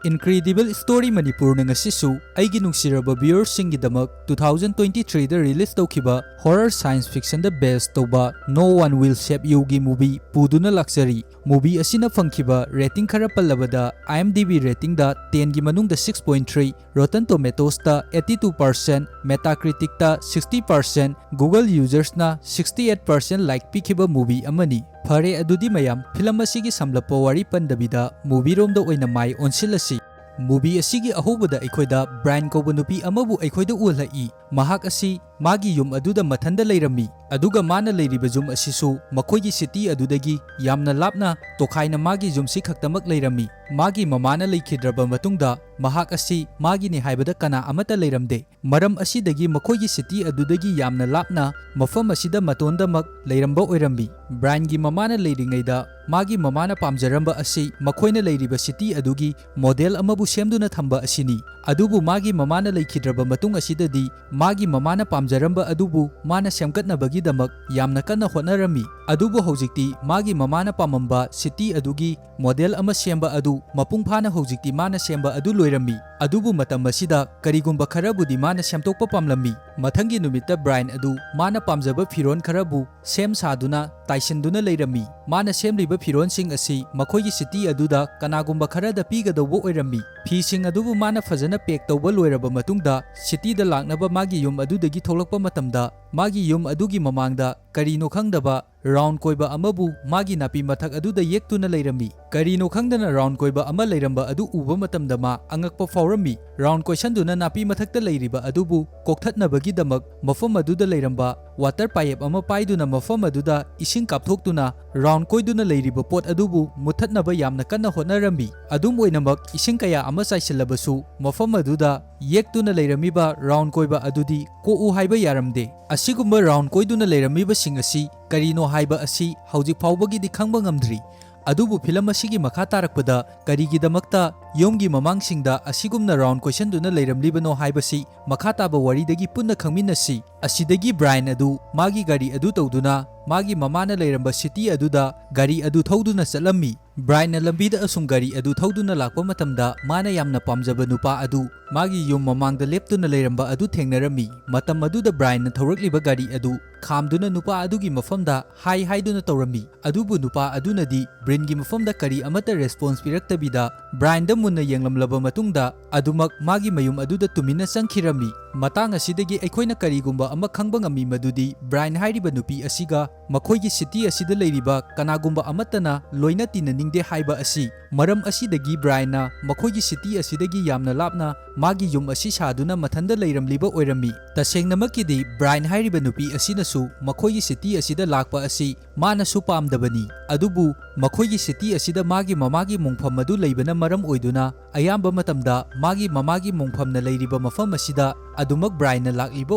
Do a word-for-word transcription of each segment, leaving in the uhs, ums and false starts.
Incredible Story ꯃꯅꯤꯄꯨꯔꯅ ꯉꯁꯤꯁꯨ ꯑꯩꯒꯤ ꯅꯨꯡꯁꯤꯔꯕ viewersꯁꯤꯡꯒꯤꯗꯃꯛ two thousand twenty threeꯗ release ꯇꯧꯈꯤꯕ horror science fictionꯗ base ꯇꯧꯕ No One Will Save Youꯒꯤ movie ꯄꯨꯗꯨꯅ ꯂꯥꯛꯆꯔꯤ꯫ Movie ꯑꯁꯤꯅ ꯐꯪꯈꯤꯕ rating ꯈꯔ ꯄꯜꯂꯕꯗ, IMDb ratingꯗ tenꯒꯤ ꯃꯅꯨꯡꯗ six point three, Rotten Tomatoesꯇ eighty two percent, Metacriticꯇ sixty percent, Google usersꯅ sixty eight percent like ꯄꯤꯈꯤꯕ movie ꯑꯃꯅꯤ꯫ ꯐꯔꯦ, ꯑꯗꯨꯗꯤ ꯃꯌꯥꯝ, film ꯑꯁꯤꯒꯤ ꯁꯝꯂꯞꯄ ꯋꯥꯔꯤ ꯄꯟꯗꯕꯤꯗ movieꯔꯣꯝꯗ ꯑꯣꯏꯅ ꯃꯥꯏ ꯑꯣꯟꯁꯤꯜꯂꯁꯤ꯫ Movie ꯑꯁꯤꯒꯤ ꯑꯍꯧꯕꯗ ꯑꯩꯈꯣꯏꯗ Brian ꯀꯧꯕ ꯅꯨꯄꯤ ꯑꯃꯕꯨ ꯑꯩꯈꯣꯏꯗ ꯎꯍꯜꯂꯛꯏ꯫ ꯃꯍꯥꯛ ꯑꯁꯤ ꯃꯥꯒꯤ ꯌꯨꯝ ꯑꯗꯨꯗ ꯃꯊꯟꯗ ꯂꯩꯔꯝꯃꯤ, ꯑꯗꯨꯒ ꯃꯥꯅ ꯂꯩꯔꯤꯕ ꯌꯨꯝ ꯑꯁꯤꯁꯨ ꯃꯈꯣꯏꯒꯤ city ꯑꯗꯨꯗꯒꯤ ꯌꯥꯝꯅ ꯂꯥꯞꯅ ꯇꯣꯈꯥꯏꯅ ꯃꯥꯒꯤ ꯌꯨꯝꯁꯤ ꯈꯛꯇꯃꯛ ꯂꯩꯔꯝꯃꯤ꯫ ꯃꯥꯒꯤ ꯃꯃꯥꯅ ꯂꯩꯈꯤꯗ꯭ꯔꯕ ꯃꯇꯨꯡꯗ ꯃꯍꯥꯛ ꯑꯁꯤ ꯃꯥꯒꯤꯅꯤ ꯍꯥꯏꯕꯗ ꯀꯅꯥ ꯑꯃꯠꯇ ꯂꯩꯔꯝꯗꯦ꯫ ꯃꯔꯝ ꯑꯁꯤꯗꯒꯤ ꯃꯈꯣꯏꯒꯤ city ꯑꯗꯨꯗꯒꯤ ꯌꯥꯝꯅ ꯂꯥꯞꯅ ꯃꯐꯝ ꯑꯁꯤꯗ ꯃꯇꯣꯟꯗꯃꯛ ꯂꯩꯔꯝꯕ ꯑꯣꯏꯔꯝꯃꯤ꯫ Brianꯒꯤ ꯃꯃꯥꯅ ꯂꯩꯔꯤꯉꯩꯗ ꯃꯥꯒꯤ ꯃꯃꯥꯅ ꯄꯥꯝꯖꯔꯝꯕ ꯑꯁꯤ ꯃꯈꯣꯏꯅ ꯂꯩꯔꯤꯕ city ꯑꯗꯨꯒꯤ model ꯑꯃꯕꯨ ꯁꯦꯝꯗꯨꯅ ꯊꯝꯕ ꯑꯁꯤꯅꯤ꯫ ꯑꯗꯨꯕꯨ ꯃꯥꯒꯤ ꯃꯃꯥꯅ ꯂꯩꯈꯤꯗ꯭ꯔꯕ ꯃꯇꯨꯡ ꯑꯁꯤꯗꯗꯤ ꯃꯥꯒꯤ ꯃꯃꯥꯅ ꯄꯥꯝꯖꯔꯝꯕ ꯑꯗꯨꯕꯨ ꯃꯥꯅ ꯁꯦꯝꯒꯠꯅꯕꯒꯤꯗꯃꯛ ꯌꯥꯝꯅ ꯀꯟꯅ ꯍꯣꯠꯅꯔꯝꯃꯤ꯫ ꯑꯗꯨꯕꯨ ꯍꯧꯖꯤꯛꯇꯤ ꯃꯥꯒꯤ ꯃꯃꯥꯅ ꯄꯥꯝꯃꯝꯕ city ꯑꯗꯨꯒꯤ model ꯑꯃ ꯁꯦꯝꯕ ꯑꯗꯨ ꯃꯄꯨꯡ ꯐꯥꯅ ꯍꯧꯖꯤꯛꯇꯤ ꯃꯥꯅ ꯁꯦꯝꯕ ꯑꯗꯨ ꯂꯣꯏꯔꯝꯃꯤ꯫ ꯑꯗꯨꯕꯨ ꯃꯇꯝ ꯑꯁꯤꯗ ꯀꯔꯤꯒꯨꯝꯕ ꯈꯔꯕꯨꯗꯤ ꯃꯥꯅ ꯁꯦꯝꯗꯣꯛꯄ ꯄꯥꯝꯂꯝꯃꯤ꯫ ꯃꯊꯪꯒꯤ ꯅꯨꯃꯤꯠꯇ Brian ꯑꯗꯨ ꯃꯥꯅ ꯄꯥꯝꯖꯕ ꯐꯤꯔꯣꯜ ꯈꯔꯕꯨ ꯁꯦꯝ ꯁꯥꯗꯨꯅ ꯇꯥꯏꯁꯤꯟꯗꯨꯅ ꯂꯩꯔꯝꯃꯤ꯫ ꯃꯥꯅ ꯁꯦꯝꯂꯤꯕ ꯐꯤꯔꯣꯜꯁꯤꯡ ꯑꯁꯤ ꯃꯈꯣꯏꯒꯤ city ꯑꯗꯨꯗ ꯀꯅꯥꯒꯨꯝꯕ ꯈꯔꯗ ꯄꯤꯒꯗꯧꯕ ꯑꯣꯏꯔꯝꯃꯤ꯫ ꯐꯤꯁꯤꯡ ꯑꯗꯨꯕꯨ ꯃꯥꯅ ꯐꯖꯅ pack ꯇꯧꯕ ꯂꯣꯏꯔꯕ ꯃꯇꯨꯡꯗ, cityꯗ ꯂꯥꯛꯅꯕ ꯃꯥꯒꯤ ꯌꯨꯝ ꯑꯗꯨꯗꯒꯤ ꯊꯣꯛꯂꯛꯄ ꯃꯇꯝꯗ, ꯃꯥꯒꯤ ꯌꯨꯝ ꯑꯗꯨꯒꯤ ꯃꯃꯥꯡꯗ ꯀꯔꯤꯅꯣ ꯈꯪꯗꯕ round ꯀꯣꯏꯕ ꯑꯃꯕꯨ ꯃꯥꯒꯤ ꯅꯥꯄꯤ ꯃꯊꯛ ꯑꯗꯨꯗ ꯌꯦꯛꯇꯨꯅ ꯂꯩꯔꯝꯃꯤ꯫ ꯀꯔꯤꯅꯣ ꯈꯪꯗꯅ round ꯀꯣꯏꯕ ꯑꯃ ꯂꯩꯔꯝꯕ ꯑꯗꯨ ꯎꯕ ꯃꯇꯝꯗ ꯃꯥ ꯑꯉꯛꯄ ꯐꯥꯎꯔꯝꯃꯤ꯫ Round ꯀꯣꯏꯁꯟꯗꯨꯅ ꯅꯥꯄꯤ ꯃꯊꯛꯇ ꯂꯩꯔꯤꯕ ꯑꯗꯨꯕꯨ ꯀꯣꯛꯊꯠꯅꯕꯒꯤꯗꯃꯛ ꯃꯐꯝ ꯑꯗꯨꯗ ꯂꯩꯔꯝꯕ water pipe ꯑꯃ ꯄꯥꯏꯗꯨꯅ ꯃꯐꯝ ꯑꯗꯨꯗ ꯏꯁꯤꯡ ꯀꯥꯞꯊꯣꯛꯇꯨꯅ round ꯀꯣꯏꯗꯨꯅ ꯂꯩꯔꯤꯕ ꯄꯣꯠ ꯑꯗꯨꯕꯨ ꯃꯨꯠꯊꯠꯅꯕ ꯌꯥꯝꯅ ꯀꯟꯅ ꯍꯣꯠꯅꯔꯝꯃꯤ꯫ ꯑꯗꯨꯝ ꯑꯣꯏꯅꯃꯛ, ꯏꯁꯤꯡ ꯀꯌꯥ ꯑꯃ ꯆꯥꯏꯁꯤꯜꯂꯕꯁꯨ ꯃꯐꯝ ꯑꯗꯨꯗ ꯌꯦꯛꯇꯨꯅ ꯂꯩꯔꯝꯃꯤꯕ round ꯀꯣꯏꯕ ꯑꯗꯨꯗꯤ ꯀꯣꯛꯎ ꯍꯥꯏꯕ ꯌꯥꯔꯝꯗꯦ꯫ ꯑꯁꯤꯒꯨꯝꯕ round ꯀꯣꯏꯗꯨꯅ ꯂꯩꯔꯝꯃꯤꯕꯁꯤꯡ ꯑꯁꯤ ꯀꯔꯤꯅꯣ ꯍꯥꯏꯕ ꯑꯁꯤ ꯍꯧꯖꯤꯛ ꯐꯥꯎꯕꯒꯤꯗꯤ ꯈꯪꯕ ꯉꯝꯗ꯭ꯔꯤ꯫ ꯑꯗꯨꯕꯨ film ꯑꯁꯤꯒꯤ ꯃꯈꯥ ꯇꯥꯔꯛꯄꯗ ꯀꯔꯤꯒꯤꯗꯃꯛꯇ ꯌꯨꯝꯒꯤ ꯃꯃꯥꯡꯁꯤꯡꯗ ꯑꯁꯤꯒꯨꯝꯅ ꯔꯥꯎꯟ ꯀꯣꯏꯁꯟꯗꯨꯅ ꯂꯩꯔꯝꯂꯤꯕꯅꯣ ꯍꯥꯏꯕꯁꯤ ꯃꯈꯥ ꯇꯥꯕ ꯋꯥꯔꯤꯗꯒꯤ ꯄꯨꯟꯅ ꯈꯪꯃꯤꯟꯅꯁꯤ꯫ ꯑꯁꯤꯗꯒꯤ ꯕ꯭ꯔꯥꯏꯟ ꯑꯗꯨ ꯃꯥꯒꯤ ꯒꯥꯔꯤ ꯑꯗꯨ ꯇꯧꯗꯨꯅ ꯃꯥꯒꯤ ꯃꯃꯥꯅ ꯂꯩꯔꯝꯕ ꯁꯤꯇꯤ ꯑꯗꯨꯗ ꯒꯥꯔꯤ ꯑꯗꯨ ꯊꯧꯗꯨꯅ ꯆꯠꯂꯝꯃꯤ꯫ ꯕ꯭ꯔꯥꯏꯟꯅ ꯂꯝꯕꯤꯗ ꯑꯁꯨꯝ ꯒꯥꯔꯤ ꯑꯗꯨ ꯊꯧꯗꯨꯅ ꯂꯥꯛꯄ ꯃꯇꯝꯗ ꯃꯥꯅ ꯌꯥꯝꯅ ꯄꯥꯝꯖꯕ ꯅꯨꯄꯥ ꯑꯗꯨ ꯃꯥꯒꯤ ꯌꯨꯝ ꯃꯃꯥꯡꯗ ꯂꯦꯞꯇꯨꯅ ꯂꯩꯔꯝꯕ ꯑꯗꯨ ꯊꯦꯡꯅꯔꯝꯃꯤ꯫ ꯃꯇꯝ ꯑꯗꯨꯗ ꯕ꯭ꯔꯥꯏꯟꯅ ꯊꯧꯔꯛꯂꯤꯕ ꯒꯥꯔꯤ ꯑꯗꯨ ꯈꯥꯝꯗꯨꯅ ꯅꯨꯄꯥ ꯑꯗꯨꯒꯤ ꯃꯐꯝꯗ ꯍꯥꯏ ꯍꯥꯏꯗꯨꯅ ꯇꯧꯔꯝꯃꯤ꯫ ꯑꯗꯨꯕꯨ ꯅꯨꯄꯥ ꯑꯗꯨꯅꯗꯤ ꯕ꯭ꯔꯤꯟꯒꯤ ꯃꯐꯝꯗ ꯀꯔꯤ ꯑꯃꯠꯇ ꯔꯦꯁꯄꯣꯟꯁ ꯄꯤꯔꯛꯇꯕꯤꯗ ꯕ꯭ꯔꯥꯏꯟꯗ ꯃꯨꯟꯅ ꯌꯦꯡꯂꯝꯂꯕ ꯃꯇꯨꯡꯗ ꯑꯗꯨꯃꯛ ꯃꯥꯒꯤ ꯃꯌꯨꯝ ꯑꯗꯨꯗ ꯇꯨꯃꯤꯟꯅ ꯆꯪꯈꯤꯔꯝꯃꯤ꯫ ꯃꯇꯥꯡ ꯑꯁꯤꯗꯒꯤ ꯑꯩꯈꯣꯏꯅ ꯀꯔꯤꯒꯨꯝꯕ ꯑꯃ ꯈꯪꯕ ꯉꯝꯃꯤ, ꯃꯗꯨꯗꯤ ꯕ꯭ꯔꯥꯏꯟ ꯍꯥꯏꯔꯤꯕ ꯅꯨꯄꯤ ꯑꯁꯤꯒ ꯃꯈꯣꯏꯒꯤ ꯁꯤꯇꯤ ꯑꯁꯤꯗ ꯂꯩꯔꯤꯕ ꯀꯅꯥꯒꯨꯝꯕ ꯑꯃꯠꯇꯅ ꯂꯣꯏꯅ ꯇꯤꯟꯅꯅꯤꯡꯗꯦ ꯍꯥꯏꯕ ꯑꯁꯤ꯫ ꯃꯔꯝ ꯑꯁꯤꯗꯒꯤ ꯕ꯭ꯔꯥꯏꯟꯅ ꯃꯈꯣꯏꯒꯤ ꯁꯤꯇꯤ ꯑꯁꯤꯗꯒꯤ ꯌꯥꯝꯅ ꯂꯥꯞꯅ ꯃꯥꯒꯤ ꯌꯨꯝ ꯑꯁꯤ ꯁꯥꯗꯨꯅ ꯃꯊꯟꯗ ꯂꯩꯔꯝꯂꯤꯕ ꯑꯣꯏꯔꯝꯃꯤ꯫ ꯇꯁꯦꯡꯅꯃꯛꯀꯤꯗꯤ ꯕ꯭ꯔꯥꯏꯟ ꯍꯥꯏꯔꯤꯕ ꯅꯨꯄꯤ ꯑꯁꯤꯅꯁꯨ ꯃꯈꯣꯏꯒꯤ ꯁꯤꯇꯤ ꯑꯁꯤꯗ ꯂꯥꯛꯄ ꯑꯁꯤ ꯃꯥꯅꯁꯨ ꯄꯥꯝꯗꯕꯅꯤ꯫ ꯑꯗꯨꯕꯨ ꯃꯈꯣꯏꯒꯤ ꯁꯤꯇꯤ ꯑꯁꯤꯗ ꯃꯥꯒꯤ ꯃꯃꯥꯒꯤ ꯃꯣꯡꯐꯝ ꯑꯗꯨ ꯂꯩꯕꯅ ꯃꯔꯝ ꯑꯣꯏꯗꯨꯅ ꯑꯌꯥꯝꯕ ꯃꯇꯝꯗ ꯃꯥꯒꯤ ꯃꯃꯥꯒꯤ ꯃꯣꯡꯐꯝꯅ ꯂꯩꯔꯤꯕ ꯃꯐꯝ ꯑꯁꯤꯗ ꯑꯗꯨꯃꯛ ꯕ꯭ꯔꯥꯏꯟꯅ ꯂꯥꯛꯂꯤꯕ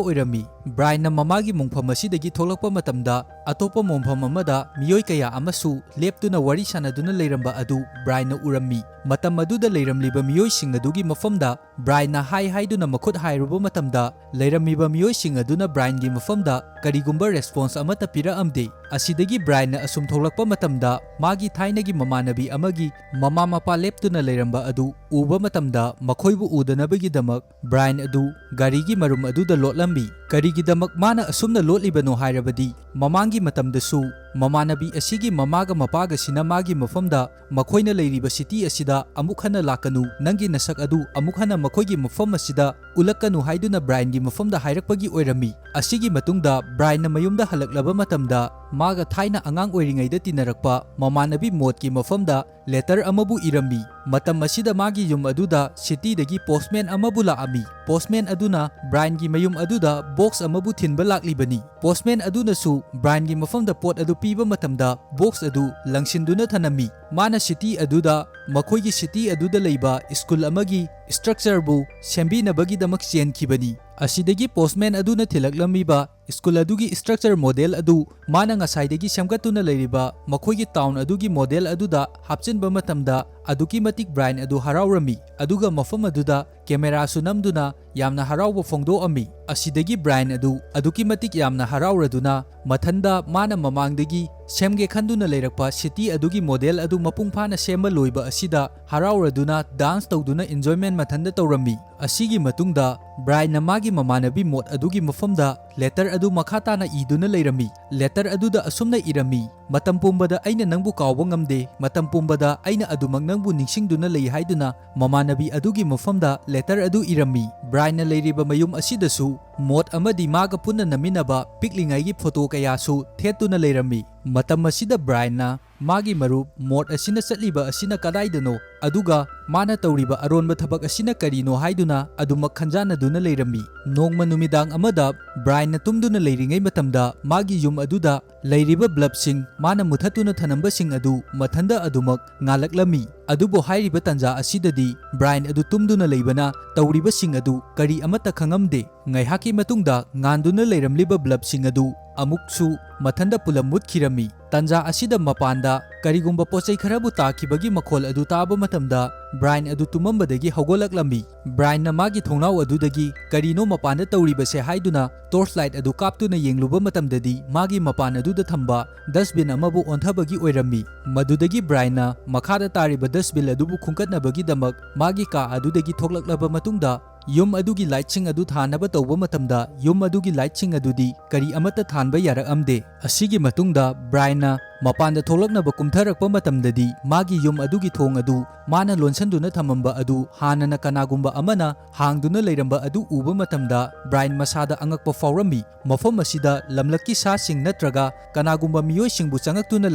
ꯑꯣꯏꯔꯝꯃꯤ꯫ ꯕ꯭ꯔꯥꯏꯟꯅ ꯃꯃꯥꯒꯤ ꯃꯣꯡꯐꯝ ꯑꯁꯤꯗꯒꯤ ꯊꯣꯛꯂꯛꯄ ꯃꯇꯝꯗ ꯑꯇꯣꯞꯄ ꯃꯣꯡꯐꯝ ꯑꯃꯗ ꯃꯤꯑꯣꯏ ꯀꯌꯥ ꯑꯃꯁꯨ ꯂꯦꯞꯇꯨꯅ ꯋꯥꯔꯤ ꯁꯥꯟꯅꯗꯨꯅ ꯂꯩꯔꯝꯕ ꯑꯗꯨ ꯕ꯭ꯔꯥꯏꯟꯅ ꯎꯔꯝꯃꯤ꯫ ꯃꯇꯝ ꯑꯗꯨꯗ ꯂꯩꯔꯝꯂꯤꯕ ꯃꯤꯑꯣꯏꯁꯤꯡ ꯑꯗꯨꯒꯤ ꯃꯐꯝꯗ ꯕ꯭ꯔꯥꯏꯟꯅ ꯍꯥꯏ ꯍꯥꯏꯗꯨꯅ ꯃꯈꯨꯠ ꯍꯥꯏꯔꯨꯕ ꯃꯇꯝꯗ ꯂꯩꯔꯝꯃꯤꯕ ꯃꯤꯑꯣꯏꯁꯤꯡ ꯑꯗꯨꯅ ꯕ꯭ꯔꯥꯏꯟꯒꯤ ꯃꯐꯝꯗ ꯀꯔꯤꯒꯨꯝꯕ ꯔꯦꯁꯄꯣꯟꯁ ꯑꯃꯠꯇ ꯄꯤꯔꯛꯑꯝꯗꯦ꯫ ꯑꯁꯤꯗꯒꯤ ꯕ꯭ꯔꯥꯏꯟꯅ ꯑꯁꯨꯝ ꯊꯣꯛꯂꯛꯄ ꯃꯇꯝꯗ ꯃꯥꯒꯤ ꯊꯥꯏꯅꯒꯤ ꯃꯃꯥꯟꯅꯕꯤ ꯑꯃꯒꯤ ꯃꯃꯥ ꯃꯄꯥ ꯂꯦꯞꯇꯨꯅ ꯂꯩꯔꯝꯕ ꯑꯗꯨ ꯎꯕ ꯃꯇꯝꯗ ꯃꯈꯣꯏꯕꯨ ꯎꯗꯅꯕꯒꯤꯗꯃꯛ ꯕ꯭ꯔꯥꯏꯟ ꯑꯗꯨ ꯒꯥꯔꯤꯒꯤ ꯃꯔꯨꯝ ꯑꯗꯨꯗ ꯂꯣꯠꯂꯝꯃꯤ꯫ ꯀꯔꯤꯒꯤꯗꯃꯛ ꯃꯥꯅ ꯑꯁꯨꯝꯅ ꯂꯣꯠꯂꯤꯕꯅꯣ ꯍꯥꯏꯔꯕꯗꯤ ꯃꯃꯥꯡꯒꯤ ꯃꯇꯝꯗꯁꯨ ꯃꯃꯥꯟꯅꯕꯤ ꯑꯁꯤꯒꯤ ꯃꯃꯥꯒ ꯃꯄꯥꯒꯁꯤꯅ ꯃꯥꯒꯤ ꯃꯐꯝꯗ ꯃꯈꯣꯏꯅ ꯂꯩꯔꯤꯕ ꯁꯤꯇꯤ ꯑꯁꯤꯗ ꯑꯃꯨꯛ ꯍꯟꯅ ꯂꯥꯛꯀꯅꯨ, ꯅꯪꯒꯤ ꯅꯁꯛ ꯑꯗꯨ ꯑꯃꯨꯛ ꯍꯟꯅ ꯃꯈꯣꯏꯒꯤ ꯃꯐꯝ ꯑꯁꯤꯗ ꯎꯠꯂꯛꯀꯅꯨ ꯍꯥꯏꯗꯨꯅ ꯕ꯭ꯔꯥꯏꯟꯒꯤ ꯃꯐꯝꯗ ꯍꯥꯏꯔꯛꯄꯒꯤ ꯑꯣꯏꯔꯝꯃꯤ꯫ ꯑꯁꯤꯒꯤ ꯃꯇꯨꯡꯗ ꯕ꯭ꯔꯥꯏꯟꯅ ꯃꯌꯨꯝꯗ ꯍꯜꯂꯛꯂꯕ ꯃꯇꯝꯗ ꯃꯥꯒ ꯊꯥꯏꯅ ꯑꯉꯥꯡ ꯑꯣꯏꯔꯤꯉꯩꯗ ꯇꯤꯟꯅꯔꯛꯄ ꯃꯃꯥꯟꯅꯕꯤ ꯃꯣꯠꯀꯤ ꯃꯐꯝꯗ ꯂꯦꯇꯔ ꯑꯃꯕꯨ ꯏꯔꯝꯃꯤ꯫ ꯃꯇꯝ ꯑꯁꯤꯗ ꯃꯥꯒꯤ ꯌꯨꯝ ꯑꯗꯨꯗ ꯁꯤꯇꯤꯗꯒꯤ ꯄꯣꯁꯃꯦꯟ ꯑꯃꯕꯨ ꯂꯥꯛꯑꯝꯃꯤ꯫ ꯄꯣꯁꯃꯦꯟ ꯑꯗꯨꯅ ꯕ꯭ꯔꯥꯏꯟꯒꯤ ꯃꯌꯨꯝ ꯑꯗꯨꯗ ꯕꯣꯛꯁ ꯑꯃꯕꯨ ꯊꯤꯟꯕ ꯂꯥꯛꯂꯤꯕꯅꯤ꯫ ꯄꯣꯁꯃꯦꯟ ꯑꯗꯨꯅꯁꯨ ꯕ꯭ꯔꯥꯏꯟꯒꯤ ꯃꯐꯝꯗ ꯄꯣꯠ ꯑꯗꯨ ꯄꯤꯕ ꯃꯇꯝꯗ ꯕꯣꯛꯁ ꯑꯗꯨ ꯂꯪꯁꯤꯟꯗꯨꯅ ꯊꯅꯝꯃꯤ꯫ ꯃꯥꯅ ꯁꯤꯇꯤ ꯑꯗꯨꯗ ꯃꯈꯣꯏꯒꯤ ꯁꯤꯇꯤ ꯑꯗꯨꯗ ꯂꯩꯕ ꯁ꯭ꯀꯨꯜ ꯑꯃꯒꯤ ꯁ꯭ꯇ꯭ꯔꯛꯆꯔꯕꯨ ꯁꯦꯝꯕꯤꯅꯕꯒꯤꯗꯃꯛ ꯆꯦꯟꯈꯤꯕꯅꯤ꯫ ꯑꯁꯤꯗꯒꯤ ꯄꯣꯁꯃꯦꯟ ꯑꯗꯨꯅ ꯊꯤꯜꯂꯛꯂꯝꯃꯤꯕ ꯁ꯭ꯀꯨꯜ ꯑꯗꯨꯒꯤ ꯁ꯭ꯇ꯭ꯔꯛꯆꯔ ꯃꯣꯗꯦꯜ ꯑꯗꯨ ꯃꯥꯅ ꯉꯁꯥꯏꯗꯒꯤ ꯁꯦꯝꯒꯠꯇꯨꯅ ꯂꯩꯔꯤꯕ ꯃꯈꯣꯏꯒꯤ ꯇꯥꯎꯟ ꯑꯗꯨꯒꯤ ꯃꯣꯗꯦꯜ ꯑꯗꯨꯗ ꯍꯥꯞꯆꯤꯟꯕ ꯃꯇꯝꯗ ꯑꯗꯨꯛꯀꯤ ꯃꯇꯤꯛ ꯕ꯭ꯔꯥꯏꯟ ꯑꯗꯨ ꯍꯔꯥꯎꯔꯝꯃꯤ, ꯑꯗꯨꯒ ꯃꯐꯝ ꯑꯗꯨꯗ ꯀꯦꯃꯦꯔꯥꯁꯨ ꯅꯝꯗꯨꯅ ꯌꯥꯝꯅ ꯍꯔꯥꯎꯕ ꯐꯣꯡꯗꯣꯛꯑꯝꯃꯤ꯫ ꯑꯁꯤꯗꯒꯤ ꯕ꯭ꯔꯥꯏꯟ ꯑꯗꯨ ꯑꯗꯨꯛꯀꯤ ꯃꯇꯤꯛ ꯌꯥꯝꯅ ꯍꯔꯥꯎꯔꯗꯨꯅ ꯃꯊꯟꯗ ꯃꯥꯅ ꯃꯃꯥꯡꯗꯒꯤ ꯁꯦꯝꯒꯦ ꯈꯟꯗꯨꯅ ꯂꯩꯔꯛꯄ ꯁꯤꯇꯤ ꯑꯗꯨꯒꯤ ꯃꯣꯗꯦꯜ ꯑꯗꯨ ꯃꯄꯨꯡ ꯐꯥꯅ ꯁꯦꯝꯕ ꯂꯣꯏꯕ ꯑꯁꯤꯗ ꯍꯔꯥꯎꯔꯗꯨꯅ ꯗꯥꯟꯁ ꯇꯧꯗꯨꯅ ꯏꯟꯖꯣꯏꯃꯦꯟ ꯃꯊꯟꯗ ꯇꯧꯔꯝꯃꯤ꯫ ꯑꯁꯤꯒꯤ ꯃꯇꯨꯡꯗ ꯕ꯭ꯔꯥꯏꯟꯅ ꯃꯥꯒꯤ ꯃꯃꯥꯟꯅꯕꯤ ꯃꯣꯠ ꯑꯗꯨꯒꯤ ꯃꯐꯝꯗ ꯂꯦꯇꯔ ꯑꯗꯨ ꯃꯈꯥ ꯇꯥꯅ ꯏꯗꯨꯅ ꯂꯩꯔꯝꯃꯤ꯫ ꯂꯦꯇꯔ ꯑꯗꯨꯗ ꯑꯁꯨꯝꯅ ꯏꯔꯝꯃꯤ, "ꯃꯇꯝ ꯄꯨꯝꯕꯗ ꯑꯩꯅ ꯅꯪꯕꯨ ꯀꯥꯎꯕ ꯉꯝꯗꯦ, ꯃꯇꯝ ꯄꯨꯝꯕꯗ ꯑꯩꯅ ꯑꯗꯨꯃꯛ ꯅꯪꯕꯨ ꯅꯤꯡꯁꯤꯡꯗꯨꯅ ꯂꯩ" ꯍꯥꯏꯗꯨꯅ ꯃꯃꯥꯟꯅꯕꯤ ꯑꯗꯨꯒꯤ ꯃꯐꯝꯗ ꯂꯦꯇꯔ ꯑꯗꯨ ꯏꯔꯝꯃꯤ꯫ ꯕ꯭ꯔꯥꯏꯟꯅ ꯂꯩꯔꯤꯕ ꯃꯌꯨꯝ ꯑꯁꯤꯗꯁꯨ ꯃꯣꯠ ꯑꯃꯗꯤ ꯃꯥꯒ ꯄꯨꯟꯅ ꯅꯝꯃꯤꯟꯅꯕ ꯄꯤꯛꯂꯤꯉꯩꯒꯤ ꯐꯣꯇꯣ ꯀꯌꯥꯁꯨ ꯊꯦꯠꯇꯨꯅ ꯂꯩꯔꯝꯃꯤ꯫ ꯃꯇꯝ ꯑꯁꯤꯗ ꯕ꯭ꯔꯥꯏꯟꯅ ꯃꯥꯒꯤ ꯃꯔꯨꯞ ꯃꯣꯠ ꯑꯁꯤꯅ ꯆꯠꯂꯤꯕ ꯑꯁꯤꯅ ꯀꯗꯥꯏꯗꯅꯣ, ꯑꯗꯨꯒ ꯃꯥꯅ ꯇꯧꯔꯤꯕ ꯑꯔꯣꯟꯕ ꯊꯕꯛ ꯑꯁꯤꯅ ꯀꯔꯤꯅꯣ ꯍꯥꯏꯗꯨꯅ ꯑꯗꯨꯃꯛ ꯈꯟꯖꯥꯟꯅꯗꯨꯅ ꯂꯩꯔꯝꯃꯤ꯫ ꯅꯣꯡꯃ ꯅꯨꯃꯤꯗꯥꯡ ꯑꯃꯗ ꯕ꯭ꯔꯥꯏꯟꯅ ꯇꯨꯝꯗꯨꯅ ꯂꯩꯔꯤꯉꯩ ꯃꯇꯝꯗ ꯃꯥꯒꯤ ꯌꯨꯝ ꯑꯗꯨꯗ ꯂꯩꯔꯤꯕ ꯕ꯭ꯂꯕꯁꯤꯡ ꯃꯥꯅ ꯃꯨꯊꯠꯇꯨꯅ ꯊꯅꯝꯕꯁꯤꯡ ꯑꯗꯨ ꯃꯊꯟꯗ ꯑꯗꯨꯃꯛ ꯉꯥꯜꯂꯛꯂꯝꯃꯤ꯫ ꯑꯗꯨꯕꯨ ꯍꯥꯏꯔꯤꯕ ꯇꯥꯟꯖꯥ ꯑꯁꯤꯗꯗꯤ ꯕ꯭ꯔꯥꯏꯟ ꯑꯗꯨ ꯇꯨꯝꯗꯨꯅ ꯂꯩꯕꯅ ꯇꯧꯔꯤꯕꯁꯤꯡ ꯑꯗꯨ ꯀꯔꯤ ꯑꯃꯠꯇ ꯈꯪꯉꯝꯗꯦ꯫ ꯉꯥꯏꯍꯥꯛꯀꯤ ꯃꯇꯨꯡꯗ ꯉꯥꯟꯗꯨꯅ ꯂꯩꯔꯝꯂꯤꯕ ꯕ꯭ꯂꯕꯁꯤꯡ ꯑꯗꯨ ꯑꯃꯨꯛꯁꯨ ꯃꯊꯟꯗ ꯄꯨꯂꯞ ꯃꯨꯠꯈꯤꯔꯝꯃꯤ꯫ ꯇꯥꯟꯖꯥ ꯑꯁꯤꯗ ꯃꯄꯥꯟꯗ ꯀꯔꯤꯒꯨꯝꯕ ꯄꯣꯠꯆꯩ ꯈꯔꯕꯨ ꯇꯥꯈꯤꯕꯒꯤ ꯃꯈꯣꯜ ꯑꯗꯨ ꯇꯥꯕ ꯃꯇꯝꯗ ꯕ꯭ꯔꯥꯏꯟ ꯑꯗꯨ ꯇꯨꯝꯃꯝꯕꯗꯒꯤ ꯍꯧꯒꯠꯂꯛꯂꯝꯃꯤ꯫ ꯕ꯭ꯔꯥꯏꯟꯅ ꯃꯥꯒꯤ ꯊꯣꯡꯅꯥꯎ ꯑꯗꯨꯗꯒꯤ ꯀꯔꯤꯅꯣ ꯃꯄꯥꯟꯗ ꯇꯧꯔꯤꯕꯁꯦ ꯍꯥꯏꯗꯨꯅ ꯇꯣꯔꯆ ꯂꯥꯏꯠ ꯑꯗꯨ ꯀꯥꯞꯇꯨꯅ ꯌꯦꯡꯂꯨꯕ ꯃꯇꯝꯗꯗꯤ ꯃꯥꯒꯤ ꯃꯄꯥꯟ ꯑꯗꯨꯗ ꯊꯝꯕ ꯗꯁꯕꯤꯟ ꯑꯃꯕꯨ ꯑꯣꯟꯊꯕꯒꯤ ꯑꯣꯏꯔꯝꯃꯤ꯫ ꯃꯗꯨꯗꯒꯤ ꯕ꯭ꯔꯥꯏꯟꯅ ꯃꯈꯥꯗ ꯇꯥꯔꯤꯕ ꯗꯁꯕꯤꯟ ꯑꯗꯨꯕꯨ ꯈꯨꯟꯒꯠꯅꯕꯒꯤꯗꯃꯛ ꯃꯥꯒꯤ ꯀꯥ ꯑꯗꯨꯗꯒꯤ ꯊꯣꯛꯂꯛꯂꯕ ꯃꯇꯨꯡꯗ ꯌꯨꯝ ꯑꯗꯨꯒꯤ ꯂꯥꯏꯠꯁꯤꯡ ꯑꯗꯨ ꯊꯥꯅꯕ ꯇꯧꯕ ꯃꯇꯝꯗ ꯌꯨꯝ ꯑꯗꯨꯒꯤ ꯂꯥꯏꯠꯁꯤꯡ ꯑꯗꯨꯗꯤ ꯀꯔꯤ ꯑꯃꯠꯇ ꯊꯥꯟꯕ ꯌꯥꯔꯛꯑꯝꯗꯦ꯫ ꯑꯁꯤꯒꯤ ꯃꯇꯨꯡꯗ ꯕ꯭ꯔꯥꯏꯟꯅ ꯃꯄꯥꯟꯗ ꯊꯣꯛꯂꯛꯅꯕ ꯀꯨꯝꯊꯔꯛꯄ ꯃꯇꯝꯗꯗꯤ ꯃꯥꯒꯤ ꯌꯨꯝ ꯑꯗꯨꯒꯤ ꯊꯣꯡ ꯑꯗꯨ ꯃꯥꯅ ꯂꯣꯟꯁꯤꯟꯗꯨꯅ ꯊꯝꯃꯝꯕ ꯑꯗꯨ ꯍꯥꯟꯅꯅ ꯀꯅꯥꯒꯨꯝꯕ ꯑꯃꯅ ꯍꯥꯡꯗꯨꯅ ꯂꯩꯔꯝꯕ ꯑꯗꯨ ꯎꯕ ꯃꯇꯝꯗ ꯕ꯭ꯔꯥꯏꯟ ꯃꯁꯥꯗ ꯑꯉꯛꯄ ꯐꯥꯎꯔꯝꯃꯤ꯫ ꯃꯐꯝ ꯑꯁꯤꯗ ꯂꯝꯂꯛꯀꯤ ꯁꯥꯁꯤꯡ ꯅꯠꯇ꯭ꯔꯒ ꯀꯅꯥꯒꯨꯝꯕ ꯃꯤꯑꯣꯏꯁꯤꯡꯕꯨ ꯆꯪꯉꯛꯇꯨꯅ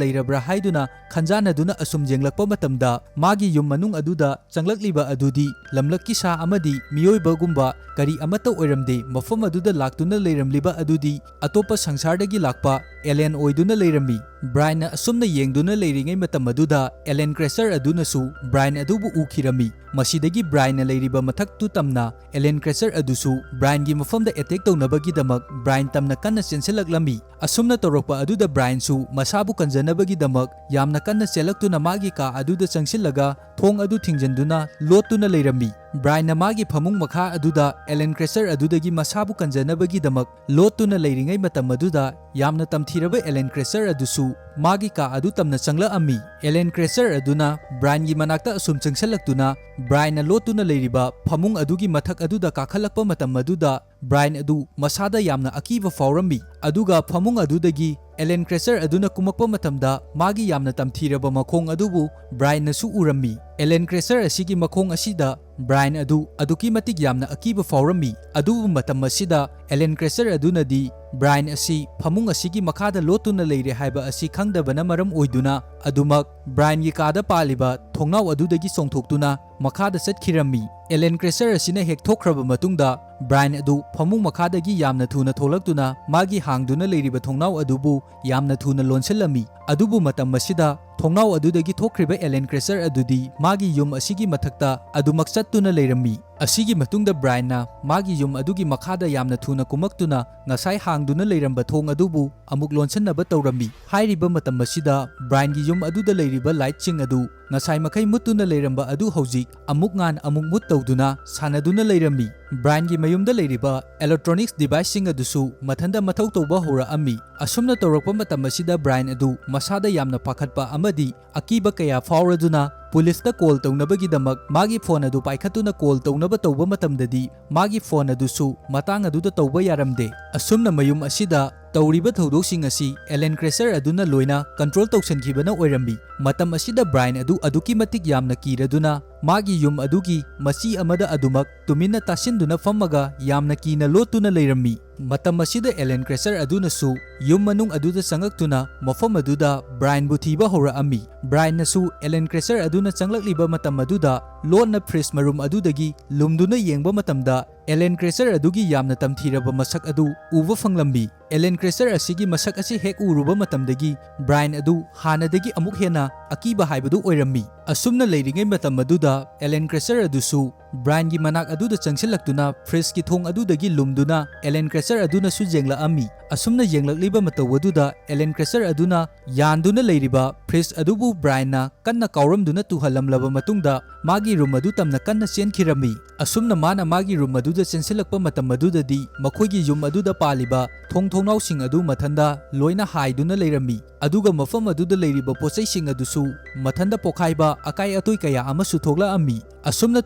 ꯂꯩꯔꯕ꯭ꯔꯥ ꯍꯥꯏꯗꯨꯅ ꯈꯟꯖꯥꯟꯅꯗꯨꯅ ꯑꯁꯨꯝ ꯌꯦꯡꯂꯛꯄ ꯃꯇꯝꯗ ꯃꯥꯒꯤ ꯌꯨꯝ ꯃꯅꯨꯡ ꯑꯗꯨꯗ ꯆꯪꯂꯛꯂꯤꯕ ꯑꯗꯨꯗꯤ ꯂꯝꯂꯛꯀꯤ ꯁꯥ ꯑꯃꯗꯤ ꯃꯤꯑꯣꯏꯕꯒꯨꯝꯕ ꯀꯔꯤ ꯑꯃꯠꯇ ꯑꯣꯏꯔꯝꯗꯦ꯫ ꯃꯐꯝ ꯑꯗꯨꯗ ꯂꯥꯛꯇꯨꯅ ꯂꯩꯔꯝꯂꯤꯕ ꯑꯗꯨꯗꯤ ꯑꯇꯣꯞꯄ ꯁꯪꯁꯥꯔꯗꯒꯤ ꯂꯥꯛꯄ ꯑꯦꯂꯦꯟ ꯑꯣꯏꯗꯨꯅ ꯂꯩꯔꯝꯃꯤ꯫ ꯕ꯭ꯔꯥꯏꯟꯅ ꯑꯁꯨꯝꯅ ꯌꯦꯡꯗꯨꯅ ꯂꯩꯔꯤꯉꯩ ꯃꯇꯝ ꯑꯗꯨꯗ ꯑꯦꯂꯦꯟ ꯀ꯭ꯔꯦꯁꯔ ꯑꯗꯨꯅꯁꯨ ꯕ꯭ꯔꯥꯏꯟ ꯑꯗꯨꯕꯨ ꯎꯈꯤꯔꯝꯃꯤ꯫ ꯃꯁꯤꯗꯒꯤ ꯕ꯭ꯔꯥꯏꯟꯅ ꯂꯩꯔꯤꯕ ꯃꯊꯛꯇꯨ ꯇꯝꯅ ꯑꯦꯂꯦꯟ ꯀ꯭ꯔꯦꯁꯔ ꯑꯗꯨꯁꯨ ꯕ꯭ꯔꯥꯏꯟꯒꯤ ꯃꯐꯝꯗ ꯑꯦꯇꯦꯛ ꯇꯧꯅꯕꯒꯤꯗꯃꯛ ꯕ꯭ꯔꯥꯏꯟ ꯇꯝꯅ ꯀꯟꯅ ꯆꯦꯟꯁꯤꯜꯂꯛꯂꯝꯃꯤ꯫ ꯑꯁꯨꯝꯅ ꯇꯧꯔꯛꯄ ꯑꯗꯨꯗ ꯕ꯭ꯔꯥꯏꯟꯁꯨ ꯃꯁꯥꯕꯨ ꯀꯟꯖꯅꯕꯒꯤꯗꯃꯛ ꯌꯥꯝꯅ ꯀꯟꯅ ꯆꯦꯜꯂꯛꯇꯨꯅ ꯃꯥꯒꯤ ꯀꯥ ꯑꯗꯨꯗ ꯆꯪꯁꯤꯜꯂꯒ ꯊꯣꯡ ꯑꯗꯨ ꯊꯤꯡꯖꯤꯟꯗꯨꯅ ꯂꯣꯠꯇꯨꯅ ꯂꯩꯔꯝꯃꯤ꯫ ꯕ꯭ꯔꯥꯏꯟꯅ ꯃꯥꯒꯤ ꯐꯃꯨꯡ ꯃꯈꯥ ꯑꯗꯨꯗ ꯑꯦꯂꯦꯟ ꯀ꯭ꯔꯦꯁꯔ ꯑꯗꯨꯗꯒꯤ ꯃꯁꯥꯕꯨ ꯀꯟꯖꯅꯕꯒꯤꯗꯃꯛ ꯂꯣꯠꯇꯨꯅ ꯂꯩꯔꯤꯉꯩ ꯃꯇꯝ ꯑꯗꯨꯗ ꯌꯥꯝꯅ ꯇꯝꯊꯤꯔꯕ ꯑꯦꯂꯦꯟ ꯀ꯭ꯔꯦꯁꯔ ꯑꯗꯨꯁꯨ ꯃꯥꯒꯤ ꯀꯥ ꯑꯗꯨ ꯇꯝꯅ ꯆꯪꯂꯛꯑꯝꯃꯤ꯫ ꯑꯦꯂꯦꯟ ꯀ꯭ꯔꯦꯁꯔ ꯑꯗꯨꯅ ꯕ꯭ꯔꯥꯏꯟꯒꯤ ꯃꯅꯥꯛꯇ ꯑꯁꯨꯝ ꯆꯪꯁꯤꯜꯂꯛꯇꯨꯅ ꯕ꯭ꯔꯥꯏꯟꯅ ꯂꯣꯠꯇꯨꯅ ꯂꯩꯔꯤꯕ ꯐꯃꯨꯡ ꯑꯗꯨꯒꯤ ꯃꯊꯛ ꯑꯗꯨꯗ ꯀꯥꯈꯠꯂꯛꯄ ꯃꯇꯝ ꯑꯗꯨꯗ ꯕ꯭ꯔꯥꯏꯟ ꯑꯗꯨ ꯃꯁꯥꯗ ꯌꯥꯝꯅ ꯑꯀꯤꯕ ꯐꯥꯎꯔꯝꯃꯤ꯫ ꯑꯗꯨꯒ ꯐꯃꯨꯡ ꯑꯗꯨꯗꯒꯤ ꯑꯦꯂꯦꯟ ꯀ꯭ꯔꯦꯁꯔ ꯑꯗꯨꯅ ꯀꯨꯝꯃꯛꯄ ꯃꯇꯝꯗ ꯃꯥꯒꯤ ꯌꯥꯝꯅ ꯇꯝꯊꯤꯔꯕ ꯃꯈꯣꯡ ꯑꯗꯨꯕꯨ ꯕ꯭ꯔꯥꯏꯟꯅꯁꯨ ꯎꯔꯝꯃꯤ꯫ ꯑꯦꯂꯦꯟ ꯀ꯭ꯔꯦꯁꯔ ꯑꯁꯤꯒꯤ ꯃꯈꯣꯡ ꯑꯁꯤꯗ ꯕ꯭ꯔꯥꯏꯟ ꯑꯗꯨ ꯑꯗꯨꯛꯀꯤ ꯃꯇꯤꯛ ꯌꯥꯝꯅ ꯑꯀꯤꯕ ꯐꯥꯎꯔꯝꯃꯤ꯫ ꯑꯗꯨꯕꯨ ꯃꯇꯝ ꯑꯁꯤꯗ ꯑꯦꯂꯦꯟ ꯀ꯭ꯔꯦꯁꯔ ꯑꯗꯨꯅꯗꯤ ꯕ꯭ꯔꯥꯏꯟ ꯑꯁꯤ ꯐꯃꯨꯡ ꯑꯁꯤꯒꯤ ꯃꯈꯥꯗ ꯂꯣꯠꯇꯨꯅ ꯂꯩꯔꯦ ꯍꯥꯏꯕ ꯑꯁꯤ ꯈꯪꯗꯕꯅ ꯃꯔꯝ ꯑꯣꯏꯗꯨꯅ ꯑꯗꯨꯃꯛ ꯕ꯭ꯔꯥꯏꯟꯒꯤ ꯀꯥꯗ ꯄꯥꯜꯂꯤꯕ ꯊꯣꯡꯅꯥꯎ ꯑꯗꯨꯗꯒꯤ ꯆꯣꯡꯊꯣꯛꯇꯨꯅ ꯃꯈꯥꯗ ꯆꯠꯈꯤꯔꯝꯃꯤ꯫ ꯑꯦꯂꯦꯟ ꯀ꯭ꯔꯦꯁꯔ ꯑꯁꯤꯅ ꯍꯦꯛ ꯊꯣꯛꯈ꯭ꯔꯕ ꯃꯇꯨꯡꯗ ꯕ꯭ꯔꯥꯏꯟ ꯑꯗꯨ ꯐꯃꯨꯡ ꯃꯈꯥꯗꯒꯤ ꯌꯥꯝꯅ ꯊꯨꯅ ꯊꯣꯛꯂꯛꯇꯨꯅ ꯃꯥꯒꯤ ꯍꯥꯡꯗꯨꯅ ꯂꯩꯔꯤꯕ ꯊꯣꯡꯅꯥꯎ ꯑꯗꯨꯕꯨ ꯌꯥꯝꯅ ꯊꯨꯅ ꯂꯣꯟꯁꯤꯜꯂꯝꯃꯤ꯫ ꯑꯗꯨꯕꯨ ꯃꯇꯝ ꯑꯁꯤꯗ ꯊꯣꯡꯅꯥꯎ ꯑꯗꯨꯗꯒꯤ ꯊꯣꯛꯈ꯭ꯔꯤꯕ ꯑꯦꯂꯦꯟ ꯀ꯭ꯔꯦꯁꯔ ꯑꯗꯨꯗꯤ ꯃꯥꯒꯤ ꯌꯨꯝ ꯑꯁꯤꯒꯤ ꯃꯊꯛꯇ ꯑꯗꯨꯃꯛ ꯆꯠꯇꯨꯅ ꯂꯩꯔꯝꯃꯤ꯫ ꯑꯁꯤꯒꯤ ꯃꯇꯨꯡꯗ ꯕ꯭ꯔꯥꯏꯟꯅ ꯃꯥꯒꯤ ꯌꯨꯝ ꯑꯗꯨꯒꯤ ꯃꯈꯥꯗ ꯌꯥꯝꯅ ꯊꯨꯅ ꯀꯨꯝꯃꯛꯇꯨꯅ ꯉꯁꯥꯏ ꯍꯥꯡꯗꯨꯅ ꯂꯩꯔꯝꯕ ꯊꯣꯡ ꯑꯗꯨꯕꯨ ꯑꯃꯨꯛ ꯂꯣꯟꯁꯤꯟꯅꯕ ꯇꯧꯔꯝꯃꯤ꯫ ꯍꯥꯏꯔꯤꯕ ꯃꯇꯝ ꯑꯁꯤꯗ ꯕ꯭ꯔꯥꯏꯟꯒꯤ ꯌꯨꯝ ꯑꯗꯨꯗ ꯂꯩꯔꯤꯕ ꯂꯥꯏꯠꯁꯤꯡ ꯑꯗꯨ ꯉꯁꯥꯏ ꯃꯈꯩ ꯃꯨꯠꯇꯨꯅ ꯂꯩꯔꯝꯕ ꯑꯗꯨ ꯍꯧꯖꯤꯛ ꯑꯃꯨꯛ ꯉꯥꯟ ꯑꯃꯨꯛ ꯃꯨꯠ ꯇꯧꯗꯨꯅ ꯁꯥꯟꯅꯗꯨꯅ ꯂꯩꯔꯝꯃꯤ꯫ ꯕ꯭ꯔꯥꯏꯟꯒꯤ ꯃꯌꯨꯝꯗ ꯂꯩꯔꯤꯕ electronics deviceꯁꯤꯡ ꯑꯗꯨꯁꯨ ꯃꯊꯟꯇ ꯃꯊꯧ ꯇꯧꯕ ꯍꯧꯔꯛꯑꯝꯃꯤ꯫ ꯑꯁꯨꯝꯅ ꯇꯧꯔꯛꯄ ꯃꯇꯝ ꯑꯁꯤꯗ ꯕ꯭ꯔꯥꯏꯟ ꯑꯗꯨ ꯃꯁꯥꯗ ꯌꯥꯝꯅ ꯄꯥꯈꯠꯄ ꯑꯃꯗꯤ ꯑꯀꯤꯕ ꯀꯌꯥ ꯐꯥꯎꯔꯗꯨꯅ ꯄꯨꯂꯤꯁꯇ ꯀꯣꯜ ꯇꯧꯅꯕꯒꯤꯗꯃꯛ ꯃꯥꯒꯤ ꯐꯣꯟ ꯑꯗꯨ ꯄꯥꯏꯈꯠꯇꯨꯅ ꯀꯣꯜ ꯇꯧꯅꯕ ꯇꯧꯕ ꯃꯇꯝꯗꯗꯤ ꯃꯥꯒꯤ ꯐꯣꯟ ꯑꯗꯨꯁꯨ ꯃꯇꯥꯡ ꯑꯗꯨꯗ ꯇꯧꯕ ꯌꯥꯔꯝꯗꯦ꯫ ꯑꯁꯨꯝꯅ ꯃꯌꯨꯝ ꯑꯁꯤꯗ ꯇꯧꯔꯤꯕ ꯊꯧꯗꯣꯛꯁꯤꯡ ꯑꯁꯤ ꯑꯦꯂꯦꯟ ꯀ꯭ꯔꯦꯁꯔ ꯑꯗꯨꯅ ꯂꯣꯏꯅ ꯀꯟꯇ꯭ꯔꯣꯜ ꯇꯧꯁꯤꯟꯈꯤꯕꯅ ꯑꯣꯏꯔꯝꯃꯤ꯫ ꯃꯇꯝ ꯑꯁꯤꯗ ꯕ꯭ꯔꯥꯏꯟ ꯑꯗꯨ ꯑꯗꯨꯛꯀꯤ ꯃꯇꯤꯛ ꯌꯥꯝꯅ ꯀꯤꯔꯗꯨꯅ ꯃꯥꯒꯤ ꯌꯨꯝ ꯑꯗꯨꯒꯤ ꯃꯆꯤ ꯑꯃꯗ ꯑꯗꯨꯃꯛ ꯇꯨꯃꯤꯟꯅ ꯇꯥꯁꯤꯟꯗꯨꯅ ꯐꯝꯃꯒ ꯌꯥꯝꯅ ꯀꯤꯅ ꯂꯣꯠꯇꯨꯅ ꯂꯩꯔꯝꯃꯤ꯫ ꯃꯇꯝ ꯑꯁꯤꯗ ꯑꯦꯂꯦꯟ ꯀ꯭ꯔꯦꯁꯔ ꯑꯗꯨꯅꯁꯨ ꯌꯨꯝ ꯃꯅꯨꯡ ꯑꯗꯨꯗ ꯆꯪꯂꯛꯇꯨꯅ ꯃꯐꯝ ꯑꯗꯨꯗ ꯕ꯭ꯔꯥꯏꯟꯕꯨ ꯊꯤꯕ ꯍꯧꯔꯛꯑꯝꯃꯤ꯫ ꯕ꯭ꯔꯥꯏꯟꯅꯁꯨ ꯑꯦꯂꯦꯟ ꯀ꯭ꯔꯦꯁꯔ ꯑꯗꯨꯅ ꯆꯪꯂꯛꯂꯤꯕ ꯃꯇꯝ ꯑꯗꯨꯗ ꯂꯣꯟꯅ ꯐ꯭ꯔꯤꯖ ꯃꯔꯨꯝ ꯑꯗꯨꯗꯒꯤ ꯂꯨꯝꯗꯨꯅ ꯌꯦꯡꯕ ꯃꯇꯝꯗ, ꯑꯦꯂꯦꯟ ꯀ꯭ꯔꯦꯁꯔ ꯑꯗꯨꯒꯤ ꯌꯥꯝꯅ ꯇꯝꯊꯤꯔꯕ ꯃꯁꯛ ꯑꯗꯨ ꯎꯕ ꯐꯪꯂꯝꯃꯤ꯫ ꯑꯦꯂꯦꯟ ꯀ꯭ꯔꯦꯁꯔ ꯑꯁꯤꯒꯤ ꯃꯁꯛ ꯑꯁꯤ ꯍꯦꯛ ꯎꯔꯨꯕ ꯃꯇꯝꯗꯒꯤ ꯕ꯭ꯔꯥꯏꯟ ꯑꯗꯨ ꯍꯥꯟꯅꯗꯒꯤ ꯑꯃꯨꯛ ꯍꯦꯟꯅ ꯑꯀꯤꯕ ꯍꯥꯏꯕꯗꯨ ꯑꯣꯏꯔꯝꯃꯤ꯫ ꯑꯁꯨꯝꯅ ꯂꯩꯔꯤꯉꯩ ꯃꯇꯝ ꯑꯗꯨꯗ ꯑꯦꯂꯦꯟ ꯀ꯭ꯔꯦꯁꯔ ꯑꯗꯨꯁꯨ ꯕ꯭ꯔꯥꯏꯟꯒꯤ ꯃꯅꯥꯛ ꯑꯗꯨꯗ ꯆꯪꯁꯤꯜꯂꯛꯇꯨꯅ ꯐ꯭ꯔꯤꯖꯀꯤ ꯊꯣꯡ ꯑꯗꯨꯗꯒꯤ ꯂꯨꯝꯗꯨꯅ ꯑꯦꯂꯦꯟ ꯀ꯭ꯔꯦꯁꯔ ꯑꯗꯨꯅꯁꯨ ꯌꯦꯡꯂꯛꯑꯝꯃꯤ꯫ ꯑꯁꯨꯝꯅ ꯌꯦꯡꯂꯛꯂꯤꯕ ꯃꯇꯧ ꯑꯗꯨꯗ ꯑꯦꯂꯦꯟ ꯀ꯭ꯔꯦꯁꯔ ꯑꯗꯨꯅ ꯌꯥꯟꯗꯨꯅ ꯂꯩꯔꯤꯕ ꯐ꯭ꯔꯤꯖ ꯑꯗꯨꯕꯨ ꯕ꯭ꯔꯥꯏꯟꯅ ꯀꯟꯅ ꯀꯥꯎꯔꯝꯗꯨꯅ ꯇꯨꯍꯜꯂꯝꯂꯕ ꯃꯇꯨꯡꯗ ꯃꯥꯒꯤ ꯔꯨꯝ ꯑꯗꯨ ꯇꯝꯅ ꯀꯟꯅ ꯆꯦꯟꯈꯤꯔꯝꯃꯤ꯫ ꯑꯁꯨꯝꯅ ꯃꯥꯅ ꯃꯥꯒꯤ ꯔꯨꯝ ꯑꯗꯨꯗ ꯆꯦꯟꯁꯤꯜꯂꯛꯄ ꯃꯇꯝ ꯑꯗꯨꯗꯗꯤ ꯃꯈꯣꯏꯒꯤ ꯌꯨꯝ ꯑꯗꯨꯗ ꯄꯥꯜꯂꯤꯕ ꯊꯣꯡ ꯊꯣꯡꯅꯥꯎꯁꯤꯡ ꯑꯗꯨ ꯃꯊꯟꯗ ꯂꯣꯏꯅ ꯍꯥꯏꯗꯨꯅ ꯂꯩꯔꯝꯃꯤ꯫ ꯑꯗꯨꯒ ꯃꯐꯝ ꯑꯗꯨꯗ ꯂꯩꯔꯤꯕ ꯄꯣꯠꯆꯩꯁꯤꯡ ꯑꯗꯨꯁꯨ ꯃꯊꯟꯗ ꯄꯣꯈꯥꯏꯕ ꯑꯀꯥꯏ ꯑꯇꯣꯏ ꯀꯌꯥ ꯑꯃꯁꯨ ꯊꯣꯛꯂꯛꯑꯝꯃꯤ꯫ ꯑꯁꯨꯝꯅ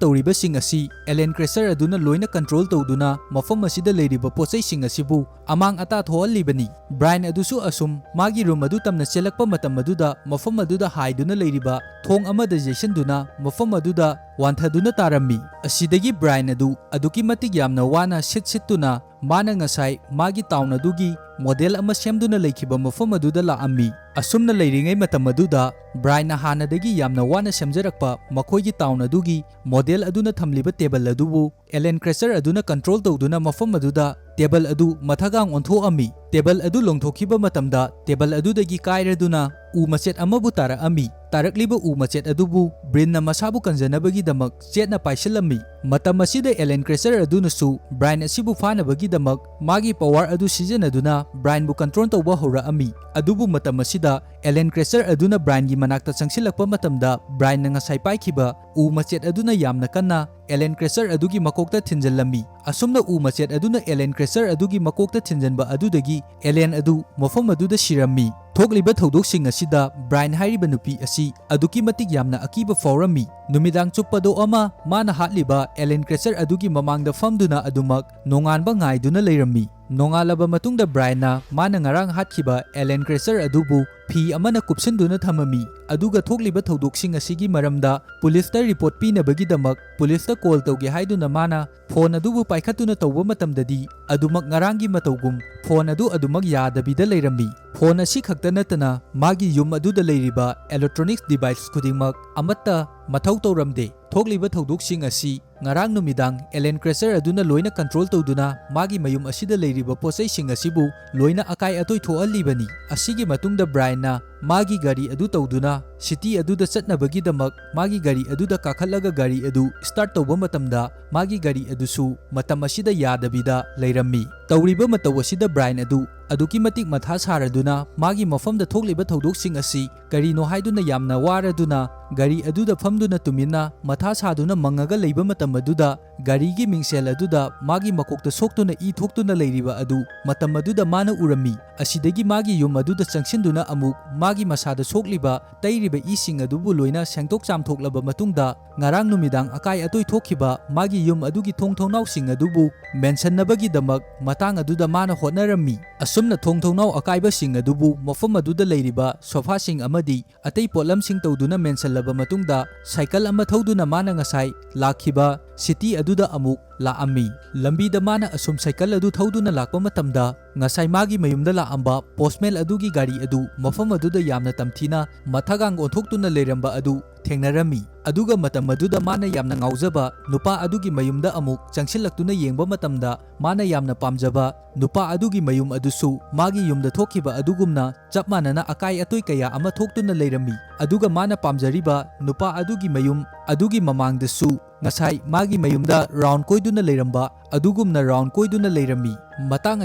ꯇꯧꯔꯤꯕꯁꯤꯡ ꯑꯁꯤ ꯑꯦꯂꯦꯟ ꯀ꯭ꯔꯦꯁꯔ ꯑꯗꯨꯅ ꯂꯣꯏꯅ ꯀꯟꯇ꯭ꯔꯣꯜ ꯇꯧꯗꯨꯅ ꯃꯐꯝ ꯑꯁꯤꯗ ꯂꯩꯔꯤꯕ ꯄꯣꯠꯆꯩꯁꯤꯡ ꯑꯁꯤꯕꯨ ꯑꯃꯥꯡ ꯑꯇꯥ ꯊꯣꯛꯍꯜꯂꯤꯕꯅꯤ꯫ ꯕ꯭ꯔꯥꯏꯟ ꯑꯗꯨꯁꯨ ꯑꯁꯨꯝ ꯃꯥꯒꯤ ꯔꯨꯝ ꯑꯗꯨ ꯇꯝꯅ ꯆꯦꯜꯂꯛꯄ ꯃꯇꯝ ꯑꯗꯨꯗ ꯃꯐꯝ ꯑꯗꯨꯗ ꯍꯥꯏꯗꯨꯅ ꯂꯩꯔꯤꯕ ꯊꯣꯡ ꯑꯃꯗ ꯌꯩꯁꯤꯟꯗꯨꯅ ꯃꯐꯝ ꯑꯗꯨꯗ ꯋꯥꯟꯊꯗꯨꯅ ꯇꯥꯔꯝꯃꯤ꯫ ꯑꯁꯤꯗꯒꯤ ꯕ꯭ꯔꯥꯏꯟ ꯑꯗꯨ ꯑꯗꯨꯛꯀꯤ ꯃꯇꯤꯛ ꯌꯥꯝꯅ ꯋꯥꯅ ꯁꯤꯠ ꯁꯤꯠꯇꯨꯅ ꯃꯥꯅ ꯉꯁꯥꯏ ꯃꯥꯒꯤ ꯇꯥꯎꯟ ꯑꯗꯨꯒꯤ ꯃꯣꯗꯦꯜ ꯑꯃ ꯁꯦꯝꯗꯨꯅ ꯂꯩꯈꯤꯕ ꯃꯐꯝ ꯑꯗꯨꯗ ꯂꯥꯛꯑꯝꯃꯤ꯫ ꯑꯁꯨꯝꯅ ꯂꯩꯔꯤꯉꯩ ꯃꯇꯝ ꯑꯗꯨꯗ ꯕ꯭ꯔꯥꯏꯟꯅ ꯍꯥꯟꯅꯗꯒꯤ ꯌꯥꯝꯅ ꯋꯥꯅ ꯁꯦꯝꯖꯔꯛꯄ ꯃꯈꯣꯏꯒꯤ ꯇꯥꯎꯟ ꯑꯗꯨꯒꯤ ꯃꯣꯗꯦꯜ ꯑꯗꯨꯅ ꯊꯝꯂꯤꯕ ꯇꯦꯕꯜ ꯑꯗꯨꯕꯨ ꯑꯦꯂꯦꯟ ꯀ꯭ꯔꯦꯁꯔ ꯑꯗꯨꯅ ꯀꯟꯇ꯭ꯔꯣꯜ ꯇꯧꯗꯨꯅ ꯃꯐꯝ ꯑꯗꯨꯗ ꯇꯦꯕꯜ ꯑꯗꯨ ꯃꯊꯛꯒꯥꯡ ꯑꯣꯟꯊꯣꯛꯑꯝꯃꯤ꯫ ꯇꯦꯕꯜ ꯑꯗꯨ ꯂꯣꯡꯊꯣꯛꯈꯤꯕ ꯃꯇꯝꯗ ꯇꯦꯕꯜ ꯑꯗꯨꯗꯒꯤ ꯀꯥꯏꯔꯗꯨꯅ ꯎ ꯃꯆꯦꯠ ꯑꯃꯕꯨ ꯇꯥꯔꯛꯑꯝꯃꯤ꯫ ꯇꯥꯔꯛꯂꯤꯕ ꯎ ꯃꯆꯦꯠ ꯑꯗꯨꯕꯨ ꯕ꯭ꯔꯤꯟꯅ ꯃꯁꯥꯕꯨ ꯀꯟꯖꯅꯕꯒꯤꯗꯃꯛ ꯆꯦꯠꯅ ꯄꯥꯏꯁꯤꯜꯂꯝꯃꯤ꯫ ꯃꯇꯝ ꯑꯁꯤꯗ ꯑꯦꯂꯦꯟ ꯀ꯭ꯔꯦꯁꯔ ꯑꯗꯨꯅꯁꯨ ꯕ꯭ꯔꯥꯏꯟ ꯑꯁꯤꯕꯨ ꯐꯥꯅꯕꯒꯤꯗꯃꯛ ꯃꯥꯒꯤ ꯄꯋꯥꯔ ꯑꯗꯨ ꯁꯤꯖꯤꯟꯅꯗꯨꯅ ꯕ꯭ꯔꯥꯏꯟꯕꯨ ꯀꯟꯇ꯭ꯔꯣꯜ ꯇꯧꯕ ꯍꯧꯔꯛꯑꯝꯃꯤ꯫ ꯑꯗꯨꯕꯨ ꯃꯇꯝ ꯑꯁꯤꯗ ꯑꯦꯂꯦꯟ ꯀ꯭ꯔꯦꯁꯔ ꯑꯗꯨꯅ ꯕ꯭ꯔꯥꯏꯟꯒꯤ ꯃꯅꯥꯛꯇ ꯆꯪꯁꯤꯜꯂꯛꯄ ꯃꯇꯝꯗ ꯕ꯭ꯔꯥꯏꯟꯅ ꯉꯁꯥꯏ ꯄꯥꯏꯈꯤꯕ ꯎ ꯃꯆꯦꯠ ꯑꯗꯨꯅ ꯌꯥꯝꯅ ꯀꯟꯅ ꯑꯦꯂꯦꯟ ꯀ꯭ꯔꯦꯁꯔ ꯑꯗꯨꯒꯤ ꯃꯀꯣꯛꯇ ꯊꯤꯟꯖꯤꯜꯂꯝꯃꯤ꯫ ꯑꯁꯨꯝꯅ ꯎ ꯃꯆꯦꯠ ꯑꯗꯨꯅ ꯑꯦꯂꯦꯟ ꯀ꯭ꯔꯦꯁꯔ ꯑꯗꯨꯒꯤ ꯃꯀꯣꯛꯇ ꯊꯤꯟꯖꯤꯟꯕ ꯑꯗꯨꯗꯒꯤ ꯑꯦꯂꯦꯟ ꯑꯗꯨ ꯃꯐꯝ ꯑꯗꯨꯗ ꯁꯤꯔꯝꯃꯤ꯫ ꯊꯣꯛꯂꯤꯕ ꯊꯧꯗꯣꯛꯁꯤꯡ ꯑꯁꯤꯗ ꯕ꯭ꯔꯥꯏꯟ ꯍꯥꯏꯔꯤꯕ ꯅꯨꯄꯤ ꯑꯁꯤ ꯑꯗꯨꯛꯀꯤ ꯃꯇꯤꯛ ꯌꯥꯝꯅ ꯑꯀꯤꯕ ꯐꯥꯎꯔꯝꯃꯤ꯫ ꯅꯨꯃꯤꯗꯥꯡ ꯆꯨꯞꯄꯗꯣ ꯑꯃ ꯃꯥꯅ ꯍꯥꯠꯂꯤꯕ ꯑꯦꯂꯦꯟ ꯀ꯭ꯔꯦꯁꯔ ꯑꯗꯨꯒꯤ ꯃꯃꯥꯡꯗ ꯐꯝꯗꯨꯅ ꯑꯗꯨꯃꯛ ꯅꯣꯡꯉꯥꯟꯕ ꯉꯥꯏꯗꯨꯅ ꯂꯩꯔꯝꯃꯤ꯫ ꯅꯣꯡꯉꯥꯜꯂꯕ ꯃꯇꯨꯡꯗ ꯕ꯭ꯔꯥꯏꯟꯅ ꯃꯥꯅ ꯉꯔꯥꯡ ꯍꯥꯠꯈꯤꯕ ꯑꯦꯂꯦꯟ ꯀ꯭ꯔꯦꯁꯔ ꯑꯗꯨꯕꯨ ꯐꯤ ꯑꯃꯅ ꯀꯨꯞꯁꯤꯟꯗꯨꯅ ꯊꯝꯃꯝꯃꯤ꯫ ꯑꯗꯨꯒ ꯊꯣꯛꯂꯤꯕ ꯊꯧꯗꯣꯛꯁꯤꯡ ꯑꯁꯤꯒꯤ ꯃꯔꯝꯗ ꯄꯨꯂꯤꯁꯇ ꯔꯤꯄꯣꯔꯠ ꯄꯤꯅꯕꯒꯤꯗꯃꯛ ꯄꯨꯂꯤꯁꯇ ꯀꯣꯜ ꯇꯧꯒꯦ ꯍꯥꯏꯗꯨꯅ ꯃꯥꯅ ꯐꯣꯟ ꯑꯗꯨꯕꯨ ꯄꯥꯏꯈꯠꯇꯨꯅ ꯇꯧꯕ ꯃꯇꯝꯗꯗꯤ ꯑꯗꯨꯃꯛ ꯉꯔꯥꯡꯒꯤ ꯃꯇꯧꯒꯨꯝ ꯐꯣꯟ ꯑꯗꯨ ꯑꯗꯨꯃꯛ ꯌꯥꯗꯕꯤꯗ ꯂꯩꯔꯝꯃꯤ꯫ ꯐꯣꯟ ꯑꯁꯤ ꯈꯛꯇ ꯅꯠꯇꯅ ꯃꯥꯒꯤ ꯌꯨꯝ ꯑꯗꯨꯗ ꯂꯩꯔꯤꯕ electronics device ꯈꯨꯗꯤꯡꯃꯛ ꯑꯃꯠꯇ ꯃꯊꯧ ꯇꯧꯔꯝꯗꯦ꯫ ꯊꯣꯛꯂꯤꯕ ꯊꯧꯗꯣꯛꯁꯤꯡ ꯑꯁꯤ ꯉꯔꯥꯡ ꯅꯨꯃꯤꯗꯥꯡ alien creature ꯑꯗꯨꯅ ꯂꯣꯏꯅ control ꯇꯧꯗꯨꯅ ꯃꯥꯒꯤ ꯃꯌꯨꯝ ꯑꯁꯤꯗ ꯂꯩꯔꯤꯕ ꯄꯣꯠꯆꯩꯁꯤꯡ ꯑꯁꯤꯕꯨ ꯂꯣꯏꯅ ꯑꯀꯥꯏ ꯑꯇꯣꯏ ꯊꯣꯛꯍꯜꯂꯤꯕꯅꯤ꯫ ꯑꯁꯤꯒꯤ ꯃꯇꯨꯡꯗ ꯕ꯭ꯔꯥꯏꯟꯅ ꯃꯥꯒꯤ ꯒꯥꯔꯤ ꯑꯗꯨ ꯇꯧꯗꯨꯅ city ꯑꯗꯨꯗ ꯆꯠꯅꯕꯒꯤꯗꯃꯛ ꯃꯥꯒꯤ ꯒꯥꯔꯤ ꯑꯗꯨꯗ ꯀꯥꯈꯠꯂꯒ ꯒꯥꯔꯤ ꯑꯗꯨ start ꯇꯧꯕ ꯃꯇꯝꯗ ꯃꯥꯒꯤ ꯒꯥꯔꯤ ꯑꯗꯨꯁꯨ ꯃꯇꯝ ꯑꯁꯤꯗ ꯌꯥꯗꯕꯤꯗ ꯂꯩꯔꯝꯃꯤ꯫ ꯇꯧꯔꯤꯕ ꯃꯇꯧ ꯑꯁꯤꯗ ꯕ꯭ꯔꯥꯏꯟ ꯑꯗꯨ ꯑꯗꯨꯛꯀꯤ ꯃꯇꯤꯛ ꯃꯊꯥ ꯁꯥꯔꯗꯨꯅ ꯃꯥꯒꯤ ꯃꯐꯝꯗ ꯊꯣꯛꯂꯤꯕ ꯊꯧꯗꯣꯛꯁꯤꯡ ꯑꯁꯤ ꯀꯔꯤꯅꯣ ꯍꯥꯏꯗꯨꯅ ꯌꯥꯝꯅ ꯋꯥꯔꯗꯨꯅ ꯒꯥꯔꯤ ꯑꯗꯨꯗ ꯐꯝꯗꯨꯅ ꯇꯨꯃꯤꯟꯅ ꯃꯊꯥ ꯁꯥꯗꯨꯅ ꯃꯪꯉꯒ ꯂꯩꯕ ꯃꯇꯝ ꯑꯗꯨꯗ ꯒꯥꯔꯤꯒꯤ ꯃꯤꯡꯁꯦꯜ ꯑꯗꯨꯗ ꯃꯥꯒꯤ ꯃꯀꯣꯛꯇ ꯁꯣꯛꯇꯨꯅ ꯏ ꯊꯣꯛꯇꯨꯅ ꯂꯩꯔꯤꯕ ꯑꯗꯨ ꯃꯇꯝ ꯑꯗꯨꯗ ꯃꯥꯅ ꯎꯔꯝꯃꯤ꯫ ꯑꯁꯤꯗꯒꯤ ꯃꯥꯒꯤ ꯌꯨꯝ ꯑꯗꯨꯗ ꯆꯪꯁꯤꯟꯗꯨꯅ ꯑꯃꯨꯛ ꯃꯥꯒꯤ ꯃꯁꯥꯗ ꯁꯣꯛꯂꯤꯕ ꯇꯩꯔꯤꯕ ꯏꯁꯤꯡ ꯑꯗꯨꯕꯨ ꯂꯣꯏꯅ ꯁꯦꯡꯗꯣꯛ ꯆꯥꯝꯊꯣꯛꯂꯕ ꯃꯇꯨꯡꯗ ꯉꯔꯥꯡ ꯅꯨꯃꯤꯗꯥꯡ ꯑꯀꯥꯏ ꯑꯇꯣꯏ ꯊꯣꯛꯈꯤꯕ ꯃꯥꯒꯤ ꯌꯨꯝ ꯑꯗꯨꯒꯤ ꯊꯣꯡ ꯊꯣꯡꯅꯥꯎꯁꯤꯡ ꯑꯗꯨꯕꯨ ꯃꯦꯟꯁꯟꯅꯕꯒꯤꯗꯃꯛ ꯃꯇꯥꯡ ꯑꯗꯨꯗ ꯃꯥꯅ ꯍꯣꯠꯅꯔꯝꯃꯤ꯫ ꯑꯁꯨꯝꯅ ꯊꯣꯡ ꯊꯣꯡꯅꯥꯎ ꯑꯀꯥꯏꯕꯁꯤꯡ ꯑꯗꯨꯕꯨ ꯃꯐꯝ ꯑꯗꯨꯗ ꯂꯩꯔꯤꯕ ꯁꯣꯐꯥꯁꯤꯡ ꯑꯃꯗꯤ ꯑꯇꯩ ꯄꯣꯠꯂꯝꯁꯤꯡ ꯇꯧꯗꯨꯅ ꯃꯦꯟꯁꯜꯂꯕ ꯃꯇꯨꯡꯗ ꯁꯥꯏꯀꯜ ꯑꯃ ꯊꯧꯗꯨꯅ ꯃꯥꯅ ꯉꯁꯥꯏ ꯂꯥꯛꯈꯤꯕ city ꯑꯗꯨꯗ ꯑꯃꯨꯛ ꯂꯥꯛꯑꯝꯃꯤ꯫ ꯂꯝꯕꯤꯗ ꯃꯥꯅ ꯑꯁꯨꯝ ꯁꯥꯏꯀꯜ ꯑꯗꯨ ꯊꯧꯗꯨꯅ ꯂꯥꯛꯄ ꯃꯇꯝꯗ ꯉꯁꯥꯏ ꯃꯥꯒꯤ ꯃꯌꯨꯝꯗ ꯂꯥꯛꯑꯝꯕ postman ꯑꯗꯨꯒꯤ ꯒꯥꯔꯤ ꯑꯗꯨ ꯃꯐꯝ ꯑꯗꯨꯗ ꯌꯥꯝꯅ ꯇꯝꯊꯤꯅ ꯃꯊꯥꯒꯥꯡ ꯑꯣꯟꯊꯣꯛꯇꯨꯅ ꯂꯩꯔꯝꯕ ꯑꯗꯨ ꯊꯦꯡꯅꯔꯝꯃꯤ꯫ ꯑꯗꯨꯒ ꯃꯇꯝ ꯑꯗꯨꯗ ꯃꯥꯅ ꯌꯥꯝꯅ ꯉꯥꯎꯖꯕ ꯅꯨꯄꯥ ꯑꯗꯨꯒꯤ ꯃꯌꯨꯝꯗ ꯑꯃꯨꯛ ꯆꯪꯁꯤꯜꯂꯛꯇꯨꯅ ꯌꯦꯡꯕ ꯃꯇꯝꯗ ꯃꯥꯅ ꯌꯥꯝꯅ ꯄꯥꯝꯖꯕ ꯅꯨꯄꯥ ꯑꯗꯨꯒꯤ ꯃꯌꯨꯝ ꯑꯗꯨꯁꯨ ꯃꯥꯒꯤ ꯌꯨꯝꯗ ꯊꯣꯛꯈꯤꯕ ꯑꯗꯨꯒꯨꯝꯅ ꯆꯞ ꯃꯥꯟꯅꯅ ꯑꯀꯥꯏ ꯑꯇꯣꯏ ꯀꯌꯥ ꯑꯃ ꯊꯣꯛꯇꯨꯅ ꯂꯩꯔꯝꯃꯤ꯫ ꯑꯗꯨꯒ ꯃꯥꯅ ꯄꯥꯝꯖꯔꯤꯕ ꯅꯨꯄꯥ ꯑꯗꯨꯒꯤ ꯃꯌꯨꯝ ꯑꯗꯨꯒꯤ ꯃꯃꯥꯡꯗꯁꯨ ꯉꯁꯥꯏ ꯃꯥꯒꯤ ꯃꯌꯨꯝꯗ round ꯀꯣꯏꯗꯨꯅ ꯂꯩꯔꯝꯕ ꯑꯗꯨꯒꯨꯝꯅ round ꯀꯣꯏꯗꯨꯅ ꯂꯩꯔꯝꯃꯤ꯫ ꯃꯇꯥꯡ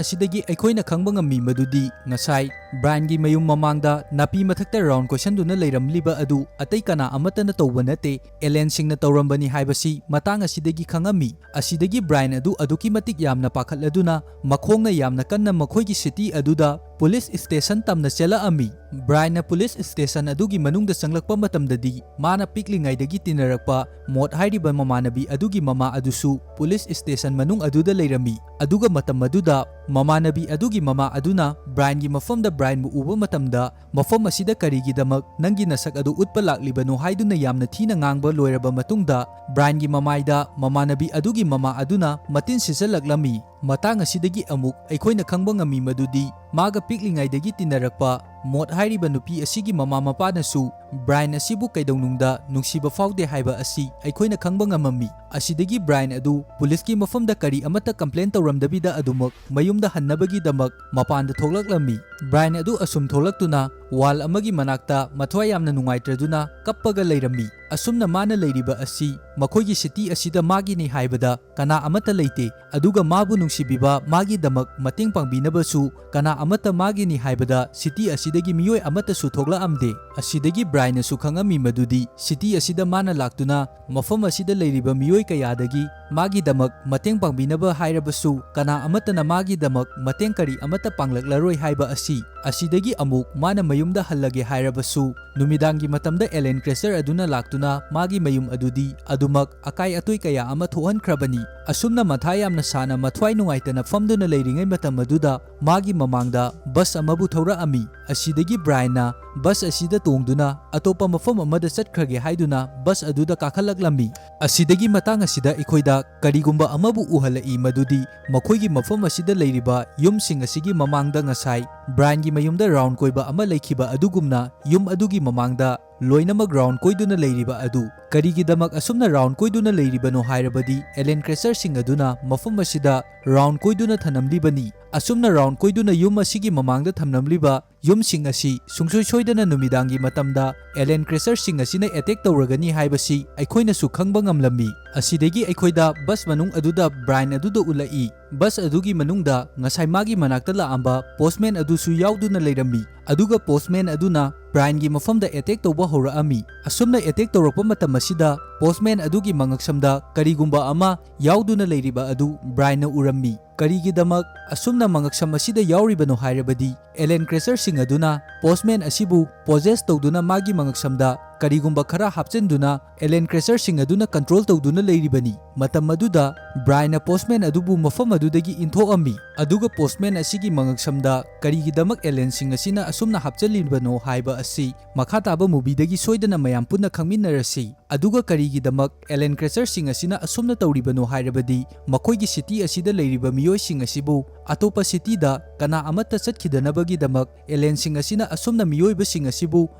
ꯑꯁꯤꯗꯒꯤ ꯑꯩꯈꯣꯏꯅ ꯈꯪꯕ ꯉꯝꯃꯤ ꯃꯗꯨꯗꯤ ꯉꯁꯥꯏ ꯕ꯭ꯔꯥꯏꯟꯒꯤ ꯃꯌꯨꯝ ꯃꯃꯥꯡꯗ ꯅꯥꯄꯤ ꯃꯊꯛꯇ round ꯀꯣꯏꯁꯟꯗꯨꯅ ꯂꯩꯔꯝꯂꯤꯕ ꯑꯗꯨ ꯑꯇꯩ ꯀꯅꯥ ꯑꯃꯠꯇꯅ ꯇꯧꯕ ꯅꯠꯇꯦ, alienꯁꯤꯡꯅ ꯇꯧꯔꯝꯕꯅꯤ ꯍꯥꯏꯕꯁꯤ ꯃꯇꯥꯡ ꯑꯁꯤꯗꯒꯤ ꯈꯪꯉꯝꯃꯤ꯫ ꯑꯁꯤꯗꯒꯤ ꯕ꯭ꯔꯥꯏꯟ ꯑꯗꯨ ꯑꯗꯨꯛꯀꯤ ꯃꯇꯤꯛ ꯌꯥꯝꯅ ꯄꯥꯈꯠꯂꯗꯨꯅ ꯃꯈꯣꯡꯅ ꯌꯥꯝꯅ ꯀꯟꯅ ꯃꯈꯣꯏꯒꯤ city ꯑꯗꯨꯗ police station ꯇꯝꯅ ꯆꯦꯜꯂꯛꯑꯝꯃꯤ꯫ ꯕ꯭ꯔꯥꯏꯟꯅ police station ꯑꯗꯨꯒꯤ ꯃꯅꯨꯡꯗ ꯆꯪꯂꯛꯄ ꯃꯇꯝꯗꯗꯤ ꯃꯥꯅ ꯄꯤꯛꯂꯤꯉꯩꯗꯒꯤ ꯇꯤꯟꯅꯔꯛꯄ ꯃꯣꯠ ꯍꯥꯏꯔꯤꯕ ꯃꯃꯥꯟꯅꯕꯤ ꯑꯗꯨꯒꯤ ꯃꯃꯥ ꯑꯗꯨꯁꯨ police station ꯃꯅꯨꯡ ꯑꯗꯨꯗ ꯂꯩꯔꯝꯃꯤ꯫ ꯑꯗꯨꯒ ꯃꯇꯝ ꯑꯗꯨꯗ ꯃꯃꯥꯟꯅꯕꯤ ꯑꯗꯨꯒꯤ ꯃꯃꯥ ꯑꯗꯨꯅ ꯕ꯭ꯔꯥꯏꯟꯒꯤ ꯃꯐꯝꯗ ꯕ꯭ꯔꯥꯏꯟꯕꯨ ꯎꯕ ꯃꯇꯝꯗ, "ꯃꯐꯝ ꯑꯁꯤꯗ ꯀꯔꯤꯒꯤꯗꯃꯛ ꯅꯪꯒꯤ ꯅꯁꯛ ꯑꯗꯨ ꯎꯠꯄ ꯂꯥꯛꯂꯤꯕꯅꯣ?" ꯍꯥꯏꯗꯨꯅ ꯌꯥꯝꯅ ꯊꯤꯅ ꯉꯥꯡꯕ ꯂꯣꯏꯔꯕ ꯃꯇꯨꯡꯗ, ꯕ꯭ꯔꯥꯏꯟꯒꯤ ꯃꯃꯥꯏꯗ ꯃꯃꯥꯟꯅꯕꯤ ꯑꯗꯨꯒꯤ ꯃꯃꯥ ꯑꯗꯨꯅ ꯃꯇꯤꯟ ꯁꯤꯠꯆꯜꯂꯛꯂꯝꯃꯤ꯫ ꯃꯇꯥꯡ ꯑꯁꯤꯗꯒꯤ ꯑꯃꯨꯛ ꯑꯩꯈꯣꯏꯅ ꯈꯪꯕ ꯉꯝꯃꯤ ꯃꯗꯨꯗꯤ, ꯃꯥꯒ ꯄꯤꯛꯂꯤꯉꯩꯗꯒꯤ ꯇꯤꯟꯅꯔꯛꯄ ꯃꯣꯠ ꯍꯥꯏꯔꯤꯕ ꯅꯨꯄꯤ ꯑꯁꯤꯒꯤ ꯃꯃꯥ ꯃꯄꯥꯅꯁꯨ ꯕ꯭ꯔꯥꯏꯟ ꯑꯁꯤꯕꯨ ꯀꯩꯗꯧꯅꯨꯡꯗ ꯅꯨꯡꯁꯤꯕ ꯐꯥꯎꯗꯦ ꯍꯥꯏꯕ ꯑꯁꯤ ꯑꯩꯈꯣꯏꯅ ꯈꯪꯕ ꯉꯝꯃꯝꯃꯤ꯫ ꯑꯁꯤꯗꯒꯤ ꯕ꯭ꯔꯥꯏꯟ ꯑꯗꯨ ꯄꯨꯂꯤꯁꯀꯤ ꯃꯐꯝꯗ ꯀꯔꯤ ꯑꯃꯠꯇ ꯀꯝꯄ꯭ꯂꯦꯟ ꯇꯧꯔꯝꯗꯕꯤꯗ ꯑꯗꯨꯃꯛ ꯃꯌꯨꯝꯗ ꯍꯟꯅꯕꯒꯤꯗꯃꯛ ꯃꯄꯥꯟꯗ ꯊꯣꯛꯂꯛꯂꯝꯃꯤ꯫ ꯕ꯭ꯔꯥꯏꯟ ꯑꯗꯨ ꯑꯁꯨꯝ ꯊꯣꯛꯂꯛꯇꯨꯅ ꯋꯥꯜ ꯑꯃꯒꯤ ꯃꯅꯥꯛꯇ ꯃꯊ꯭ꯋꯥꯏ ꯌꯥꯝꯅ ꯅꯨꯡꯉꯥꯏꯇ꯭ꯔꯗꯨꯅ ꯀꯞꯄꯒ ꯂꯩꯔꯝꯃꯤ꯫ ꯑꯁꯨꯝꯅ ꯃꯥꯅ ꯂꯩꯔꯤꯕ ꯑꯁꯤ ꯃꯈꯣꯏꯒꯤ ꯁꯤꯇꯤ ꯑꯁꯤꯗ ꯃꯥꯒꯤꯅꯤ ꯍꯥꯏꯕꯗ ꯀꯅꯥ ꯑꯃꯠꯇ ꯂꯩꯇꯦ, ꯑꯗꯨꯒ ꯃꯥꯕꯨ ꯅꯨꯡꯁꯤꯕꯤꯕ, ꯃꯥꯒꯤꯗꯃꯛ ꯃꯇꯦꯡ ꯄꯥꯡꯕꯤꯅꯕꯁꯨ ꯀꯅꯥ ꯑꯃꯠꯇ ꯃꯥꯒꯤꯅꯤ ꯍꯥꯏꯕꯗ ꯁꯤꯇꯤ ꯑꯁꯤꯗꯒꯤ ꯃꯤꯑꯣꯏ ꯑꯃꯠꯇꯁꯨ ꯊꯣꯛꯂꯛꯑꯝꯗꯦ꯫ ꯑꯁꯤꯗꯒꯤ ꯕ꯭ꯔꯥꯏꯟꯅꯁꯨ ꯈꯪꯉꯝꯃꯤ ꯃꯗꯨꯗꯤ ꯁꯤꯇꯤ ꯑꯁꯤꯗ ꯃꯥꯅ ꯂꯥꯛꯇꯨꯅ ꯃꯐꯝ ꯑꯁꯤꯗ ꯂꯩꯔꯤꯕ ꯃꯤꯑꯣꯏ ꯀꯌꯥꯗꯒꯤ ꯃꯥꯒꯤꯗꯃꯛ ꯃꯇꯦꯡ ꯄꯥꯡꯕꯤꯅꯕ ꯍꯥꯏꯔꯕꯁꯨ ꯀꯅꯥ ꯑꯃꯠꯇꯅ ꯃꯥꯒꯤꯗꯃꯛ ꯃꯇꯦꯡ ꯀꯔꯤ ꯑꯃꯠꯇ ꯄꯥꯡꯂꯛꯂꯔꯣꯏ ꯍꯥꯏꯕ ꯑꯁꯤ꯫ ꯑꯁꯤꯗꯒꯤ ꯑꯃꯨꯛ ꯃꯥꯅ ꯃꯌꯨꯝꯗ ꯍꯜꯂꯒꯦ ꯍꯥꯏꯔꯕꯁꯨ, ꯅꯨꯃꯤꯗꯥꯡꯒꯤ ꯃꯇꯝꯗ ꯑꯦꯂꯦꯟ ꯀ꯭ꯔꯦꯁꯔ ꯑꯗꯨꯅ ꯂꯥꯛꯇꯨꯅ ꯃꯥꯒꯤ ꯃꯌꯨꯝ ꯑꯗꯨꯗꯤ ꯑꯗꯨꯃꯛ ꯑꯀꯥꯏ ꯑꯇꯣꯏ ꯀꯌꯥ ꯑꯃ ꯊꯣꯛꯍꯟꯈ꯭ꯔꯕꯅꯤ꯫ ꯑꯁꯨꯝꯅ ꯃꯊꯥ ꯌꯥꯝꯅ ꯁꯥꯅ ꯃꯊ꯭ꯋꯥꯏ ꯅꯨꯡꯉꯥꯏꯇꯅ ꯐꯝꯗꯨꯅ ꯂꯩꯔꯤꯉꯩ ꯃꯇꯝ ꯑꯗꯨꯗ ꯃꯥꯒꯤ ꯃꯃꯥꯡꯗ ꯕꯁ ꯑꯃꯕꯨ ꯊꯧꯔꯛꯑꯝꯃꯤ꯫ ꯑꯁꯤꯗꯒꯤ ꯕ꯭ꯔꯥꯏꯟꯅ ꯕꯁ ꯑꯁꯤꯗ ꯇꯣꯡꯗꯨꯅ ꯑꯇꯣꯞꯄ ꯃꯐꯝ ꯑꯃꯗ ꯆꯠꯈ꯭ꯔꯒꯦ ꯍꯥꯏꯗꯨꯅ ꯕꯁ ꯑꯗꯨꯗ ꯀꯥꯈꯠꯂꯛꯂꯝꯃꯤ꯫ ꯑꯁꯤꯗꯒꯤ ꯃꯇꯥꯡ ꯑꯁꯤꯗ ꯑꯩꯈꯣꯏꯗ ꯀꯔꯤꯒꯨꯝꯕ ꯑꯃꯕꯨ ꯎꯍꯜꯂꯛꯏ, ꯃꯗꯨꯗꯤ ꯃꯈꯣꯏꯒꯤ ꯃꯐꯝ ꯑꯁꯤꯗ ꯂꯩꯔꯤꯕ ꯌꯨꯝꯁꯤꯡ ꯑꯁꯤꯒꯤ ꯃꯃꯥꯡꯗ ꯉꯁꯥꯏ ꯕ꯭ꯔꯥꯏꯟꯒꯤ ꯃꯌꯨꯝꯗ ꯔꯥꯎꯟ ꯀꯣꯏꯕ ꯑꯃ ꯂꯩꯈꯤꯕ ꯑꯗꯨꯒꯨꯝꯅ ꯌꯨꯝ ꯑꯗꯨꯒꯤ ꯃꯃꯥꯡꯗ ꯂꯣꯏꯅꯃꯛ ꯔꯥꯎꯟ ꯀꯣꯏꯗꯨꯅ ꯂꯩꯔꯤꯕ ꯑꯗꯨ꯫ ꯀꯔꯤꯒꯤꯗꯃꯛ ꯑꯁꯨꯝꯅ ꯔꯥꯎꯟ ꯀꯣꯏꯗꯨꯅ ꯂꯩꯔꯤꯕꯅꯣ ꯍꯥꯏꯔꯕꯗꯤ, ꯑꯦꯂꯦꯟ ꯀ꯭ꯔꯦꯁꯔꯁꯤꯡ ꯑꯗꯨꯅ ꯃꯐꯝ ꯑꯁꯤꯗ ꯔꯥꯎꯟ ꯀꯣꯏꯗꯨꯅ ꯊꯝꯂꯝꯂꯤꯕꯅꯤ꯫ ꯑꯁꯨꯝꯅ ꯔꯥꯎꯟ ꯀꯣꯏꯗꯨꯅ ꯌꯨꯝ ꯑꯁꯤꯒꯤ ꯃꯃꯥꯡꯗ ꯊꯝꯂꯝꯂꯤꯕ ꯌꯨꯝꯁꯤꯡ ꯑꯁꯤ ꯁꯨꯡꯁꯣꯏ ꯁꯣꯏꯗꯅ ꯅꯨꯃꯤꯗꯥꯡꯒꯤ ꯃꯇꯝꯗ ꯑꯦꯂꯦꯟ ꯀ꯭ꯔꯦꯁꯔꯁꯤꯡ ꯑꯁꯤꯅ ꯑꯦꯇꯦꯛ ꯇꯧꯔꯒꯅꯤ ꯍꯥꯏꯕꯁꯤ ꯑꯩꯈꯣꯏꯅꯁꯨ ꯈꯪꯕ ꯉꯝꯂꯝꯃꯤ꯫ ꯑꯁꯤꯗꯒꯤ ꯑꯩꯈꯣꯏꯗ ꯕꯁ ꯃꯅꯨꯡ ꯑꯗꯨꯗ ꯕ꯭ꯔꯥꯏꯟ ꯑꯗꯨꯗ ꯎꯠꯂꯛꯏ꯫ ꯕꯁ ꯑꯗꯨꯒꯤ ꯃꯅꯨꯡꯗ ꯉꯁꯥꯏ ꯃꯥꯒꯤ ꯃꯅꯥꯛꯇ ꯂꯥꯛꯑꯝꯕ ꯄꯣꯁꯃꯦꯟ ꯑꯗꯨꯁꯨ ꯌꯥꯎꯗꯨꯅ ꯂꯩꯔꯝꯃꯤ꯫ ꯑꯗꯨꯒ ꯄꯣꯁꯃꯦꯟ ꯑꯗꯨꯅ ꯕ꯭ꯔꯥꯏꯟꯒꯤ ꯃꯐꯝꯗ ꯑꯦꯇꯦꯛ ꯇꯧꯕ ꯍꯧꯔꯛꯑꯝꯃꯤ꯫ ꯑꯁꯨꯝꯅ ꯑꯦꯇꯦꯛ ꯇꯧꯔꯛꯄ ꯃꯇꯝ ꯑꯁꯤꯗ ꯄꯣꯁꯃꯦꯟ ꯑꯗꯨꯒꯤ ꯃꯉꯛꯁꯝꯗ ꯀꯔꯤꯒꯨꯝꯕ ꯑꯃ ꯌꯥꯎꯗꯨꯅ ꯂꯩꯔꯤꯕ ꯑꯗꯨ ꯕ꯭ꯔꯥꯏꯟꯅ ꯎꯔꯝꯃꯤ꯫ ꯀꯔꯤꯒꯤꯗꯃꯛ ꯑꯁꯨꯝꯅ ꯃꯉꯛꯁꯝ ꯑꯁꯤꯗ ꯌꯥꯎꯔꯤꯕꯅꯣ ꯍꯥꯏꯔꯕꯗꯤ, ꯑꯦꯂꯦꯟ ꯀ꯭ꯔꯦꯆꯔꯁꯤꯡ ꯑꯗꯨꯅ ꯄꯣꯁꯃꯦꯟ ꯑꯁꯤꯕꯨ ꯄꯣꯖꯦꯁ ꯇꯧꯗꯨꯅ ꯃꯥꯒꯤ ꯃꯉꯛꯁꯝꯗ ꯀꯔꯤꯒꯨꯝꯕ ꯈꯔ ꯍꯥꯞꯆꯤꯟꯗꯨꯅ ꯑꯦꯂꯦꯟ ꯀ꯭ꯔꯦꯆꯔꯁꯤꯡ ꯑꯗꯨꯅ ꯀꯟꯇ꯭ꯔꯣꯜ ꯇꯧꯗꯨꯅ ꯂꯩꯔꯤꯕꯅꯤ꯫ ꯃꯇꯝ ꯑꯗꯨꯗ ꯕ꯭ꯔꯥꯏꯟꯅ ꯄꯣꯁꯃꯦꯟ ꯑꯗꯨꯕꯨ ꯃꯐꯝ ꯑꯗꯨꯗꯒꯤ ꯏꯟꯊꯣꯛꯑꯝꯃꯤ, ꯑꯗꯨꯒ ꯄꯣꯁꯃꯦꯟ ꯑꯁꯤꯒꯤ ꯃꯉꯛꯁꯝꯗ ꯀꯔꯤꯒꯤꯗꯃꯛ ꯑꯦꯂꯦꯟꯁꯤꯡ ꯑꯁꯤꯅ ꯑꯁꯨꯝꯅ ꯍꯥꯞꯆꯤꯜꯂꯤꯕꯅꯣ ꯍꯥꯏꯕ ꯑꯁꯤ ꯃꯈꯥ ꯇꯥꯕ ꯃꯨꯚꯤꯗꯒꯤ ꯁꯣꯏꯗꯅ ꯃꯌꯥꯝ ꯄꯨꯟꯅ ꯈꯪꯃꯤꯟꯅꯔꯁꯤ꯫ ꯑꯗꯨꯒ ꯀꯔꯤꯒꯤꯗꯃꯛ ꯑꯦꯂꯦꯟ ꯀ꯭ꯔꯦꯆꯔꯁꯤꯡ ꯑꯁꯤꯅ ꯑꯁꯨꯝꯅ ꯇꯧꯔꯤꯕꯅꯣ ꯍꯥꯏꯔꯕꯗꯤ, ꯃꯈꯣꯏꯒꯤ ꯁꯤꯇꯤ ꯑꯁꯤꯗ ꯂꯩꯔꯤꯕ ꯃꯤꯑꯣꯏꯁꯤꯡ ꯑꯁꯤꯕꯨ ꯑꯇꯣꯞꯄ ꯁꯤꯇꯤꯗ ꯀꯅꯥ ꯑꯃꯠꯇ ꯆꯠꯈꯤꯗꯅꯕꯒꯤꯗꯃꯛ ꯑꯦꯂꯦꯟꯁꯤꯡ ꯑꯁꯤꯅ ꯑꯁꯨꯝꯅ ꯃꯤꯑꯣꯏꯕꯁꯤꯡ ꯑꯁꯤꯕꯨ